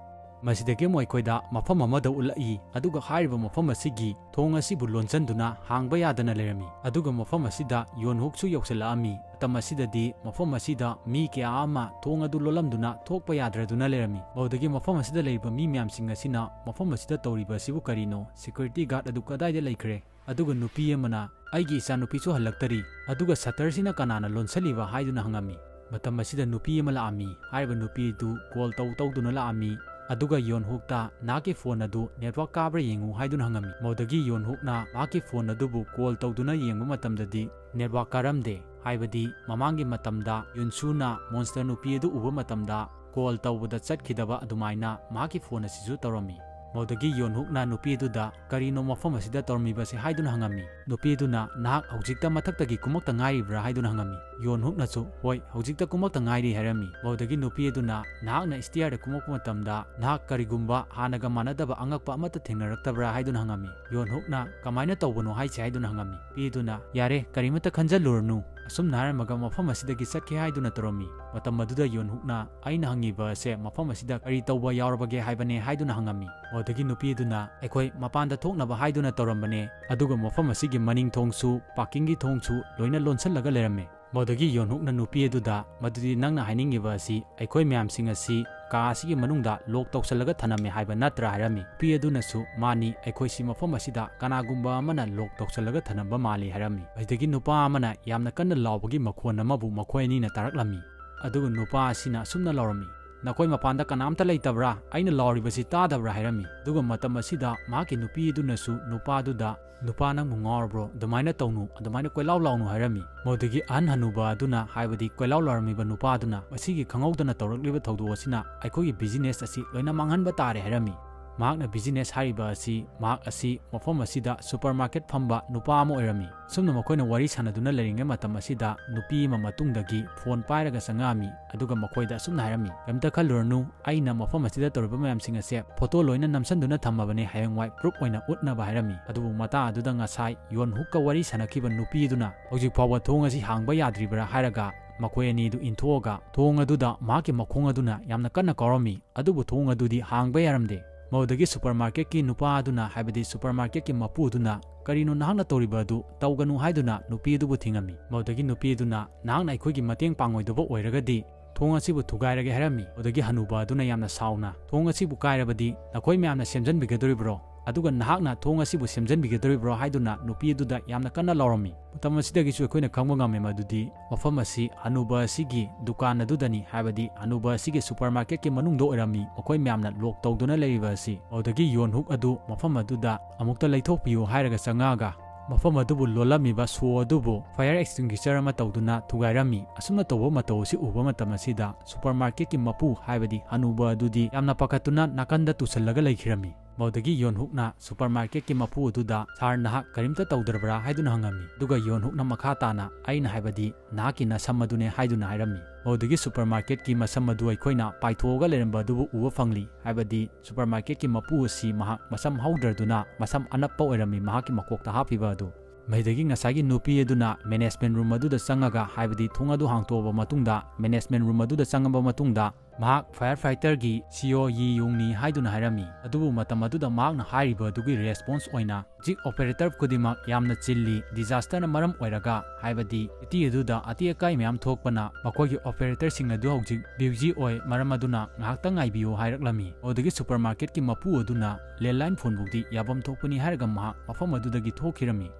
ꯃꯁꯤꯗꯒꯤ ꯑꯃꯨꯛ ꯑꯩꯈꯣꯏꯗ ꯃꯐꯝ ꯑꯃꯗ ꯎꯠꯂꯛꯏ, ꯑꯗꯨꯒ ꯍꯥꯏꯔꯤꯕ ꯃꯐꯝ ꯑꯁꯤꯒꯤ ꯊꯣꯡ ꯑꯁꯤꯕꯨ ꯂꯣꯟꯁꯤꯟꯗꯨꯅ ꯍꯥꯡꯕ ꯌꯥꯗꯅ ꯂꯩꯔꯝꯃꯤ꯫ ꯑꯗꯨꯒ ꯃꯐꯝ ꯑꯁꯤꯗ ꯌꯣꯟꯍꯨꯛꯁꯨ ꯌꯧꯁꯤꯜꯂꯛꯑꯝꯃꯤ꯫ ꯃꯇꯝ ꯑꯁꯤꯗꯗꯤ ꯃꯐꯝ ꯑꯁꯤꯗ ꯃꯤ ꯀꯌꯥ ꯑꯃ ꯊꯣꯡ ꯑꯗꯨ ꯂꯣꯜꯂꯝꯗꯨꯅ ꯊꯣꯛꯄ ꯌꯥꯗ꯭ꯔꯗꯨꯅ ꯂꯩꯔꯝꯃꯤ꯫ ꯃꯗꯨꯗꯒꯤ ꯃꯐꯝ ꯑꯁꯤꯗ ꯂꯩꯔꯤꯕ ꯃꯤ ꯃꯌꯥꯝꯁꯤꯡ ꯑꯁꯤꯅ ꯃꯐꯝ ꯑꯁꯤꯗ ꯇꯧꯔꯤꯕ ꯑꯁꯤꯕꯨ ꯀꯔꯤꯅꯣ? ꯁꯦꯀ꯭ꯌꯨꯔꯤꯇꯤ ꯒꯥꯔꯗ ꯑꯗꯨ ꯀꯗꯥꯏꯗ ꯂꯩꯈ꯭ꯔꯦ? ꯑꯗꯨꯒ ꯅꯨꯄꯤ ꯑꯃꯅ, "ꯑꯩꯒꯤ ꯏꯆꯥꯅꯨꯄꯤꯁꯨ ꯍꯜꯂꯛꯇꯔꯤ, ꯑꯗꯨꯒ ꯁꯇꯔꯁꯤꯅ ꯀꯅꯥꯅ ꯂꯣꯟꯁꯤꯜꯂꯤꯕ?" ꯍꯥꯏꯗꯨꯅ ꯍꯪꯉꯝꯃꯤ꯫ ꯃꯇꯝ ꯑꯁꯤꯗ ꯅꯨꯄꯤ ꯑꯃ ꯂꯥꯛꯑꯝꯃꯤ꯫ ꯍꯥꯏꯔꯤꯕ ꯅꯨꯄꯤ ꯑꯗꯨ ꯀꯣꯜ ꯇꯧ ꯇꯧꯗꯨꯅ ꯂꯥꯛꯑꯝꯃꯤ꯫ ꯑꯗꯨꯒ ꯌꯣꯟꯍꯨꯛꯇ, "ꯅꯍꯥꯛꯀꯤ ꯐꯣꯟ ꯑꯗꯨ ꯅꯦꯠꯋꯥꯛ ꯀꯥꯕ꯭ꯔꯥ ꯌꯦꯡꯉꯨ" ꯍꯥꯏꯗꯨꯅ ꯍꯪꯉꯝꯃꯤ꯫ ꯃꯗꯨꯗꯒꯤ ꯌꯣꯟꯍꯨꯛꯅ ꯃꯍꯥꯛꯀꯤ ꯐꯣꯟ ꯑꯗꯨꯕꯨ ꯀꯣꯜ ꯇꯧꯗꯨꯅ ꯌꯦꯡꯕ ꯃꯇꯝꯗꯗꯤ ꯅꯦꯠꯋꯥꯛ ꯀꯥꯔꯝꯗꯦ꯫ ꯍꯥꯏꯕꯗꯤ ꯃꯃꯥꯡꯒꯤ ꯃꯇꯝꯗ ꯌꯨꯟꯁꯨꯅ ꯃꯣꯟꯁꯇꯔ ꯅꯨꯄꯤ ꯑꯗꯨ ꯎꯕ ꯃꯇꯝꯗ ꯀꯣꯜ ꯇꯧꯕꯗ ꯆꯠꯈꯤꯗꯕ ꯑꯗꯨꯃꯥꯏꯅ ꯃꯍꯥꯛꯀꯤ ꯐꯣꯟ ꯑꯁꯤꯁꯨ ꯇꯧꯔꯝꯃꯤ꯫ ꯃꯗꯨꯗꯒꯤ ꯌꯣꯟꯍꯨꯛꯅ ꯅꯨꯄꯤ ꯑꯗꯨꯗ, "ꯀꯔꯤꯅꯣ ꯃꯐꯝ ꯑꯁꯤꯗ ꯇꯧꯔꯝꯃꯤꯕꯁꯦ?" ꯍꯥꯏꯗꯨꯅ ꯍꯪꯉꯝꯃꯤ꯫ ꯅꯨꯄꯤ ꯑꯗꯨꯅ, "ꯅꯍꯥꯛ ꯍꯧꯖꯤꯛꯇ ꯃꯊꯛꯇꯒꯤ ꯀꯨꯝꯃꯛꯇ ꯉꯥꯏꯔꯤꯕ꯭ꯔꯥ?" ꯍꯥꯏꯗꯨꯅ ꯍꯪꯉꯝꯃꯤ꯫ ꯌꯣꯟꯍꯨꯛꯅꯁꯨ, "ꯍꯣꯏ, ꯍꯧꯖꯤꯛꯇ ꯀꯨꯝꯃꯛꯇ ꯉꯥꯏꯔꯤ" ꯍꯥꯏꯔꯝꯃꯤ꯫ ꯃꯗꯨꯗꯒꯤ ꯅꯨꯄꯤ ꯑꯗꯨꯅ, "ꯅꯍꯥꯛꯅ ꯁ꯭ꯇꯤꯌꯔꯗ ꯀꯨꯝꯃꯛꯄ ꯃꯇꯝꯗ ꯅꯍꯥꯛ ꯀꯔꯤꯒꯨꯝꯕ ꯍꯥꯟꯅꯒ ꯃꯥꯟꯅꯗꯕ ꯑꯉꯛꯄ ꯑꯃꯠꯇ ꯊꯦꯡꯅꯔꯛꯇꯕ꯭ꯔꯥ?" ꯍꯥꯏꯗꯨꯅ ꯍꯪꯉꯝꯃꯤ꯫ ꯌꯣꯟꯍꯨꯛꯅ, "ꯀꯃꯥꯏꯅ ꯇꯧꯕꯅꯣ ꯍꯥꯏꯁꯦ?" ꯍꯥꯏꯗꯨꯅ ꯍꯪꯉꯝꯃꯤ꯫ ꯅꯨꯄꯤ ꯑꯗꯨꯅ, "ꯌꯥꯔꯦ, ꯀꯔꯤꯃꯠꯇ ꯈꯟꯖꯜꯂꯨꯔꯅꯨ"꯫ ꯑꯁꯨꯝꯅ ꯍꯥꯏꯔꯝꯃꯒ ꯃꯐꯝ ꯑꯁꯤꯗꯒꯤ ꯆꯠꯈꯤ ꯍꯥꯏꯗꯨꯅ ꯇꯧꯔꯝꯃꯤ꯫ ꯃꯇꯝ ꯑꯗꯨꯗ ꯌꯣꯟꯍꯨꯛꯅ, "ꯑꯩꯅ ꯍꯪꯉꯤꯕ ꯑꯁꯦ ꯃꯐꯝ ꯑꯁꯤꯗ ꯀꯔꯤ ꯇꯧꯕ ꯌꯥꯎꯔꯕꯒꯦ ꯍꯥꯏꯕꯅꯦ" ꯍꯥꯏꯗꯨꯅ ꯍꯪꯉꯝꯃꯤ꯫ ꯃꯗꯨꯗꯒꯤ ꯅꯨꯄꯤ ꯑꯗꯨꯅ, "ꯑꯩꯈꯣꯏ ꯃꯄꯥꯟꯗ ꯊꯣꯛꯅꯕ ꯍꯥꯏꯗꯨꯅ ꯇꯧꯔꯝꯕꯅꯦ, ꯑꯗꯨꯒ ꯃꯐꯝ ꯑꯁꯤꯒꯤ ꯃꯅꯤꯡ ꯊꯣꯡꯁꯨ, ꯄꯥꯔꯀꯤꯡꯒꯤ ꯊꯣꯡꯁꯨ ꯂꯣꯏꯅ ꯂꯣꯟꯁꯤꯜꯂꯒ ꯂꯩꯔꯝꯃꯦ"꯫ ꯃꯗꯨꯗꯒꯤ ꯌꯣꯟꯍꯨꯛꯅ ꯅꯨꯄꯤ ꯑꯗꯨꯗ, "ꯃꯗꯨꯗꯤ ꯅꯪꯅ ꯍꯥꯏꯅꯤꯡꯉꯤꯕ ꯑꯁꯤ ꯑꯩꯈꯣꯏ ꯃꯌꯥꯝꯁꯤꯡ ꯑꯁꯤ ꯀꯥ ꯑꯁꯤꯒꯤ ꯃꯅꯨꯡꯗ ꯂꯣꯛ ꯇꯧꯁꯤꯜꯂꯒ ꯊꯅꯝꯃꯦ ꯍꯥꯏꯕ ꯅꯠꯇ꯭ꯔꯥ?" ꯍꯥꯏꯔꯝꯃꯤ꯫ ꯅꯨꯄꯤ ꯑꯗꯨꯅꯁꯨ, "ꯃꯥꯅꯤ, ꯑꯩꯈꯣꯏꯁꯤ ꯃꯐꯝ ꯑꯁꯤꯗ ꯀꯅꯥꯒꯨꯝꯕ ꯑꯃꯅ ꯂꯣꯛ ꯇꯧꯁꯤꯜꯂꯒ ꯊꯅꯝꯕ ꯃꯥꯜꯂꯤ" ꯍꯥꯏꯔꯝꯃꯤ꯫ ꯃꯁꯤꯗꯒꯤ ꯅꯨꯄꯥ ꯑꯃꯅ ꯌꯥꯝꯅ ꯀꯟꯅ ꯂꯥꯎꯕꯒꯤ ꯃꯈꯣꯟ ꯑꯃꯕꯨ ꯃꯈꯣꯏ ꯑꯅꯤꯅ ꯇꯥꯔꯛꯂꯝꯃꯤ꯫ ꯑꯗꯨꯒ ꯅꯨꯄꯥ ꯑꯁꯤꯅ ꯑꯁꯨꯝꯅ ꯂꯥꯎꯔꯝꯃꯤ, "ꯅꯈꯣꯏ ꯃꯄꯥꯟꯗ ꯀꯅꯥꯝꯇ ꯂꯩꯇꯕ꯭ꯔꯥ? ꯑꯩꯅ ꯂꯥꯎꯔꯤꯕꯁꯤ ꯇꯥꯗꯕ꯭ꯔꯥ?" ꯍꯥꯏꯔꯝꯃꯤ꯫ ꯑꯗꯨꯒ ꯃꯇꯝ ꯑꯁꯤꯗ ꯃꯍꯥꯛꯀꯤ ꯅꯨꯄꯤ ꯑꯗꯨꯅꯁꯨ ꯅꯨꯄꯥꯗꯨꯗ, "ꯅꯨꯄꯥ, ꯅꯪꯕꯨ ꯉꯥꯎꯔꯕ꯭ꯔꯣ? ꯑꯗꯨꯃꯥꯏꯅ ꯇꯧꯅꯨ, ꯑꯗꯨꯃꯥꯏꯅ ꯀꯣꯏꯂꯥꯎ ꯂꯥꯎꯅꯨ" ꯍꯥꯏꯔꯝꯃꯤ꯫ ꯃꯗꯨꯗꯒꯤ ꯑꯍꯟ ꯍꯅꯨꯕ ꯑꯗꯨꯅ, ꯍꯥꯏꯕꯗꯤ ꯀꯣꯏꯂꯥꯎ ꯂꯥꯎꯔꯝꯃꯤꯕ ꯅꯨꯄꯥ ꯑꯗꯨꯅ, "ꯃꯁꯤꯒꯤ ꯈꯪꯍꯧꯗꯅ ꯇꯧꯔꯛꯂꯤꯕ ꯊꯧꯗꯣꯛ ꯑꯁꯤꯅ ꯑꯩꯈꯣꯏꯒꯤ ꯕꯤꯖꯤꯅꯦꯁ ꯑꯁꯤ ꯂꯣꯏꯅ ꯃꯥꯡꯍꯟꯕ ꯇꯥꯔꯦ" ꯍꯥꯏꯔꯝꯃꯤ꯫ ꯃꯍꯥꯛꯅ business ꯍꯥꯏꯔꯤꯕ ꯑꯁꯤ, ꯃꯍꯥꯛ ꯑꯁꯤ ꯃꯐꯝ ꯑꯁꯤꯗ supermarket ꯐꯝꯕ ꯅꯨꯄꯥ ꯑꯃ ꯑꯣꯏꯔꯝꯃꯤ꯫ ꯑꯁꯨꯝꯅ ꯃꯈꯣꯏꯅ ꯋꯥꯔꯤ ꯁꯥꯟꯅꯗꯨꯅ ꯂꯩꯔꯤꯉꯩ ꯃꯇꯝ ꯑꯁꯤꯗ ꯅꯨꯄꯤ ꯑꯃ ꯃꯇꯨꯡꯗꯒꯤ phone ꯄꯥꯏꯔꯒ ꯆꯪꯉꯛꯑꯝꯃꯤ, ꯑꯗꯨꯒ ꯃꯈꯣꯏꯗ ꯑꯁꯨꯝꯅ ꯍꯥꯏꯔꯝꯃꯤ, "ꯀꯩꯝꯇ ꯈꯜꯂꯨꯔꯅꯨ, ꯑꯩꯅ ꯃꯐꯝ ꯑꯁꯤꯗ ꯇꯧꯔꯤꯕ ꯃꯌꯥꯝꯁꯤꯡ ꯑꯁꯦ photo ꯂꯣꯏꯅ ꯅꯝꯁꯤꯟꯗꯨꯅ ꯊꯝꯃꯕꯅꯦ, ꯍꯌꯦꯡꯋꯥꯏ proof ꯑꯣꯏꯅ ꯎꯠꯅꯕ" ꯍꯥꯏꯔꯝꯃꯤ꯫ ꯑꯗꯨꯕꯨ ꯃꯇꯥꯡ ꯑꯗꯨꯗ ꯉꯁꯥꯏ ꯌꯣꯟ ꯍꯨꯛꯀ ꯋꯥꯔꯤ ꯁꯥꯟꯅꯈꯤꯕ ꯅꯨꯄꯤꯗꯨꯅ ꯍꯧꯖꯤꯛ ꯐꯥꯎꯕ ꯊꯣꯡ ꯑꯁꯤ ꯍꯥꯡꯕ ꯌꯥꯗ꯭ꯔꯤꯕ꯭ꯔꯥ ꯍꯥꯏꯔꯒ ꯃꯈꯣꯏ ꯑꯅꯤꯗꯨ ꯏꯟꯊꯣꯛꯑꯒ ꯊꯣꯡ ꯑꯗꯨꯗ ꯃꯍꯥꯛꯀꯤ ꯃꯈꯣꯡ ꯑꯗꯨꯅ ꯌꯥꯝꯅ ꯀꯟꯅ ꯀꯥꯎꯔꯝꯃꯤ꯫ ꯑꯗꯨꯕꯨ ꯊꯣꯡ ꯑꯗꯨꯗꯤ ꯍꯥꯡꯕ ꯌꯥꯔꯝꯗꯦ꯫ ꯃꯗꯨꯗꯒꯤ supermarketꯀꯤ ꯅꯨꯄꯥ ꯑꯗꯨꯅ, ꯍꯥꯏꯕꯗꯤ supermarketꯀꯤ ꯃꯄꯨ ꯑꯗꯨꯅ, "ꯀꯔꯤꯅꯣ ꯅꯍꯥꯛꯅ ꯇꯧꯔꯤꯕ ꯑꯗꯨ? ꯇꯧꯒꯅꯨ" ꯍꯥꯏꯗꯨꯅ ꯅꯨꯄꯤ ꯑꯗꯨꯕꯨ ꯊꯤꯡꯉꯝꯃꯤ꯫ ꯃꯗꯨꯗꯒꯤ ꯅꯨꯄꯤ ꯑꯗꯨꯅ, "ꯅꯍꯥꯛꯅ ꯑꯩꯈꯣꯏꯒꯤ ꯃꯇꯦꯡ ꯄꯥꯡꯉꯣꯏꯗꯕ ꯑꯣꯏꯔꯒꯗꯤ ꯊꯣꯡ ꯑꯁꯤꯕꯨ ꯊꯨꯒꯥꯏꯔꯒꯦ" ꯍꯥꯏꯔꯝꯃꯤ꯫ ꯃꯗꯨꯗꯒꯤ ꯍꯅꯨꯕ ꯑꯗꯨꯅ ꯌꯥꯝꯅ ꯁꯥꯎꯅ, "ꯊꯣꯡ ꯑꯁꯤꯕꯨ ꯀꯥꯏꯔꯕꯗꯤ ꯅꯈꯣꯏ ꯃꯌꯥꯝꯅ ꯁꯦꯝꯖꯤꯟꯕꯤꯒꯗꯧꯔꯤꯕ꯭ꯔꯣ? ꯑꯗꯨꯒ ꯅꯍꯥꯛꯅ ꯊꯣꯡ ꯑꯁꯤꯕꯨ ꯁꯦꯝꯖꯤꯟꯕꯤꯒꯗꯧꯔꯤꯕ꯭ꯔꯣ?" ꯍꯥꯏꯗꯨꯅ ꯅꯨꯄꯤ ꯑꯗꯨꯗ ꯌꯥꯝꯅ ꯀꯟꯅ ꯂꯥꯎꯔꯝꯃꯤ꯫ ꯃꯇꯝ ꯑꯁꯤꯗꯒꯤꯁꯨ ꯑꯩꯈꯣꯏꯅ ꯈꯪꯕ ꯉꯝꯃꯦ ꯃꯗꯨꯗꯤ ꯃꯐꯝ ꯑꯁꯤ ꯍꯅꯨꯕ ꯑꯁꯤꯒꯤ ꯗꯨꯀꯥꯟ ꯑꯗꯨꯗꯅꯤ, ꯍꯥꯏꯕꯗꯤ ꯍꯅꯨꯕ ꯑꯁꯤꯒꯤ supermarketꯀꯤ ꯃꯅꯨꯡꯗ ꯑꯣꯏꯔꯝꯃꯤ, ꯃꯈꯣꯏ ꯃꯌꯥꯝꯅ lock ꯇꯧꯗꯨꯅ ꯂꯩꯔꯤꯕ ꯑꯁꯤ꯫ ꯃꯗꯨꯗꯒꯤ ꯌꯣꯟ ꯍꯨꯛ ꯑꯗꯨ ꯃꯐꯝ ꯑꯗꯨꯗ ꯑꯃꯨꯛꯇ ꯂꯩꯊꯣꯛꯄꯤꯌꯨ ꯍꯥꯏꯔꯒ ꯆꯪꯉꯛꯑꯒ ꯃꯐꯝ ꯑꯗꯨꯕꯨ ꯂꯣꯜꯂꯝꯃꯤꯕ ꯁꯣ ꯑꯗꯨꯕꯨ fire extinguisher ꯑꯃ ꯇꯧꯗꯨꯅ ꯊꯨꯒꯥꯏꯔꯝꯃꯤ꯫ ꯑꯁꯨꯝꯅ ꯇꯧꯕ ꯃꯇꯧ ꯑꯁꯤ ꯎꯕ ꯃꯇꯝ ꯑꯁꯤꯗ supermarketꯀꯤ ꯃꯄꯨ, ꯍꯥꯏꯕꯗꯤ ꯍꯅꯨꯕ ꯑꯗꯨꯗꯤ ꯌꯥꯝꯅ ꯄꯥꯈꯠꯇꯨꯅ ꯅꯥꯀꯟꯗ ꯇꯨꯁꯜꯂꯒ ꯂꯩꯈꯤꯔꯝꯃꯤ꯫ ꯃꯗꯨꯗꯒꯤ ꯌꯣꯟ ꯍꯨꯛꯅ supermarketꯀꯤ ꯃꯄꯨ ꯑꯗꯨꯗ, "Sir, ꯅꯍꯥꯛ ꯀꯔꯤꯝꯇ ꯇꯧꯗ꯭ꯔꯕ꯭ꯔꯥ?" ꯍꯥꯏꯗꯨꯅ ꯍꯪꯉꯝꯃꯤ꯫ ꯑꯗꯨꯒ ꯌꯣꯟ ꯍꯨꯛꯅ ꯃꯈꯥ ꯇꯥꯅ, "ꯑꯩꯅ ꯍꯥꯏꯕꯗꯤ ꯅꯍꯥꯛꯀꯤ ꯅꯁꯝ ꯑꯗꯨꯅꯦ" ꯍꯥꯏꯗꯨꯅ ꯍꯥꯏꯔꯝꯃꯤ꯫ ꯃꯗꯨꯗꯒꯤ supermarketꯀꯤ ꯃꯁꯝ ꯑꯗꯨ ꯑꯩꯈꯣꯏꯅ ꯄꯥꯏꯊꯣꯛꯑꯒ ꯂꯩꯔꯝꯕ ꯑꯗꯨꯕꯨ ꯎꯕ ꯐꯪꯂꯤ, ꯍꯥꯏꯕꯗꯤ supermarketꯀꯤ ꯃꯄꯨ ꯑꯁꯤ ꯃꯍꯥꯛ ꯃꯁꯝ ꯍꯧꯗ꯭ꯔꯗꯨꯅ ꯃꯁꯝ ꯑꯅꯞꯄ ꯑꯣꯏꯔꯝꯃꯤ ꯃꯍꯥꯛꯀꯤ ꯃꯀꯣꯛꯇ ꯍꯥꯞꯄꯤꯕ ꯑꯗꯨ꯫ ꯃꯗꯨꯗꯒꯤ ꯉꯁꯥꯏꯒꯤ ꯅꯨꯄꯤ ꯑꯗꯨꯅ management room ꯑꯗꯨꯗ ꯆꯪꯉꯒ, ꯍꯥꯏꯕꯗꯤ ꯊꯣꯡ ꯑꯗꯨ ꯍꯥꯡꯇꯣꯛꯑꯕ ꯃꯇꯨꯡꯗ management room ꯑꯗꯨꯗ ꯆꯪꯉꯕ ꯃꯇꯨꯡꯗ ꯃꯍꯥꯛ firefighterꯒꯤ C O Yi Yungni ꯍꯥꯏꯗꯨꯅ ꯍꯥꯏꯔꯝꯃꯤ꯫ ꯑꯗꯨꯕꯨ ꯃꯇꯝ ꯑꯗꯨꯗ ꯃꯍꯥꯛꯅ ꯍꯥꯏꯔꯤꯕ ꯑꯗꯨꯒꯤ response ꯑꯣꯏꯅ, "ꯍꯧꯖꯤꯛ operator ꯈꯨꯗꯤꯡꯃꯛ ꯌꯥꯝꯅ ꯆꯤꯜꯂꯤ, disasterꯅ ꯃꯔꯝ ꯑꯣꯏꯔꯒ, ꯍꯥꯏꯕꯗꯤ city ꯑꯗꯨꯗ ꯑꯇꯦꯛ ꯑꯀꯥꯏ ꯃꯌꯥꯝ ꯊꯣꯛꯄꯅ ꯃꯈꯣꯏꯒꯤ operatorꯁꯤꯡ ꯑꯗꯨ ꯍꯧꯖꯤꯛ busy ꯑꯣꯏ, ꯃꯔꯝ ꯑꯗꯨꯅ ꯉꯥꯏꯍꯥꯛꯇꯪ ꯉꯥꯏꯕꯤꯌꯨ" ꯍꯥꯏꯔꯛꯂꯝꯃꯤ꯫ ꯑꯗꯨꯗꯒꯤ supermarketꯀꯤ ꯃꯄꯨ ꯑꯗꯨꯅ, "Landline phoneꯐꯥꯎꯗꯤ ꯌꯥꯐꯝ ꯊꯣꯛꯄꯅꯤ" ꯍꯥꯏꯔꯒ ꯃꯍꯥꯛ ꯃꯐꯝ ꯑꯗꯨꯗꯒꯤ ꯊꯣꯛꯈꯤꯔꯝꯃꯤ꯫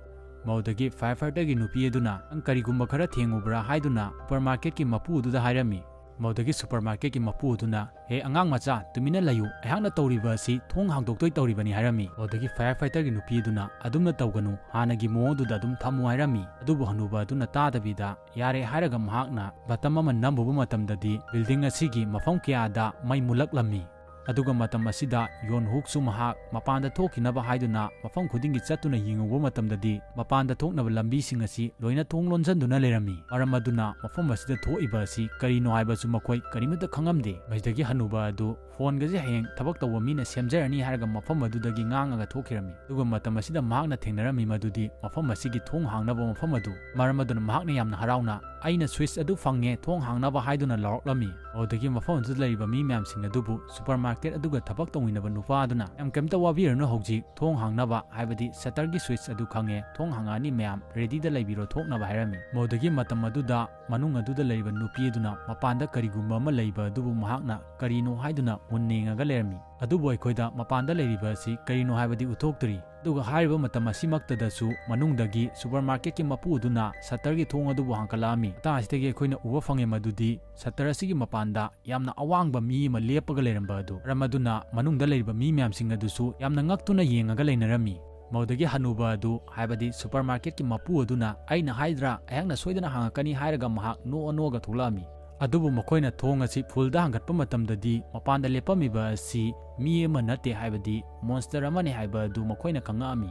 ꯃꯗꯨꯗꯒꯤ firefighterꯒꯤ ꯅꯨꯄꯤ ꯑꯗꯨꯅ, "ꯅꯪ ꯀꯔꯤꯒꯨꯝꯕ ꯈꯔ ꯊꯦꯡꯉꯨꯕ꯭ꯔꯥ?" ꯍꯥꯏꯗꯨꯅ supermarketꯀꯤ ꯃꯄꯨ ꯑꯗꯨꯗ ꯍꯥꯏꯔꯝꯃꯤ꯫ ꯃꯗꯨꯗꯒꯤ supermarketꯀꯤ ꯃꯄꯨ ꯑꯗꯨꯅ, "ꯍꯦ ꯑꯉꯥꯡ ꯃꯆꯥ, ꯇꯨꯃꯤꯟꯅ ꯂꯩꯌꯨ, ꯑꯩꯍꯥꯛꯅ ꯇꯧꯔꯤꯕ ꯑꯁꯤ ꯊꯣꯡ ꯍꯥꯡꯗꯣꯛꯇꯣꯏ ꯇꯧꯔꯤꯕꯅꯤ" ꯍꯥꯏꯔꯝꯃꯤ꯫ ꯃꯗꯨꯗꯒꯤ firefighterꯒꯤ ꯅꯨꯄꯤ ꯑꯗꯨꯅ, "ꯑꯗꯨꯝꯅ ꯇꯧꯒꯅꯨ, ꯍꯥꯟꯅꯒꯤ ꯃꯑꯣꯡꯗꯨꯗ ꯑꯗꯨꯝ ꯊꯝꯃꯨ" ꯍꯥꯏꯔꯝꯃꯤ꯫ ꯑꯗꯨꯕꯨ ꯍꯅꯨꯕ ꯑꯗꯨꯅ ꯇꯥꯗꯕꯤꯗ, "ꯌꯥꯔꯦ" ꯍꯥꯏꯔꯒ ꯃꯍꯥꯛꯅ button ꯑꯃ ꯅꯝꯃꯨꯕ ꯃꯇꯝꯗꯗꯤ building ꯑꯁꯤꯒꯤ ꯃꯐꯝ ꯀꯌꯥꯗ ꯃꯩ ꯃꯨꯠꯂꯛꯂꯝꯃꯤ꯫ ꯑꯗꯨꯒ ꯃꯇꯝ ꯑꯁꯤꯗ ꯌꯣꯟ ꯍꯨꯛꯁꯨ ꯃꯍꯥꯛ ꯃꯄꯥꯟꯗ ꯊꯣꯛꯈꯤꯅꯕ ꯍꯥꯏꯗꯨꯅ ꯃꯐꯝ ꯈꯨꯗꯤꯡꯒꯤ ꯆꯠꯇꯨꯅ ꯌꯦꯡꯉꯨꯕ ꯃꯇꯝꯗꯗꯤ, ꯃꯄꯥꯟꯗ ꯊꯣꯛꯅꯕ ꯂꯝꯕꯤꯁꯤꯡ ꯑꯁꯤ ꯂꯣꯏꯅ ꯊꯣꯡ ꯂꯣꯟꯁꯤꯟꯗꯨꯅ ꯂꯩꯔꯝꯃꯤ꯫ ꯃꯔꯝ ꯑꯗꯨꯅ ꯃꯐꯝ ꯑꯁꯤꯗ ꯊꯣꯛꯏꯕ ꯑꯁꯤ ꯀꯔꯤꯅꯣ ꯍꯥꯏꯕꯁꯨ ꯃꯈꯣꯏ ꯀꯔꯤꯃꯠꯇ ꯈꯪꯉꯝꯗꯦ꯫ ꯃꯁꯤꯗꯒꯤ ꯍꯅꯨꯕ ꯑꯗꯨ ꯐꯣꯟꯒꯁꯦ ꯍꯌꯦꯡ ꯊꯕꯛ ꯇꯧꯕ ꯃꯤꯅ ꯁꯦꯝꯖꯔꯅꯤ ꯍꯥꯏꯔꯒ ꯃꯐꯝ ꯑꯗꯨꯗꯒꯤ ꯉꯥꯡꯉꯒ ꯊꯣꯛꯈꯤꯔꯝꯃꯤ꯫ ꯑꯗꯨꯒ ꯃꯇꯝ ꯑꯁꯤꯗ ꯃꯍꯥꯛꯅ ꯊꯦꯡꯅꯔꯝꯃꯤ ꯃꯗꯨꯗꯤ ꯃꯐꯝ ꯑꯁꯤꯒꯤ ꯊꯣꯡ ꯍꯥꯡꯅꯕ ꯃꯐꯝ ꯑꯗꯨ꯫ ꯃꯔꯝ ꯑꯗꯨꯅ ꯃꯍꯥꯛꯅ ꯌꯥꯝꯅ ꯍꯔꯥꯎꯅ, "ꯑꯩꯅ ꯁ꯭ꯋꯤꯆ ꯑꯗꯨ ꯐꯪꯉꯦ, ꯊꯣꯡ ꯍꯥꯡꯅꯕ" ꯍꯥꯏꯗꯨꯅ ꯂꯥꯎꯔꯛꯂꯝꯃꯤ꯫ ꯑꯗꯨꯗꯒꯤ ꯃꯐꯝ ꯑꯗꯨꯗ ꯂꯩꯔꯤꯕ ꯃꯤ ꯃꯌꯥꯝꯁꯤꯡ ꯑꯗꯨꯕꯨ ꯁꯨꯄꯔ ꯃꯥꯔꯀꯦꯠ ꯑꯗꯨꯒ ꯊꯕꯛ ꯇꯧꯃꯤꯟꯅꯕ ꯅꯨꯄꯥ ꯑꯗꯨꯅ, "ꯌꯥꯝ ꯀꯩꯝꯇ ꯋꯥꯕꯤꯔꯅꯨ, ꯍꯧꯖꯤꯛ ꯊꯣꯡ ꯍꯥꯡꯅꯕ, ꯍꯥꯏꯕꯗꯤ ꯁꯇꯔꯒꯤ ꯁ꯭ꯋꯤꯆ ꯑꯗꯨ ꯈꯪꯉꯦ, ꯊꯣꯡ ꯍꯥꯡꯉꯛꯑꯅꯤ ꯃꯌꯥꯝ, ꯔꯦꯗꯤꯗ ꯂꯩꯕꯤꯔꯣ ꯊꯣꯛꯅꯕ" ꯍꯥꯏꯔꯝꯃꯤ꯫ ꯃꯗꯨꯗꯒꯤ ꯃꯇꯝ ꯑꯗꯨꯗ ꯃꯅꯨꯡ ꯑꯗꯨꯗ ꯂꯩꯔꯤꯕ ꯅꯨꯄꯤ ꯑꯗꯨꯅ ꯃꯄꯥꯟꯗ ꯀꯔꯤꯒꯨꯝꯕ ꯑꯃ ꯂꯩꯕ ꯑꯗꯨꯕꯨ ꯃꯍꯥꯛꯅ ꯀꯔꯤꯅꯣ ꯍꯥꯏꯗꯨꯅ ꯃꯨꯟꯅ ꯌꯦꯡꯉꯒ ꯂꯩꯔꯝꯃꯤ꯫ ꯑꯗꯨꯕꯨ ꯑꯩꯈꯣꯏꯗ ꯃꯄꯥꯟꯗ ꯂꯩꯔꯤꯕ ꯑꯁꯤ ꯀꯔꯤꯅꯣ ꯍꯥꯏꯕꯗꯤ ꯎꯠꯊꯣꯛꯇ꯭ꯔꯤ꯫ ꯑꯗꯨꯒ ꯍꯥꯏꯔꯤꯕ ꯃꯇꯝ ꯑꯁꯤꯃꯛꯇꯗꯁꯨ ꯃꯅꯨꯡꯗꯒꯤ ꯁꯨꯄꯔ ꯃꯥꯔꯀꯦꯠꯀꯤ ꯃꯄꯨ ꯑꯗꯨꯅ ꯁꯇꯔꯒꯤ ꯊꯣꯡ ꯑꯗꯨꯕꯨ ꯍꯥꯡꯀꯠꯂꯛꯑꯝꯃꯤ꯫ ꯃꯇꯥꯡ ꯑꯁꯤꯗꯒꯤ ꯑꯩꯈꯣꯏꯅ ꯎꯕ ꯐꯪꯉꯦ ꯃꯗꯨꯗꯤ ꯁꯇꯔ ꯑꯁꯤꯒꯤ ꯃꯄꯥꯟꯗ ꯌꯥꯝꯅ ꯑꯋꯥꯡꯕ ꯃꯤ ꯑꯃ ꯂꯦꯞꯄꯒ ꯂꯩꯔꯝꯕ ꯑꯗꯨ꯫ ꯃꯔꯝ ꯑꯗꯨꯅ ꯃꯅꯨꯡꯗ ꯂꯩꯔꯤꯕ ꯃꯤ ꯃꯌꯥꯝꯁꯤꯡ ꯑꯗꯨꯁꯨ ꯌꯥꯝꯅ ꯉꯛꯇꯨꯅ ꯌꯦꯡꯉꯒ ꯂꯩꯅꯔꯝꯃꯤ꯫ ꯃꯗꯨꯗꯒꯤ ꯍꯅꯨꯕ ꯑꯗꯨ, ꯍꯥꯏꯕꯗꯤ ꯁꯨꯄꯔ ꯃꯥꯔꯀꯦꯠꯀꯤ ꯃꯄꯨ ꯑꯗꯨꯅ, "ꯑꯩꯅ ꯍꯥꯏꯗ꯭ꯔꯥ, ꯑꯩꯍꯥꯛꯅ ꯁꯣꯏꯗꯅ ꯍꯥꯡꯉꯛꯀꯅꯤ" ꯍꯥꯏꯔꯒ ꯃꯍꯥꯛ ꯅꯣꯛꯑ ꯅꯣꯛꯑꯒ ꯊꯣꯛꯂꯛꯑꯝꯃꯤ꯫ ꯑꯗꯨꯕꯨ ꯃꯈꯣꯏꯅ ꯊꯣꯡ ꯑꯁꯤ ꯐꯨꯜꯗ ꯍꯥꯡꯒꯠꯄ ꯃꯇꯝꯗꯗꯤ ꯃꯄꯥꯟꯗ ꯂꯦꯞꯄꯝꯃꯤꯕ ꯑꯁꯤ ꯃꯤ ꯑꯃ ꯅꯠꯇꯦ, ꯍꯥꯏꯕꯗꯤ ꯃꯣꯟꯁꯇꯔ ꯑꯃꯅꯤ ꯍꯥꯏꯕ ꯑꯗꯨ ꯃꯈꯣꯏꯅ ꯈꯪꯉꯛꯑꯝꯃꯤ꯫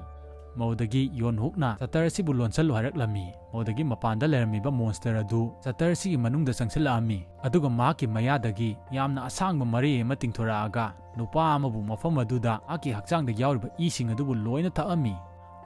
ꯃꯗꯨꯗꯒꯤ ꯌꯣꯟ ꯍꯨꯛꯅ ꯁꯇꯔ ꯑꯁꯤꯕꯨ ꯂꯣꯟꯁꯜꯂꯨ ꯍꯥꯏꯔꯛꯂꯝꯃꯤ꯫ ꯃꯗꯨꯗꯒꯤ ꯃꯄꯥꯟꯗ ꯂꯩꯔꯝꯃꯤꯕ ꯃꯣꯟꯁꯇꯔ ꯑꯗꯨ ꯁꯇꯔ ꯑꯁꯤꯒꯤ ꯃꯅꯨꯡꯗ ꯆꯪꯁꯤꯜꯂꯛꯑꯝꯃꯤ꯫ ꯑꯗꯨꯒ ꯃꯍꯥꯛꯀꯤ ꯃꯌꯥꯗꯒꯤ ꯌꯥꯝꯅ ꯑꯁꯥꯡꯕ ꯃꯔꯤ ꯑꯃ ꯇꯤꯡꯊꯣꯔꯛꯑꯒ ꯅꯨꯄꯥ ꯑꯃꯕꯨ ꯃꯐꯝ ꯑꯗꯨꯗ ꯃꯍꯥꯛꯀꯤ ꯍꯛꯆꯥꯡꯗ ꯌꯥꯎꯔꯤꯕ ꯏꯁꯤꯡ ꯑꯗꯨꯕꯨ ꯂꯣꯏꯅ ꯊꯛꯑꯝꯃꯤ꯫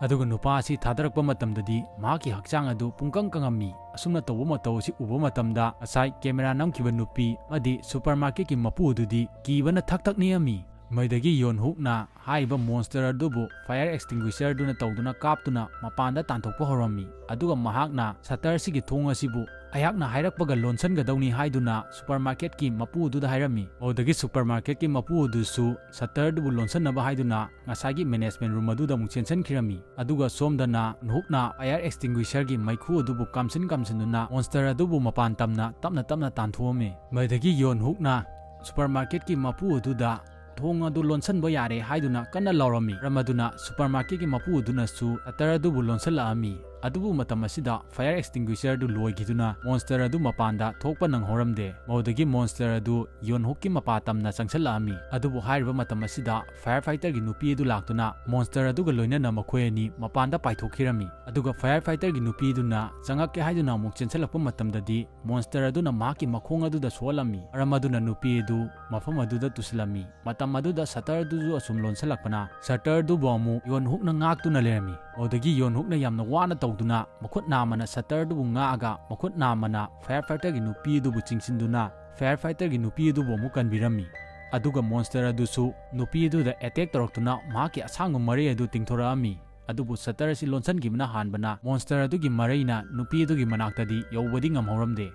ꯑꯗꯨꯒ ꯅꯨꯄꯥ ꯑꯁꯤ ꯊꯥꯗꯔꯛꯄ ꯃꯇꯝꯗꯗꯤ ꯃꯍꯥꯛꯀꯤ ꯍꯛꯆꯥꯡ ꯑꯗꯨ ꯄꯨꯡꯀꯪ ꯀꯪꯉꯝꯃꯤ꯫ ꯑꯁꯨꯝꯅ ꯇꯧꯕ ꯃꯇꯧ ꯑꯁꯤ ꯎꯕ ꯃꯇꯝꯗ ꯉꯁꯥꯏ ꯀꯦꯃꯦꯔꯥ ꯅꯝꯈꯤꯕ ꯅꯨꯄꯤ ꯑꯃꯗꯤ ꯁꯨꯄꯔ ꯃꯥꯔꯀꯦꯠꯀꯤ ꯃꯄꯨ ꯑꯗꯨꯗꯤ ꯀꯤꯕꯅ ꯊꯛ ꯊꯛ ꯅꯤꯛꯑꯝꯃꯤ꯫ ꯃꯗꯨꯗꯒꯤ ꯌꯣꯟ ꯍꯨꯛꯅ ꯍꯥꯏꯔꯤꯕ ꯃꯣꯟꯁꯇꯔ ꯑꯗꯨꯕꯨ ꯐꯥꯌꯔ ꯑꯦꯛꯁꯇꯤꯡꯒꯨꯏꯁꯔ ꯑꯗꯨꯅ ꯇꯧꯗꯨꯅ ꯀꯥꯞꯇꯨꯅ ꯃꯄꯥꯟꯗ ꯇꯥꯟꯊꯣꯛꯄ ꯍꯧꯔꯝꯃꯤ꯫ ꯑꯗꯨꯒ ꯃꯍꯥꯛꯅ ꯁꯇꯔ ꯑꯁꯤꯒꯤ ꯊꯣꯡ ꯑꯁꯤꯕꯨ ꯑꯩꯍꯥꯛꯅ ꯍꯥꯏꯔꯛꯄꯒ ꯂꯣꯟꯁꯤꯟꯒꯗꯧꯅꯤ ꯍꯥꯏꯗꯨꯅ ꯁꯨꯄꯔ ꯃꯥꯔꯀꯦꯠꯀꯤ ꯃꯄꯨ ꯑꯗꯨꯗ ꯍꯥꯏꯔꯝꯃꯤ꯫ ꯃꯗꯨꯗꯒꯤ ꯁꯨꯄꯔ ꯃꯥꯔꯀꯦꯠꯀꯤ ꯃꯄꯨ ꯑꯗꯨꯁꯨ ꯁꯇꯔ ꯑꯗꯨꯕꯨ ꯂꯣꯟꯁꯤꯟꯅꯕ ꯍꯥꯏꯗꯨꯅ ꯉꯁꯥꯏꯒꯤ ꯃꯦꯅꯦꯖꯃꯦꯟ ꯔꯨꯝ ꯑꯗꯨꯗ ꯑꯃꯨꯛ ꯆꯦꯟꯁꯤꯟꯈꯤꯔꯝꯃꯤ꯫ ꯑꯗꯨꯒ ꯁꯣꯝꯗꯅ ꯍꯨꯛꯅ ꯐꯥꯌꯔ ꯑꯦꯛꯁꯇꯤꯡꯒꯨꯏꯁꯔꯒꯤ ꯃꯩꯈꯨ ꯑꯗꯨꯕꯨ ꯀꯥꯝꯁꯤꯟ ꯀꯥꯝꯁꯤꯟꯗꯨꯅ ꯃꯣꯟꯁꯇꯔ ꯑꯗꯨꯕꯨ ꯃꯄꯥꯟ ꯇꯝꯅ ꯇꯞꯅ ꯇꯞꯅ ꯇꯥꯟꯊꯣꯛꯑꯝꯃꯤ꯫ ꯃꯗꯨꯗꯒꯤ ꯌꯣꯟ ꯍꯨꯛꯅ ꯁꯨꯄꯔ ꯃꯥꯔꯀꯦꯠꯀꯤ ꯃꯄꯨ ꯑꯗꯨꯗ ꯊꯣꯡ ꯑꯗꯨ ꯂꯣꯟꯁꯤꯟꯕ ꯌꯥꯔꯦ ꯍꯥꯏꯗꯨꯅ ꯀꯟꯅ ꯂꯥꯎꯔꯝꯃꯤ꯫ ꯃꯔꯝ ꯑꯗꯨꯅ ꯁꯨꯄꯔ ꯃꯥꯔꯀꯦꯠꯀꯤ ꯃꯄꯨ ꯑꯗꯨꯅꯁꯨ ꯁꯇꯔ ꯑꯗꯨꯕꯨ ꯂꯣꯟꯁꯤꯜꯂꯛꯑꯝꯃꯤ꯫ ꯑꯗꯨꯕꯨ ꯃꯇꯝ ꯑꯁꯤꯗ fire extinguisher ꯗꯨ ꯂꯣꯏꯈꯤꯗꯨꯅ monster ꯑꯗꯨ ꯃꯄꯥꯟꯗ ꯊꯣꯛꯄ ꯅꯪꯍꯧꯔꯝꯗꯦ꯫ ꯃꯗꯨꯗꯒꯤ monster ꯑꯗꯨ ꯌꯣꯟꯍꯨꯛꯀꯤ ꯃꯄꯥ ꯇꯝꯅ ꯆꯪꯁꯤꯜꯂꯛꯂꯝꯃꯤ꯫ ꯑꯗꯨꯕꯨ ꯍꯥꯏꯔꯤꯕ ꯃꯇꯝ ꯑꯁꯤꯗ fire fighter ꯒꯤ ꯅꯨꯄꯤ ꯑꯗꯨ ꯂꯥꯛꯇꯨꯅ monster ꯑꯗꯨꯒ ꯂꯣꯏꯅꯅ ꯃꯈꯣꯏ ꯑꯅꯤ ꯃꯄꯥꯟꯗ ꯄꯥꯏꯊꯣꯛꯈꯤꯔꯝꯃꯤ꯫ ꯑꯗꯨꯒ fire fighter ꯒꯤ ꯅꯨꯄꯤ ꯑꯗꯨꯅ ꯆꯪꯉꯛꯀꯦ ꯍꯥꯏꯗꯨꯅ ꯑꯃꯨꯛ ꯆꯦꯟꯁꯤꯜꯂꯛꯄ ꯃꯇꯝꯗꯗꯤ monster ꯑꯗꯨꯅ ꯃꯍꯥꯛꯀꯤ ꯃꯈꯣꯡ ꯑꯗꯨꯗ ꯁꯣꯛꯍꯜꯂꯝꯃꯤ꯫ ꯃꯔꯝ ꯑꯗꯨꯅ ꯅꯨꯄꯤ ꯑꯗꯨ ꯃꯐꯝ ꯑꯗꯨꯗ ꯇꯨꯁꯤꯜꯂꯝꯃꯤ꯫ ꯃꯇꯝ ꯑꯗꯨꯗ shutter ꯗꯨꯁꯨ ꯑꯁꯨꯝ ꯂꯣꯟꯁꯤꯜꯂꯛꯄꯅ shutter ꯗꯨꯕꯨ ꯑꯃꯨꯛ ꯌꯣꯟꯍꯨꯛꯅ ꯉꯥꯛꯇꯨꯅ ꯂꯩꯔꯝꯃꯤ꯫ ꯃꯗꯨꯗꯒꯤ ꯌꯣꯟꯍꯨꯛꯅ ꯌꯥꯝꯅ ꯋꯥꯅ ꯇꯧꯗꯨꯅ ꯃꯈꯨꯠ ꯅꯥꯝꯃꯅ shutter ꯗꯨꯕꯨ ꯉꯥꯛꯑꯒ ꯃꯈꯨꯠ ꯅꯥꯝꯃꯅ fire fighter ꯒꯤ ꯅꯨꯄꯤ ꯑꯗꯨꯕꯨ ꯆꯤꯡꯁꯤꯟꯗꯨꯅ fire fighter ꯒꯤ ꯅꯨꯄꯤ ꯑꯗꯨꯕꯨ ꯑꯃꯨꯛ ꯀꯟꯕꯤꯔꯝꯃꯤ꯫ ꯑꯗꯨꯒ monster ꯑꯗꯨꯁꯨ ꯅꯨꯄꯤ ꯑꯗꯨꯗ attack ꯇꯧꯔꯛꯇꯨꯅ ꯃꯍꯥꯛꯀꯤ ꯑꯁꯥꯡꯕ ꯃꯔꯩ ꯑꯗꯨ ꯇꯤꯡꯊꯣꯔꯛꯂꯝꯃꯤ꯫ ꯑꯗꯨꯕꯨ shutter ꯑꯁꯤ ꯂꯣꯟꯁꯤꯟꯈꯤꯕꯅ ꯍꯥꯟꯕꯅ monster ꯑꯗꯨꯒꯤ ꯃꯔꯩꯅ ꯅꯨꯄꯤ ꯑꯗꯨꯒꯤ ꯃꯅꯥꯛꯇꯗꯤ ꯌꯧꯕꯗꯤ ꯉꯝꯍꯧꯔꯝꯗꯦ꯫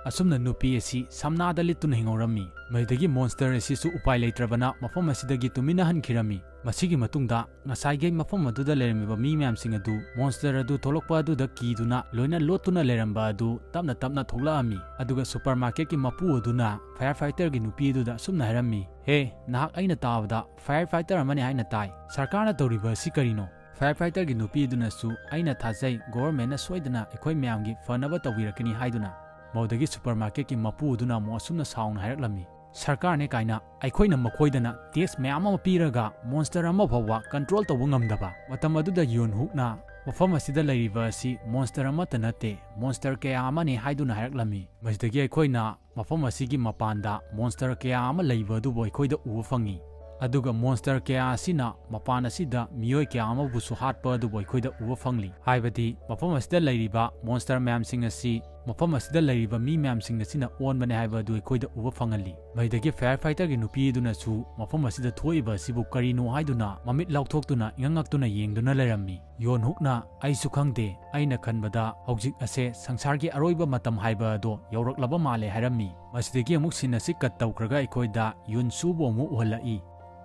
ꯑꯁꯨꯝꯅ ꯅꯨꯄꯤ ꯑꯁꯤ ꯁꯝꯅꯥꯗ ꯂꯤꯠꯇꯨꯅ ꯍꯤꯡꯍꯧꯔꯝꯃꯤ꯫ ꯃꯗꯨꯗꯒꯤ monster ꯑꯁꯤꯁꯨ ꯎꯄꯥꯏ ꯂꯩꯇ꯭ꯔꯕꯅ ꯃꯐꯝ ꯑꯁꯤꯗꯒꯤ ꯇꯨꯃꯤꯟꯅ ꯍꯟꯈꯤꯔꯝꯃꯤ꯫ ꯃꯁꯤꯒꯤ ꯃꯇꯨꯡꯗ ꯉꯁꯥꯏꯒꯤ ꯃꯐꯝ ꯑꯗꯨꯗ ꯂꯩꯔꯝꯃꯤꯕ ꯃꯤ ꯃꯌꯥꯝꯁꯤꯡ ꯑꯗꯨ monster ꯑꯗꯨ ꯊꯣꯛꯂꯛꯄ ꯑꯗꯨꯗ ꯀꯤꯗꯨꯅ ꯂꯣꯏꯅ ꯂꯣꯠꯇꯨꯅ ꯂꯩꯔꯝꯕ ꯑꯗꯨ ꯇꯞꯅ ꯇꯞꯅ ꯊꯣꯛꯂꯛꯂꯝꯃꯤ꯫ ꯑꯗꯨꯒ supermarket ꯀꯤ ꯃꯄꯨ ꯑꯗꯨꯅ fire fighter ꯒꯤ ꯅꯨꯄꯤ ꯑꯗꯨꯗ ꯑꯁꯨꯝꯅ ꯍꯥꯏꯔꯝꯃꯤ, "ꯍꯦ, ꯅꯍꯥꯛ ꯑꯩꯅ ꯇꯥꯕꯗ fire fighter ꯑꯃꯅꯤ ꯍꯥꯏꯅ ꯇꯥꯏ꯫ ꯁꯔꯀꯥꯔꯅ ꯇꯧꯔꯤꯕ ꯑꯁꯤ ꯀꯔꯤꯅꯣ?" Fire fighter ꯒꯤ ꯅꯨꯄꯤ ꯑꯗꯨꯅꯁꯨ, "ꯑꯩꯅ ꯊꯥꯖꯩ, government ꯅ ꯁꯣꯏꯗꯅ ꯑꯩꯈꯣꯏ ꯃꯌꯥꯝꯒꯤ ꯐꯅꯕ ꯇꯧꯕꯤꯔꯛꯀꯅꯤ" ꯍꯥꯏꯗꯨꯅ꯫ ꯃꯗꯨꯗꯒꯤ supermarket ꯀꯤ ꯃꯄꯨ ꯑꯗꯨꯅ ꯑꯃꯨꯛ ꯑꯁꯨꯝꯅ ꯁꯥꯎꯅ ꯍꯥꯏꯔꯛꯂꯝꯃꯤ, "ꯁꯔꯀꯥꯔꯅꯦ ꯀꯥꯏꯅ ꯑꯩꯈꯣꯏꯅ ꯃꯈꯣꯏꯗꯅ tax ꯃꯌꯥꯝ ꯑꯃ ꯄꯤꯔꯒ monster ꯑꯃ ꯐꯥꯎꯕ control ꯇꯧꯕ ꯉꯝꯗꯕ?" ꯃꯇꯝ ꯑꯗꯨꯗ ꯌꯣꯟꯍꯨꯛꯅ, "ꯃꯐꯝ ꯑꯁꯤꯗ ꯂꯩꯔꯤꯕ ꯑꯁꯤ monster ꯑꯃꯠꯇ ꯅꯠꯇꯦ, monster ꯀꯌꯥ ꯑꯃꯅꯤ" ꯍꯥꯏꯗꯨꯅ ꯍꯥꯏꯔꯛꯂꯝꯃꯤ꯫ ꯃꯁꯤꯗꯒꯤ ꯑꯩꯈꯣꯏꯅ ꯃꯐꯝ ꯑꯁꯤꯒꯤ ꯃꯄꯥꯟꯗ monster ꯀꯌꯥ ꯑꯃ ꯂꯩꯕ ꯑꯗꯨꯕꯨ ꯑꯩꯈꯣꯏꯗ ꯎꯕ ꯐꯪꯉꯤ꯫ ꯑꯗꯨꯒ monster ꯀꯌꯥ ꯑꯁꯤꯅ ꯃꯄꯥꯟ ꯑꯁꯤꯗ ꯃꯤꯑꯣꯏ ꯀꯌꯥ ꯑꯃꯕꯨꯁꯨ ꯍꯥꯠꯄ ꯑꯗꯨꯕꯨ ꯑꯩꯈꯣꯏꯗ ꯎꯕ ꯐꯪꯂꯤ꯫ ꯍꯥꯏꯕꯗꯤ ꯃꯐꯝ ꯑꯁꯤꯗ ꯂꯩꯔꯤꯕ monster ꯃꯌꯥꯝꯁꯤꯡ ꯑꯁꯤ ꯃꯐꯝ ꯑꯁꯤꯗ ꯂꯩꯔꯤꯕ ꯃꯤ ꯃꯌꯥꯝꯁꯤꯡ ꯑꯁꯤꯅ ꯑꯣꯟꯕꯅꯦ ꯍꯥꯏꯕ ꯑꯗꯨ ꯑꯩꯈꯣꯏꯗ ꯎꯕ ꯐꯪꯍꯜꯂꯤ꯫ ꯃꯗꯨꯗꯒꯤ fire fighter ꯒꯤ ꯅꯨꯄꯤ ꯑꯗꯨꯅꯁꯨ ꯃꯐꯝ ꯑꯁꯤꯗ ꯊꯣꯛꯏꯕ ꯑꯁꯤꯕꯨ ꯀꯔꯤꯅꯣ ꯍꯥꯏꯗꯨꯅ ꯃꯃꯤꯠ ꯂꯥꯎꯊꯣꯛꯇꯨꯅ ꯏꯉꯛ ꯉꯛꯇꯨꯅ ꯌꯦꯡꯗꯨꯅ ꯂꯩꯔꯝꯃꯤ꯫ ꯌꯣꯟꯍꯨꯛꯅ, "ꯑꯩꯁꯨ ꯈꯪꯗꯦ, ꯑꯩꯅ ꯈꯟꯕꯗ ꯍꯧꯖꯤꯛ ꯑꯁꯦ ꯁꯪꯁꯥꯔꯒꯤ ꯑꯔꯣꯏꯕ ꯃꯇꯝ ꯍꯥꯏꯕ ꯑꯗꯣ ꯌꯧꯔꯛꯂꯕ ꯃꯥꯜꯂꯦ" ꯍꯥꯏꯔꯝꯃꯤ꯫ ꯃꯁꯤꯗꯒꯤ ꯑꯃꯨꯛ scene ꯑꯁꯤ cut ꯇꯧꯈ꯭ꯔꯒ ꯑꯩꯈꯣꯏꯗ ꯌꯨꯟꯁꯨꯕꯨ ꯑꯃꯨꯛ ꯎꯍꯜꯂꯛꯏ꯫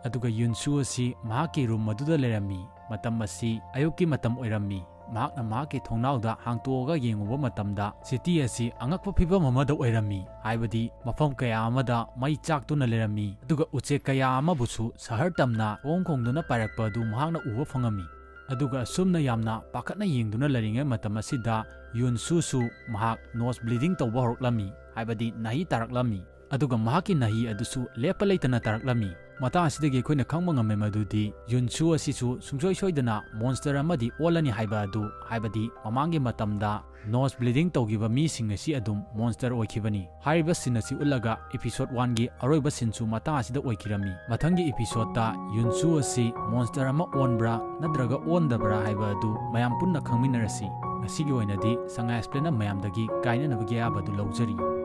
ꯑꯗꯨꯒ ꯌꯨꯟꯁꯨ ꯑꯁꯤ ꯃꯍꯥꯛꯀꯤ room ꯑꯗꯨꯗ ꯂꯩꯔꯝꯃꯤ꯫ ꯃꯇꯝ ꯑꯁꯤ ꯑꯌꯨꯛꯀꯤ ꯃꯇꯝ ꯑꯣꯏꯔꯝꯃꯤ꯫ ꯃꯍꯥꯛꯅ ꯃꯍꯥꯛꯀꯤ ꯊꯣꯡꯅꯥꯎꯗ ꯍꯥꯡꯇꯣꯛꯑꯒ ꯌꯦꯡꯉꯨꯕ ꯃꯇꯝꯗ city ꯑꯁꯤ ꯑꯉꯛꯄ ꯐꯤꯕꯝ ꯑꯃꯗ ꯑꯣꯏꯔꯝꯃꯤ꯫ ꯍꯥꯏꯕꯗꯤ ꯃꯐꯝ ꯀꯌꯥ ꯑꯃꯗ ꯃꯩ ꯆꯥꯛꯇꯨꯅ ꯂꯩꯔꯝꯃꯤ꯫ ꯑꯗꯨꯒ ꯎꯆꯦꯛ ꯀꯌꯥ ꯑꯃꯕꯨꯁꯨ ꯁꯍꯔ ꯇꯝꯅ ꯈꯣꯡ ꯈꯣꯡꯗꯨꯅ ꯄꯥꯏꯔꯛꯄ ꯑꯗꯨ ꯃꯍꯥꯛꯅ ꯎꯕ ꯐꯪꯉꯝꯃꯤ꯫ ꯑꯗꯨꯒ ꯑꯁꯨꯝꯅ ꯌꯥꯝꯅ ꯄꯥꯈꯠꯅ ꯌꯦꯡꯗꯨꯅ ꯂꯩꯔꯤꯉꯩ ꯃꯇꯝ ꯑꯁꯤꯗ ꯌꯨꯟꯁꯨꯁꯨ ꯃꯍꯥꯛ ꯅꯣꯁ ꯕ꯭ꯂꯤꯗꯤꯡ ꯇꯧꯕ ꯍꯧꯔꯛꯂꯝꯃꯤ, ꯍꯥꯏꯕꯗꯤ ꯅꯥꯍꯤ ꯇꯥꯔꯛꯂꯝꯃꯤ꯫ ꯑꯗꯨꯒ ꯃꯍꯥꯛꯀꯤ ꯅꯥꯍꯤ ꯑꯗꯨꯁꯨ ꯂꯦꯞꯄ ꯂꯩꯇꯅ ꯇꯥꯔꯛꯂꯝꯃꯤ꯫ ꯃꯇꯥꯡ ꯑꯁꯤꯗꯒꯤ ꯑꯩꯈꯣꯏꯅ ꯈꯪꯕ ꯉꯝꯃꯦ ꯃꯗꯨꯗꯤ ꯌꯨꯟꯁꯨ ꯑꯁꯤꯁꯨ ꯁꯨꯡꯁꯣꯏ ꯁꯣꯏꯗꯅ ꯃꯣꯟꯁꯇꯔ ꯑꯃꯗꯤ ꯑꯣꯜꯂꯅꯤ ꯍꯥꯏꯕ ꯑꯗꯨ, ꯍꯥꯏꯕꯗꯤ ꯃꯃꯥꯡꯒꯤ ꯃꯇꯝꯗ ꯅꯣꯁ ꯕ꯭ꯂꯤꯗꯤꯡ ꯇꯧꯈꯤꯕ ꯃꯤꯁꯤꯡ ꯑꯁꯤ ꯑꯗꯨꯝ ꯃꯣꯟꯁꯇꯔ ꯑꯣꯏꯈꯤꯕꯅꯤ꯫ ꯍꯥꯏꯔꯤꯕ ꯁꯤꯟ ꯑꯁꯤ ꯎꯠꯂꯒ ꯏꯄꯤꯁꯣꯗ ꯋꯥꯟꯒꯤ ꯑꯔꯣꯏꯕ ꯁꯤꯟꯁꯨ ꯃꯇꯥꯡ ꯑꯁꯤꯗ ꯑꯣꯏꯈꯤꯔꯝꯃꯤ꯫ ꯃꯊꯪꯒꯤ ꯏꯄꯤꯁꯣꯗꯇ ꯌꯨꯟꯁꯨ ꯑꯁꯤ ꯃꯣꯟꯁꯇꯔ ꯑꯃ ꯑꯣꯟꯕ꯭ꯔꯥ ꯅꯠꯇ꯭ꯔꯒ ꯑꯣꯟꯗꯕ꯭ꯔꯥ ꯍꯥꯏꯕ ꯑꯗꯨ ꯃꯌꯥꯝ ꯄꯨꯟꯅ ꯈꯪꯃꯤꯟꯅꯔꯁꯤ꯫ ꯉꯁꯤꯒꯤ ꯑꯣꯏꯅꯗꯤ ꯁꯉꯥꯏ ꯑꯦꯛꯁꯄ꯭ꯂꯦꯟꯅ ꯃꯌꯥꯝꯗꯒꯤ ꯀꯥꯏꯅꯅꯕꯒꯤ ꯑꯌꯥꯕ ꯑꯗꯨ ꯂꯧꯖꯔꯤ꯫